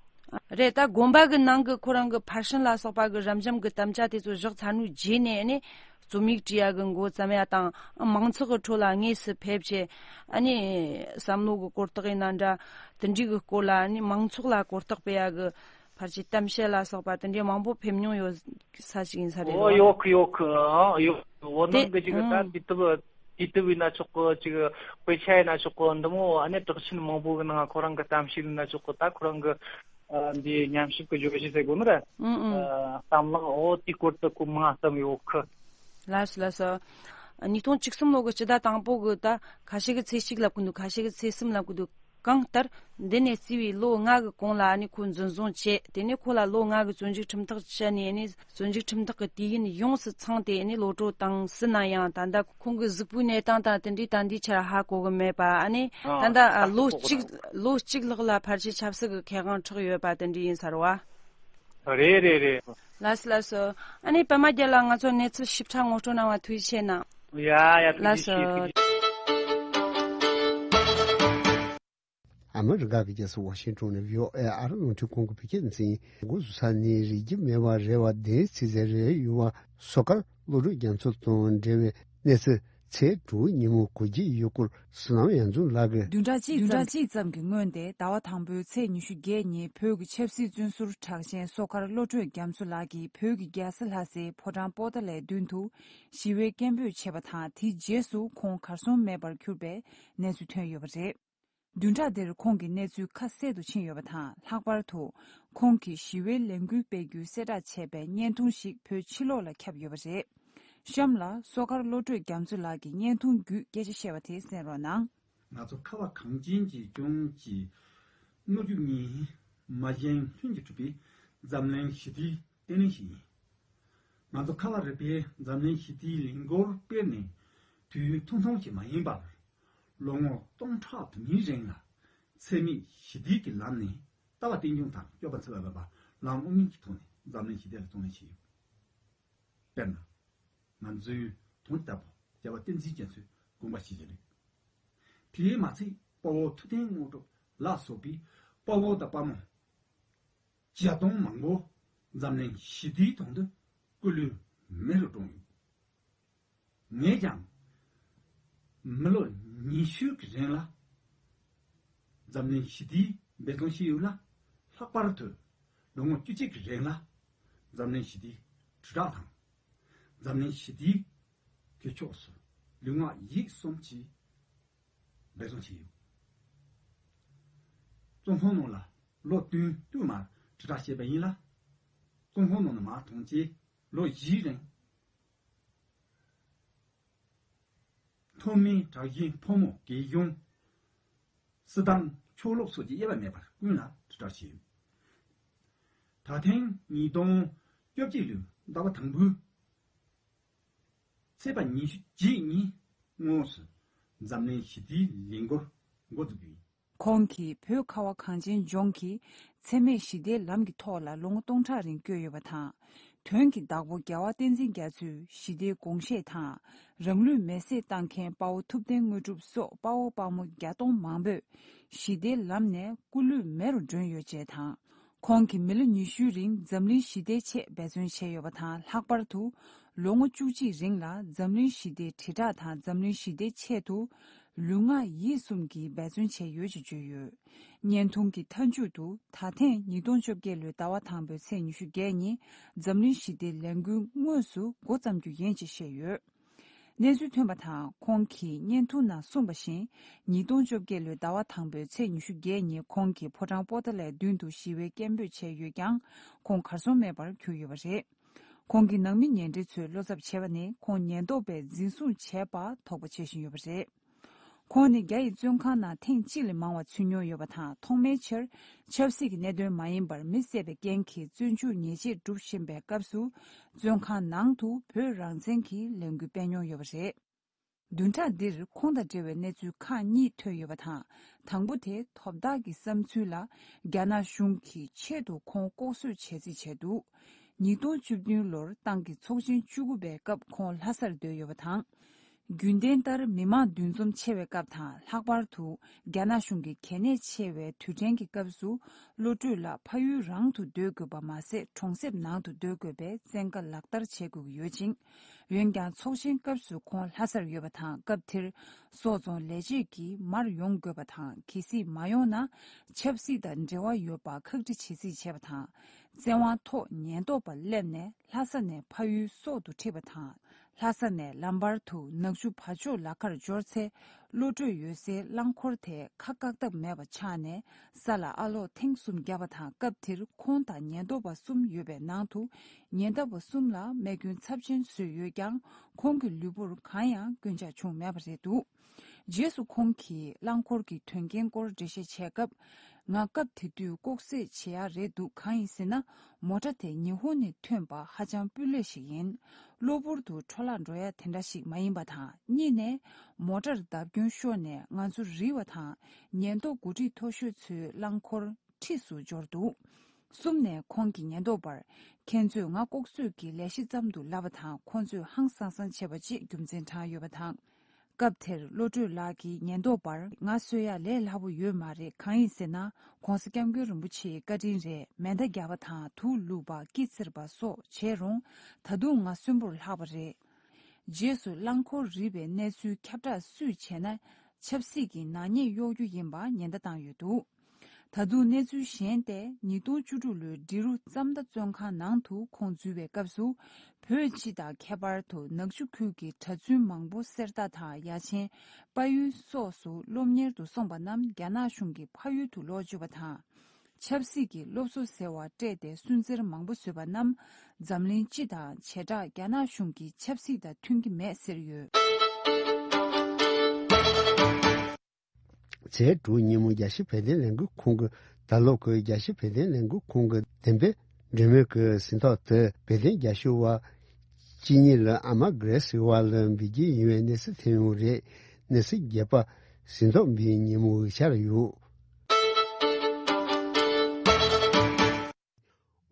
རེད། ད་དགོན་པ་གི་ནང་གི་ཁོ་རང་གི་ཕར་ཕྱིན་ལ་སོགས་པ་གི་རབ་འབྱམས་གི་དམ་བཅའ་དེ་ཚོ་བཞག་ཚར་ནོའི་རྗེས་ནས་ནི་རྩོམ་ཡིག་བྲིས་ཡ་གི་འགོ་བརྩམས་ཡ་དང་། མང་ཚོགས་གི་ཁྲོད་ལ་དངོས་སུ་ཕེབས་བྱས་ཨ་ནི་བསམ་བློ་གི་གོ་རྟོགས་ཡིན་ན་འདྲ། དེ་འདྲའི་གི་སྐོར་ལ་ཨ་ནི་མང་ཚོགས་ལ་གོ་རྟོགས་སྤེལ་ཡ་གི་ཕལ་ཆེར་གཏམ་བཤད་ལ་སོགས་པ་དེ་འདྲའི་མང་པོ་ཕེབས་མྱོང་ཡོད་ས་ཞིག་ཡིན་ས་རེད་ཨོ་བ། ཡོད་གི་ཡོད་གི། ཨང་ཡོད། འོ་དེ་ནང་གི་ཅིག་ད་ཨང་དུས་དེབ་དུས་དེབ་ཡིན་ན་ཆོག་གི། ཅིག་དཔེ་ཆ་ཡིན་ན་ཆོག་གི། འདི་མོ་ཨ་ནི་གྲགས་ཆེན་མང་པོ་གི་ནང་ཁོ་རང་གི་གཏམ་བཤད་ཡིན་ན་ཆོག་གི། ད་ཁོ་རང་གི་ཨ་འདི་ཉམས་ཞིབ་ཀྱི་བརྗོད་གཞི་ཟེར་དགོས་ནི་རེད། ཨང་ཨང་། ཨ་གཏམ་གླེང་འོ་དེའི་སྐོར་དུ་ཁོ་མང་བརྩམས་ཡོད་གི། ལགས་སོ་ལགས་སོ། ཉིས་སྟོང་བཅུ་གསུམ་ལོ་གི་སྤྱི་ཟླ་དང་པོ་གི་ད་ཁ་ཤས་ཀྱིས་ཚེས་གཅིག་ལབ་གི་འདུག། ཁ་ཤས་ཀྱིས་ཚེས་གསུམ་ལབ་གི་འདུག། གང་ལྟར་འདི་ནས་བརྩིས་པའི་ལོ་ལྔ་གི་གོང་ལ་ཨ་ནི་ཁོ་འཛིན་བཟུང་བྱས། དེ་ནས་ཁོ་ལ་ལོ་ལྔ་གི་བཙོན་འཇུག་ཁྲིམས་ཐག་བཅད་ནས། ཨ་ནི་བཙོན་འཇུག་ཁྲིམས་ཐག་གི་དུས་ཡུན་ཡོངས་སུ་ཚང་སྟེ་ཨ་ནི་གློད་གྲོལ་བཏང་ཟིན་ན་ཡང་། ད་ལྟ་ཁོང་གི་གཟུགས་པོའི་གནས་སྟངས་དང་དེ་འདྲའི་ད་ལྟའི་ཆར་ཧ་གོ་གི་མེད་པ། ཨ་ནི་ད་ལྟ་ཨ་ལོ་གཅིག་ལོ་གཅིག་ལྷག་ལ་ཕལ་ཆེར་ཆབ་སྲིད་ཀྱི་ཁེ་དབང་འཕྲོག་ཡོད་པ་དེ་འདྲ་ཡིན་ས་རེད་བ། རེད་རེད་རེད། ལགས་སོ་ལགས་སོ། ཨ་ནི་པད་མ་རྒྱལ་ལགས་ང་ཚོར་གནས་ཚུལ་ཞིབ་ཕྲ་ངོ་སྤྲོད་གནང་བ་ཐུགས་རྗེ་ཆེ་གནང་། ཡ་ཡ། ཐུགས་རྗེ་ཆེ། ལགས་སོ། ཐུགས་རྗེ་ཆེ། ཨ་མི་རི་ཀ་གི་རྒྱལ་ས་ཝ་ཤིང་ཏོན་ནས་བྷི་ཨོ་ཨེ་ཨ་རི་རླུང་འཕྲིན་ཁང་གི་བོད་སྐད་སྡེ་ཚན་འགོ་བཙུགས་ས་ནས་རིགས་རྒྱུད་སྨེ་བ་རེད་བ། དེའི་ཚིག་མཛོད་རེད་ཡོད་བ། སོ་ཁར་གློད་གྲོལ་རྒྱ་མཚོ་དང་འབྲེལ་བའི་གནས་ཚུལ་ཚེས་དྲུག་ཉིན་མོ་གོ་རྒྱུ་ཡོད་སྐོར་བསོད་ནམས་གཡང་འཛོམས་ལགས་ཀྱིས། བདུན་ཕྲག་གཅིག་བདུན་ཕྲག་གཅིག་ཙམ་གྱི་སྔོན་ཏེ་ཟླ་བ་དང་པོའི་ཚེས་ཉི་ཤུ་བརྒྱད་ཉིན་བོད་ཀྱི་ཆབ་སྲིད་བཙོན་ཟུར་གྲགས་ཅན་སོ་ཁར་བློ་གྲོས་རྒྱ་མཚོ་ལགས་ཀྱིས་བོད་ཀྱི་རྒྱལ་ས་ལྷ་སའི་ཕོ་བྲང་པོ་ཏཱ་ལའི་མདུན་དུ་ཞི་བའི་སྐད་འབོད་བྱས་པ་དང་། དེའི་རྗེས་སུ་ཁོང་གར་སོང་མེད་པར་གྱུར་པའི་གནས་ཚུལ་ཐོན་ཡོད་པ་རེད། བདུན་ཕྲག་འདིར་ཁོང་གི་གནས་ཚུལ་ཁ་གསལ་དུ་ཕྱིན་ཡོད་པ་དང་། ལྷག་པར་དུ་ཁོང་གིས་ཞི་བའི་ལས་འགུལ་སྤེལ་རྒྱུའི་གསལ་བསྒྲགས་བྱས་པའི་བརྙན་ཐུང་ཞིག་བོད་ཕྱི་ལོགས་ལ་ཁྱབ་ཡོད་པ་རེད། གཤམ་ལ་སོ་ཁར་བློ་གྲོས་རྒྱ་མཚོ་ལགས་ཀྱི་བརྙན་ཐུང་བརྒྱུད་སྐད་ཆ་བཤད་པ་དེ་གསན་རོགས་གནང་། ང་ཚོ་ཁ་བ་གངས་ཅན་གྱི་ལྗོངས་ཀྱི་སྣོད་བཅུད་གཉིས་མ་གཞན་ལྷུན་གྱིས་གྲུབ་པའི་འཛམ་གླིང་ཞི་བདེའི་བརྟན་ལྷིང་ཞིག་ཡིན། ང་ཚོ་ཁ་བ་རི་པའི་འཛམ་གླིང་ཞི་བདེའི་ལས་འགུལ་སྤེལ་ནས་དུས་ཐུང་ཐུང་ཞིག་མ་ཡིན་པར། ལོ་ངོ་སྟོང་ཕྲག་དུ་མའི་རིང་ལ་འཚེ་མེད་ཞི་བདེའི་གི་ལམ་ནས་ལྟ་བ་རྟེན་འབྱུང་དང་སྤྱོད་པ་འཚེ་བ་མེད་པ་ལམ་དབུ་མའི་གི་ཐོག་ནས་འཛམ་གླིང་ཞི་བདེ་ལ་བརྩོན་ལེན་བྱས་ཡོད། དཔེར་ན། ང་ཚོའི་དོན་ལྟ་བུ་རྒྱལ་བ་བསྟན་འཛིན་རྒྱ་མཚོའི་དགོངས་པ་ཞིག་ཡིན་རེད། དེས་མ་ཚད་དཔའ་བོ་ཐུབ་བསྟན་དངོས་གྲུབ་ལ་སོགས་པའི་དཔའ་བོ་དང་དཔའ་མོ་བརྒྱ་སྟོང་མང་པོ་འཛམ་གླིང་ཞི་བདེའི་དོན་དུ་སྐུ་ལུས་མེ་རུ་བཀྲོངས་ཡོད། ངས་ཀྱང་མི་ལོ་ཉི་ཤུ་གི་རིང་ལ་འཛམ་གླིང་ཞི་བདེའི་འབད་བརྩོན་བྱས་ཡོད་ལ། ལྷག་པར་དུ་ལོ་ངོ་བཅུ་གཅིག་གི་རིང་ལ་འཛམ་གླིང་ཞི་བདེའི་དྲིལ་བསྒྲགས་དང་། འཛམ་གླིང་ཞི་བདེའི་གི་ཕྱོགས་སུ་ལུས་ངག་ཡིད་གསུམ་གྱིས་འབད་བརྩོན་བྱས་ཡོད། བཙོན་ཁང་ནང་ལ་ལོ་བདུན་བསྟུད་མར་དྲིལ་བསྒྲགས་བྱས་པ་ཡིན་ལ། བཙོན་ཁང་ནང་ནས་མར་ཐོན་རྗེས་ལོ་བཞིའི་རིང་། མཐོ་དམན་དྲག་ཞན་ཕོ་མོ་རྒས་གཞོན། སྲིད་དང་ཕྱོགས་ལོགས་སོགས་ཀྱི་དབྱེ་བ་མེད་པར་ཀུན་ལ་དྲིལ་བསྒྲགས་བྱས་ཡོད། ད་ཐེངས་ཉིས་སྟོང་བཅོ་བརྒྱད་ལོའི་ཟླ་བ་དང་པོའི་ཚེས་པ་ཉི་ཤུ་རྗེས་ཉིན་དངོས་སུ་འཛམ་གླིང་ཞི་བདེའི་ལས་འགུལ་འགོ་འཛུགས་རྒྱུ་ཡིན། ཁོང་གིས་བོད་ཁ་བ་གངས་ཅན་ལྗོངས་ཀྱི་འཚེ་མེད་ཞི་བདེའི་ལམ་གྱི་ཐོག་ལ་ལོ་ངོ་སྟོང་ཕྲག་རིང་བསྐྱོད་ཡོད་པ་དང་། དོན་གྱི་བདག་པོ་རྒྱལ་བ་བསྟན་འཛིན་རྒྱ་མཚོའི་ཞི་བདེའི་དགོངས་བཞེད་དང་། རང་ལུས་མེར་སྲེག་བཏང་མཁན་དཔའ་བོ་ཐུབ་བསྟན་དངོས་གྲུབ་སོགས་དཔའ་བོ་དཔའ་མོ་བརྒྱ་སྟོང་མང་པོས་ཞི་བདེའི་ལམ་ནས་སྐུ་ལུས་མེ་རུ་བསྒྲོན་ཡོད་ཅེས་དང་། ཁོང་གིས་མི་ལོ་ཉི་ཤུའི་རིང་འཛམ་གླིང་ཞི་བདེའི་ཆེད་འབད་བརྩོན་བྱས་ཡོད་པ་དང་། ལྷག་པར་དུ་ལོ་ངོ་བཅུ་གཅིག་རིང་ལ་འཛམ་གླིང་ཞི་བདེའི་དྲིལ་བསྒྲགས་དང་འཛམ་གླིང་ཞི་བདེའི་ཆེད་དུ་ལུས་ངག་ཡིད་གསུམ་གྱིས་འབད་བརྩོན་བྱས་ཡོད་ཅེས་བརྗོད་ཡོད། བརྙན་ཐུང་གི་མཐའ་མཇུག་ཏུ་ད་ཐེངས་ཉིས་སྟོང་བཅོ་བརྒྱད་ལོའི་ཟླ་བ་དང་པོའི་ཚེས་ཉི་ཤུ་བརྒྱད་ཉིན་འཛམ་གླིང་ཞི་བདེའི་ལས་འགུལ་དངོས་སུ་འགོ་བརྩམ་རྒྱུ་ཡིན་ཅེས་བཤད་ཡོད། གནས་ཚུལ་ཐོན་པ་དང་ཁོང་གིས་བརྙན་ཐུང་ནང་གསུངས་པ་བཞིན། ཉིས་སྟོང་བཅོ་བརྒྱད་ལོའི་ཟླ་བ་དང་པོའི་ཚེས་ཉི་ཤུ་བརྒྱད་ཉིན་ཁོང་གིས་ཕོ་བྲང་པོ་ཏཱ་ལའི་མདུན་དུ་ཞི་བའི་སྐད་འབོད་བྱས་ཡོད་ཀྱང་། ཁོང་གར་སོང་མེད་པར་གྱུར་ཡོད་པ་རེད། ཁོང་གི་ནང་མི་ཉེ་འབྲེལ་ཚོས་བློ་འཚབ་བྱས་པ་ནི་ཁོང་ཉེན་རྟོག་པས་འཛིན་བཟུང་བྱས་པ་དོགས་པ་བྱེད་བཞིན་ཡོད་པ་རེད། ཁོང་ནི་རྒྱ་ཡི་བཙོན་ཁང་ནང་ཐེངས་གཅིག་ལས་མང་བ་ཚུད་མྱོང་ཡོད་པ་དང་། ཐོག་མའི་ཆར་ཆབ་སྲིད་ཀྱི་གནད་དོན་མ་ཡིན་པར་མི་བསད་པའི་རྐྱེན་གྱིས་བཙོན་འཇུག་ཉེས་ཆད་བསྒྲུབས་བཞིན་པའི་སྐབས་སུ། བཙོན་ཁང་ནང་དུ་བོད་རང་བཙན་གྱི་ལས་འགུལ་སྤེལ་མྱོང་ཡོད་པ་རེད། བདུན་ཕྲག་འདིར་ཁོང་དང་འབྲེལ་བའི་གནས་ཚུལ་ཁག་གཉིས་ཐོན་ཡོད་པ་དང་། དང་པོ་དེ་དོ་བདག་གི་བསམ་ཚུལ་ལ་རྒྱ་ནག་གཞུང་གིས་ཆེད་དུ་ཁོང་ལྐོག་གསོད་བྱེད་རྩིས་བྱས་འདུག་ཉིས་སྟོང་བཅུ་བདུན་ལོར་ཏང་གི་ཚོགས་ཆེན་བཅུ་དགུ་པའི་སྐབས་ཁོང་ལྷ་སར་སྡོད་ཡོད་པ་དང་། རྒྱུན་ལྡན་ལྟར་མི་མང་འདུ་འཛོམས་ཆེ་བའི་སྐབས་དང་། ལྷག་པར་དུ་རྒྱ་ནག་གཞུང་གི་གལ་གནད་ཆེ་བའི་དུས་དྲན་གྱི་སྐབས་སུ། བློ་གྲོས་ལགས་ཕ་ཡུལ་རང་དུ་སྡོད་དགོས་པ་མ་ཟད། གྲོང་གསེབ་ནང་དུ་སྡོད་དགོས་པའི་བཙན་བཀའ་ལག་བསྟར་བྱེད་དགོས་ཀྱི་ཡོད་ཅིང་། འོན་ཀྱང་ཚོགས་ཆེན་སྐབས་སུ་ཁོང་ལྷ་སར་ཡོད་པ་དང་། སྐབས་དེར་སོག་རྫོང་ལས་བྱེད་ཀྱིས་མར་ཡོང་དགོས་པ་དང་། གལ་སྲིད་མ་ཡོང་ན་ཆབ་སྲིད་དང་འབྲེལ་བ་ཡོད་པ་ཁག་དཀྲི་བྱེད་རྩིས་བྱས་པ་དང་། བཙན་དབང་ཐོག་ཉེན་རྟོག་པ་སླེབས་ནས་ལྷ་ས་ནས་ཕ་ཡུལ་སོག་ཏུ་ཁྲིད་པ་དང་། ལྷ་ས་ནས་ལམ་བར་དུ་ནག་ཆུ་བ་ཕྱོགས་ལ་ཁར་འབྱོར་ཚེ། བློ་གྲོས་ཡོད་སའི་རླངས་འཁོར་དེ་ཁ་བཀག་ཐབས་མེད་པ་ཆགས་ནས་ས་ལ་ཨ་ལོག་ཐེངས་གསུམ་བརྒྱབ་པ་དང་། སྐབས་དེར་ཁོང་དང་ཉེན་རྟོག་པ་གསུམ་ཡོད་པའི་ནང་དུ་ཉེན་རྟོག་པ་གསུམ་ལ་རྨས་སྐྱོན་ཚབས་ཆེན་བཟོས་ཡོད་ཀྱང་། ཁོང་གི་ལུས་པོར་གང་ཡང་སྐྱོན་ཆག་བྱུང་མེད་པ་རེད་འདུག་རྗེས་སུ་ཁོང་གིས་རླངས་འཁོར་གྱི་དོན་རྐྱེན་སྐོར་འགྲེལ་བཤད་བྱས་སྐབས། ང་སྐབས་དེ་དུས་ལྐོག་བསད་བྱེད་ཡ་རེད་འདུག་གང་ཡིན་ཟེར་ན། མོ་ཊ་དེ་ཉི་ཧོང་ནས་ཐོན་པ་ཧ་ཅང་སྤུས་ལེགས་ཤིག་ཡིན། གློ་བུར་དུ་འཕྲོ་བརླག་འགྲོ་ཡ་དེ་འདྲ་ཞིག་མ་ཡིན་པ་དང་། གཉིས་ནས་མོ་ཊར་བརྡབ་སྐྱོན་ཤོར་ནས་ང་ཚོ་རིལ་བ་དང་ཉེན་རྟོག་འགོ་ཁྲིད་མཐོ་ཤོས་ཚོའི་རླངས་འཁོར་འཁྲིས་སུ་འབྱོར་འདུག་གསུམ་ནས་ཁོང་གིས་ཉེན་རྟོག་པར། ཁྱེད་ཚོས་ང་ལྐོག་གསོད་ཀྱི་ལས་གཞི་ཙམ་དུ་ལབ་པ་དང་། ཁོང་ཚོས་ཧང་སང་སང་བྱས་པ་ཅེས་རྒྱུ་མཚན་དྲངས་ཡོད་པ་དང་། སྐབས་དེར་བློ་གྲོས་ལགས་ཀྱིས་ཉེན་རྟོག་པར། ང་གསོད་ཡག་ལས་སླ་པོ་ཡོད་མ་རེད། གང་ཡིན་ཟེར་ན། ༸གོང་ས་༸སྐྱབས་མགོན་རིན་པོ་ཆེའི་བཀའ་དྲིན་རེད། མེ་མདའ་བརྒྱབ་པ་དང་། དུག་བླུགས་པ། སྐེ་བཙིར་བ་སོགས་བྱས་རུང་། ད་དུང་ང་གསོན་པོར་ལྷག་པ་རེད། རྗེས་སུ་རླངས་འཁོར་རིལ་བའི་གནས་ཚུལ་ཁྱབ་བསྒྲགས་སུས་བྱས་ན། ཆབ་སྲིད་ཀྱི་ནག་ཉེས་གཡོག་རྒྱུ་ཡིན་པ་ཉེན་བརྡ་བཏང་ཡོད་འདུག་ད་དུང་གནས་ཚུལ་གཞན་ཏེ། ཉིས་སྟོང་བཅུ་དྲུག་ལོའི་འབྲི་རུ་རྩམ་མདའ་བཙོན་ཁང་ནང་དུ་ཁོང་འཛུལ་བའི་སྐབས་སུ། བོད་སྤྱི་དང་ཁྱད་པར་དུ་ནག་ཆུ་ཁུལ་གྱི་གྲྭ་བཙུན་མང་པོ་གསེར་རྟ་དང་ཡ་ཆེན། དཔལ་ཡུལ་སོགས་སུ་སློབ་གཉེར་དུ་སོང་པ་རྣམས་རྒྱ་ནག་གཞུང་གིས་ཕ་ཡུལ་དུ་ལོག་བཅུག་པ་དང་། ཆབ་སྲིད་ཀྱི་སློབ་གསོ་ཟེར་བ་སྤྲད་དེ་སུན་གཙེར་མང་པོ་བཟོས་པ་རྣམས་འཛམ་གླིང་སྤྱི་དང་བྱེ་བྲག་རྒྱ་ནག་གཞུང་གི་ཆབ་སྲིད་དང་མཐུན་གྱི་མེད་ཟེར་ཡོད། ཚེས་དྲུག་ཉིན་མོ་རྒྱལ་སྤྱིའི་བོད་དོན་ལས་འགུལ་ཁང་གི། ད་ལོ་གི་རྒྱལ་སྤྱིའི་བོད་དོན་ལས་འགུལ་ཁང་གི་བདུན་པའི་འབྲེལ་མོལ་གྱི་ཟིན་ཐོ་དེ་བོད་དོན་རྒྱབ་སྐྱོར་བ་གཅིག་གཉིས་ལ་ཨ་མ་གྷི་རེ་སི་ཟེར་བ་ལ་འབུལ་རྒྱུ་ཡིན་པའི་གནས་ཚུལ་ཐོན་ཡོད་རེད། གནས་ཚུལ་རྒྱས་པ་ཟིན་ཐོ་འབུལ་ཉིན་མོ་འུ་ཅག་ལ་ཡོད།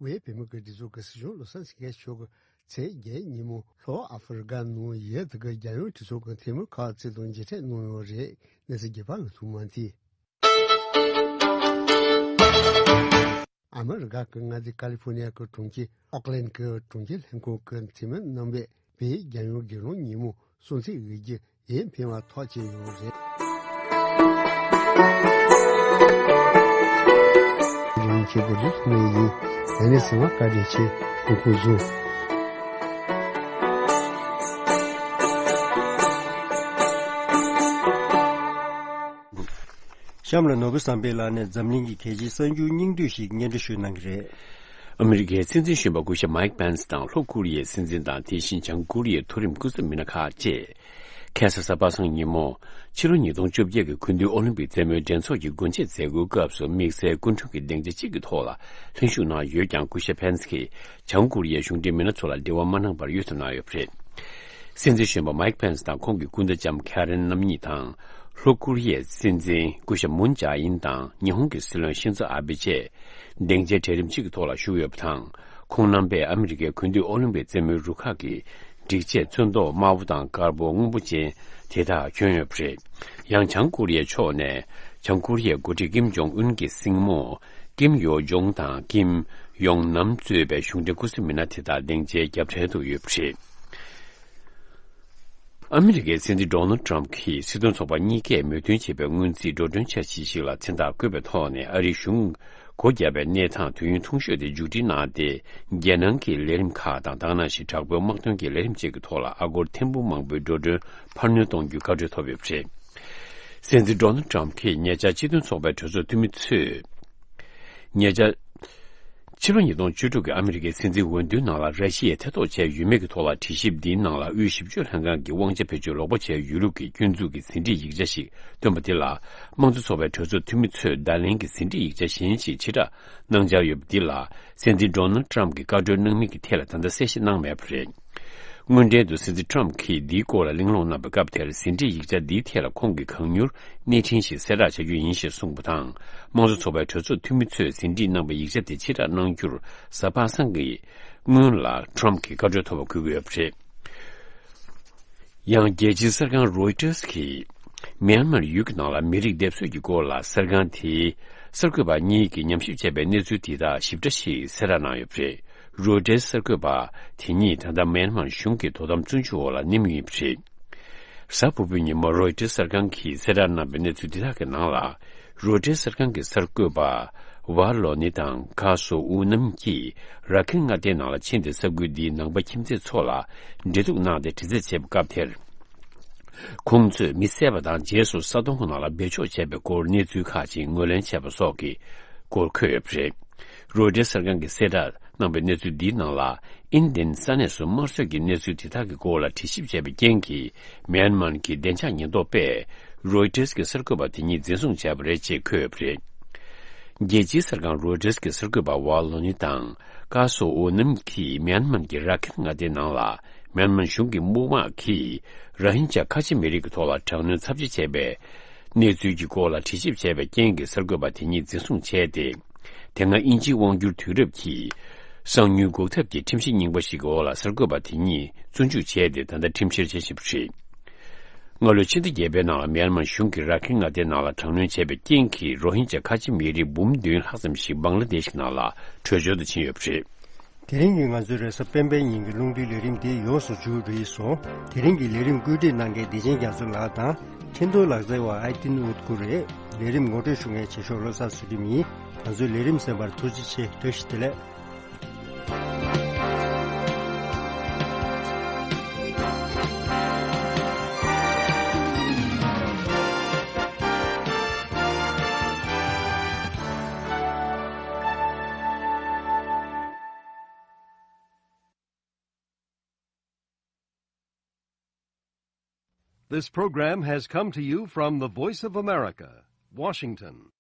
ཝེ་བོད་མི་གི་སྒྲིག་འཛུགས་ཀྱི་སྲིད་སྐྱོང་བློ་བཟང་སེང་གེ་མཆོག་གི་ཚེས་བརྒྱད་ཉིན་མོ་ལྷོ་ཨ་ཧྥེ་རི་ཁ་ནང་ཡུལ་དེ་གི་རྒྱལ་ཡོངས་གྲོས་ཚོགས་ཀྱི་འཐུས་མི་ཁག་བཅས་དང་མཇལ་འཕྲད་གནང་ཡོད་རེད། གནས་ཚུལ་རྒྱས་པ་འུ་ཐུག་མ་མཐིལ། ཨ་མི་རི་ཀ་གི་མངའ་སྡེ་ཀ་ལི་ཧྥོ་ནི་ཡ་གི་གྲོང་ཁྱེར་ཨོ་ཀ་ལན་གྱི་གྲོང་ཁྱེར་ལྷན་ཁང་གི་འཐུས་མི་རྣམ་པས་བོད་རྒྱལ་ཡོངས་སྒེར་ལངས་ཉིན་མོ་སྲུང་བརྩི་འོས་བསྡུ་འོས་འཕེན་པ་ཐག་བཅད་ཡོད་རེད། རིན་ཆེན་པོ་རིག་གནས་ཡིན། ད་ནས་ཟིན་བ་བཀའ་དྲིན་ཆེ། སྐུ་ཁམས་བཟང་། གཤམ་ལ་ནོར་བུ་བསམ་འཕེལ་ལགས་ནས་འཛམ་གླིང་གི་གལ་ཆེའི་གསར་འགྱུར་སྙིང་བསྡུས་ཤིག་སྙན་སྒྲོན་ཞུ་གནང་གི་རེད། ཨ་མི་རི་ཀའི་སྲིད་འཛིན་གཞོན་པ་སྐུ་ཞབས་མའིག་པེན་སི་དང་ལྷོ་ཀོ་རི་ཡའི་སྲིད་འཛིན་དང་དེ་བཞིན་བྱང་ཀོ་རི་ཡའི་མཐོ་རིམ་སྐུ་ཚབ་མི་སྣ་ཁག་བཅས། ཁ་སང་གཟའ་པ་སངས་ཉིན་མོ། ཕྱི་ལོ་ཉིས་སྟོང་བཅོ་བརྒྱད་ཀྱི་དགུན་དུས་ཨོ་ལིམ་པིག་རྩེད་མོའི་འགྲན་ཚོགས་ཀྱི་སྒོ་འབྱེད་མཛད་སྒོའི་སྐབས་སུ་དམིགས་བསལ་སྐུ་མགྲོན་གྱི་སྡིངས་ཆ་གཅིག་གི་ཐོག་ལ་ལྷན་ཞུགས་གནང་ཡོད་ཀྱང་། སྐུ་ཞབས་པེན་སི་ཀྱིས་བྱང་ཀོ་རི་ཡའི་གཞུང་འབྲེལ་མི་སྣ་ཚོ་ལ་འབྲེལ་བ་མ་གནང་པར་གཡོལ་ཐབས་གནང་ཡོད་པ་རེད། སྲིད་འཛིན་གཞོན་པ་མའིག་པེན་སི་དང་ཁོང་གི་སྐུ་ཟླ་ལྕམ་ཁེ་རེན་རྣམ་གཉིས་དང་། ལྷོ་ཀོ་རི་ཡའི་སྲིད་འཛིན་སྐུ་ཞབས་མུན་ཇཱ་ཨིན་དང་ཉི་ཧོང་གི་སྲིད་བློན་ཤིན་ཛོ་ཨ་བྷེ་བཅས་སྡིངས་ཆའི་གྲལ་རིམ་གཅིག་གི་ཐོག་ལ་བཞུགས་ཡོད་པ་དང་། ཁོང་རྣམ་པས་ཨ་མི་རི་ཀའི་དགུན་དུས་ཨོ་ལིམ་པིག་རྩེད་མོའི་རུ་ཁག་གི་སྒྲིག་ཆས་ཚོན་མདོག་དམར་པོ་དང་དཀར་པོ་སྔོན་པོ་ཅན་དེ་དག་གྱོན་ཡོད་པ་རེད། ཡང་བྱང་ཀོ་རི་ཡའི་ཕྱོགས་ནས་བྱང་ཀོ་རི་ཡའི་འགོ་ཁྲིད་ཀིམ་ཇོང་ཨུན་གྱི་སྲིང་མོ་ཀིམ་ཡོ་ཇོང་དང་ཀིམ་ཡོང་ནམ་གཙོས་པའི་གཞུང་འབྲེལ་སྐུ་ཚབ་མི་སྣ་དེ་དག་སྡིངས་ཆའི་རྒྱབ་ཕྲལ་དུ་ཡོད་པ་རེད། ཨ་མི་རི་ཀའི་སྲིད་འཛིན་ཌོ་ནལ་ཊམ་གྱིས་སྲིད་དོན་ཚོགས་པ་གཉིས་ཀས་མོས་མཐུན་བྱས་པའི་སྔོན་རྩིས་འགྲོ་གྲོན་འཆར་གཞི་ཞིག་ལ་མཚན་རྟགས་བཀོད་པའི་ཐོག་ནས། ཨ་རིའི་གཞུང་སྒོ་བརྒྱབ་པའི་གནས་སྟངས་དུས་ཡུན་ཐུང་ཤོས་དེ་མཇུག་སྒྲིལ་གནང་སྟེ། རྒྱལ་ནང་གི་ལས་རིམ་ཁག་དང་། དེ་ནང་བཞིན་དྲག་པོའི་དམག་དོན་གྱི་ལས་རིམ་བཅས་ཀྱི་ཐོག་ལ་ཨ་སྒོར་ཐེར་འབུམ་མང་པོའི་འགྲོ་གྲོན་འཕར་སྣོན་གཏོང་རྒྱུའི་བཀའ་འཁྲོལ་ཐོབ་ཡོད་པ་རེད། སྲིད་འཛིན་ཌོ་ནལ་ཊམ་གྱིས་ཉེ་ཆར་སྤྱི་མཐུན་ཚོགས་པའི་གྲོས་ཚོགས་འཐུས་མི་ཚོས། ཉེ་ཆར། ཕྱི་ལོ་ཉིས་སྟོང་བཅུ་དྲུག་གི་ཨ་མི་རི་ཀའི་སྲིད་འཛིན་འོས་བསྡུའི་ནང་ལ་ར་ཤི་ཡས་ཐེ་གཏོགས་བྱས་ཡོད་མེད་ཀྱི་ཐོག་ལ་དྲི་ཞིབ་འདིའི་ནང་ལ། དབུས་ཞིབ་དཔྱོད་ལྷན་ཁང་གིས་དབང་ཆ་བེད་སྤྱོད་ལོག་པ་བྱས་ཡོད་ལུགས་ཀྱི་སྐྱོན་འཛུགས་ཀྱི་ཟིན་བྲིས་ཡིག་ཆ་ཞིག་བཏོན་པ་དེ་ལ། དམངས་གཙོ་ཚོགས་པའི་གྲོས་ཚོགས་འཐུས་མི་ཚོས་བརྡ་ལན་གྱི་ཟིན་བྲིས་ཡིག་ཆ་གཞན་ཞིག་ཕྱིར་བསྒྲགས་གནང་འཆར་ཡོད་པ་འདི་ལ། སྲིད་འཛིན་ཌོ་ནལ་ཊམ་གྱིས་བཀའ་འཁྲོལ་གནང་མིན་གྱི་ཐད་ལ་ད་ལྟ་གསལ་བཤད་གནང་མེད་པ་རེད། དངོས་འབྲེལ་དུ་སྲིད་འཛིན་ཊམ་གྱིས་འདིའི་སྐོར་ལ་གླེང་སློང་གནང་བའི་སྐབས་དེར། ཟིན་བྲིས་ཡིག་ཆ་འདིའི་ཐད་ལ་ཁོང་གིས་གང་མྱུར་གནས་འཕྲིན་ཞིག་གསལ་བསྒྲགས་བྱ་རྒྱུ་ཡིན་ཞེས་གསུངས་པ་དང་། དམངས་གཙོ་ཚོགས་པའི་གྲོས་ཚོགས་འཐུས་མི་ཚོས་ཟིན་བྲིས་གནང་བའི་ཡིག་ཆ་དེ་ཕྱིར་བསྒྲགས་གནང་རྒྱུར། གཟའ་པ་སངས་ཀྱི་སྔོན་ལ་ཊམ་གྱིས་བཀའ་འཁྲོལ་ཐོབ་པ་འགོད་ཀྱི་ཡོད་པ་རེད། ཡང་རྒྱལ་སྤྱིའི་གསར་ཁང་རོའི་ཊར་གྱིས། མེན་མར་ཡུལ་གྱི་ནང་ལ་མི་རིགས་སྡེབ་གསོད་ཀྱི་སྐོར་ལ་གསར་ཁང་དེའི་གསར་འགོད་པ་གཉིས་ཀྱིས་ཉམས་ཞིབ་བྱས་པའི་གནས་ཚུལ་དེ་དག་ཞིབ་ཕྲ་ཞིག་གསལ་བསྒྲགས་གནང་ཡོད་པ་རེད། རོའི་ཊར་གསར་འགོད་པ་དེ་གཉིས་ད་ལྟ་མེན་མར་གཞུང་གི་དོ་དམ་བཙོན་འཇུག་འོག་ལ་གནས་མུས་ཡིན་པ་རེད། གཟའ་ཕུར་བུའི་ཉིན་མོ་རོའི་ཊར་གསར་ཁང་གིས་གསལ་བསྒྲགས་གནང་པའི་གནས་ཚུལ་འདི་དག་གི་ནང་ལ། རོའི་ཊར་གསར་ཁང་གི་གསར་འགོད་པ་ཝ་ལོ་ནི་དང་ཀ་སོ་ཨུ་རྣམ་གཉིས་ཀྱིས་ར་ཁིན་མངའ་སྡེའི་ནང་ལ་ཕྱིན་ཏེ། ས་ཁུལ་འདིའི་ནང་པ་ཁྱིམ་མཚེས་ཚོ་ལ་འབྲེལ་གཏུག་གནང་སྟེ་དྲི་རྩད་བྱས་པའི་སྐབས་དེར། ཁོང་ཚོས་མི་བསད་པ་དང་རྗེས་སུ་ས་དོང་གི་ནང་ལ་སྦས་འཇོག་བྱས་པའི་སྐོར་གནས་ཚུལ་ཁག་ཅིག་ངོས་ལེན་བྱས་པ་སོགས་ཀྱི་སྐོར་འཁོད་ཡོད་པ་རེད། རོའི་ཊར་གསར་ཁང་གིས་གསལ་བསྒྲགས་གནང་པའི་གནས་ཚུལ་འདིའི་ནང་ལ། ཨིན་ལན་ས་གནས་སུ་དམར་གསོད་ཀྱི་གནས་ཚུལ་དེ་དག་གི་སྐོར་ལ་དྲི་ཞིབ་བྱས་པའི་རྐྱེན་གྱིས། མེན་མར་གྱི་བདེ་འཇགས་ཉེན་རྟོག་པས་རོའི་ཊར་གྱི་གསར་འགོད་པ་དེ་གཉིས་འཛིན་བཟུང་བྱས་པ་རེད་ཅེས་འཁོད་ཡོད་པ་རེད། རྒྱལ་སྤྱིའི་གསར་ཁང་རོའི་ཊར་གྱི་གསར་འགོད་པ་ཝ་ལོ་ནི་དང་ཀ་སོ་ཨོ་རྣམ་གཉིས་ཀྱིས་མེན་མར་གྱི་ར་ཁིན་མངའ་སྡེའི་ནང་ལ། མེན་མར་གཞུང་གི་དམག་དམག་གིས་ར་ཧིན་ཇཱ་ཁ་ཆེ་མི་རིགས་ཀྱི་ཐོག་ལ་དྲག་གནོན་ཚབས་ཆེ་བྱས་པའི་གནས་ཚུལ་གྱི་སྐོར་ལ་དྲི་ཞིབ་བྱས་པའི་རྐྱེན་གྱིས། གསར་འགོད་པ་དེ་གཉིས་འཛིན་བཟུང་བྱས་ཏེ། དེ་སྔ་དབྱིན་ཇིའི་དབང་སྒྱུར་དུས་རབས་ཀྱི་གསང་མྱུལ་འགོག་ཐབས་ཀྱི་ཁྲིམས་གཞི་རྙིང་པ་ཞིག་གི་འོག་ལ་གསར་འགོད་པ་དེ་གཉིས་བཙོན་འཇུག་བྱས་ཏེ། ད་ལྟ་ཁྲིམས་བཤེར་བྱེད་བཞིན་པ་རེད། སྔ་ལོའི་ཕྱི་ཟླ་བརྒྱད་པའི་ནང་ལ་མེན་མར་གཞུང་གིས་ར་ཁིན་མངའ་སྡེའི་ནང་ལ་དྲག་གནོན་བྱས་པའི་རྐྱེན་གྱིས། རོ་ཧིན་ཇཱ་ཁ་ཆེ་མི་རིགས་འབུམ་བདུན་ལྷག་ཙམ་ཞིག་བང་ལ་དེཤ་གི་ནང་ལ་བྲོས་བྱོལ་དུ་ཕྱིན་ཡོད་པ་རེད། དེ་རིང་གི་ང་ཚོའི་རེས་གཟའ་སྤེན་པའི་ཉིན་གྱི་རླུང་འཕྲིན་ལས་རིམ་དེ་ཡོངས་སུ་མཇུག་བསྒྲིལ་སོང་། དེ་རིང་གི་ལས་རིམ་བཀོད་སྒྲིག་གནང་མཁན་བདེ་ཆེན་རྒྱ་མཚོ་ལགས་དང་། འཕྲིན་གཏོང་ལག་རྩལ་བ་ཨའི་ཏིན་ཨུད་ཀུ་རེད། ལས་རིམ་ངོ་སྤྲོད་ཞུ་མཁན་ཆེ་ཤོས་བློ་བཟང་ཚུལ་ཁྲིམས་ཡིན། ང་ཚོའི་ལས་རིམ་གསན་པར་ཐུགས་རྗེ་ཆེ། བཀྲ་ཤིས་བདེ་ལེགས། This program has come to you from the Voice of America, Washington.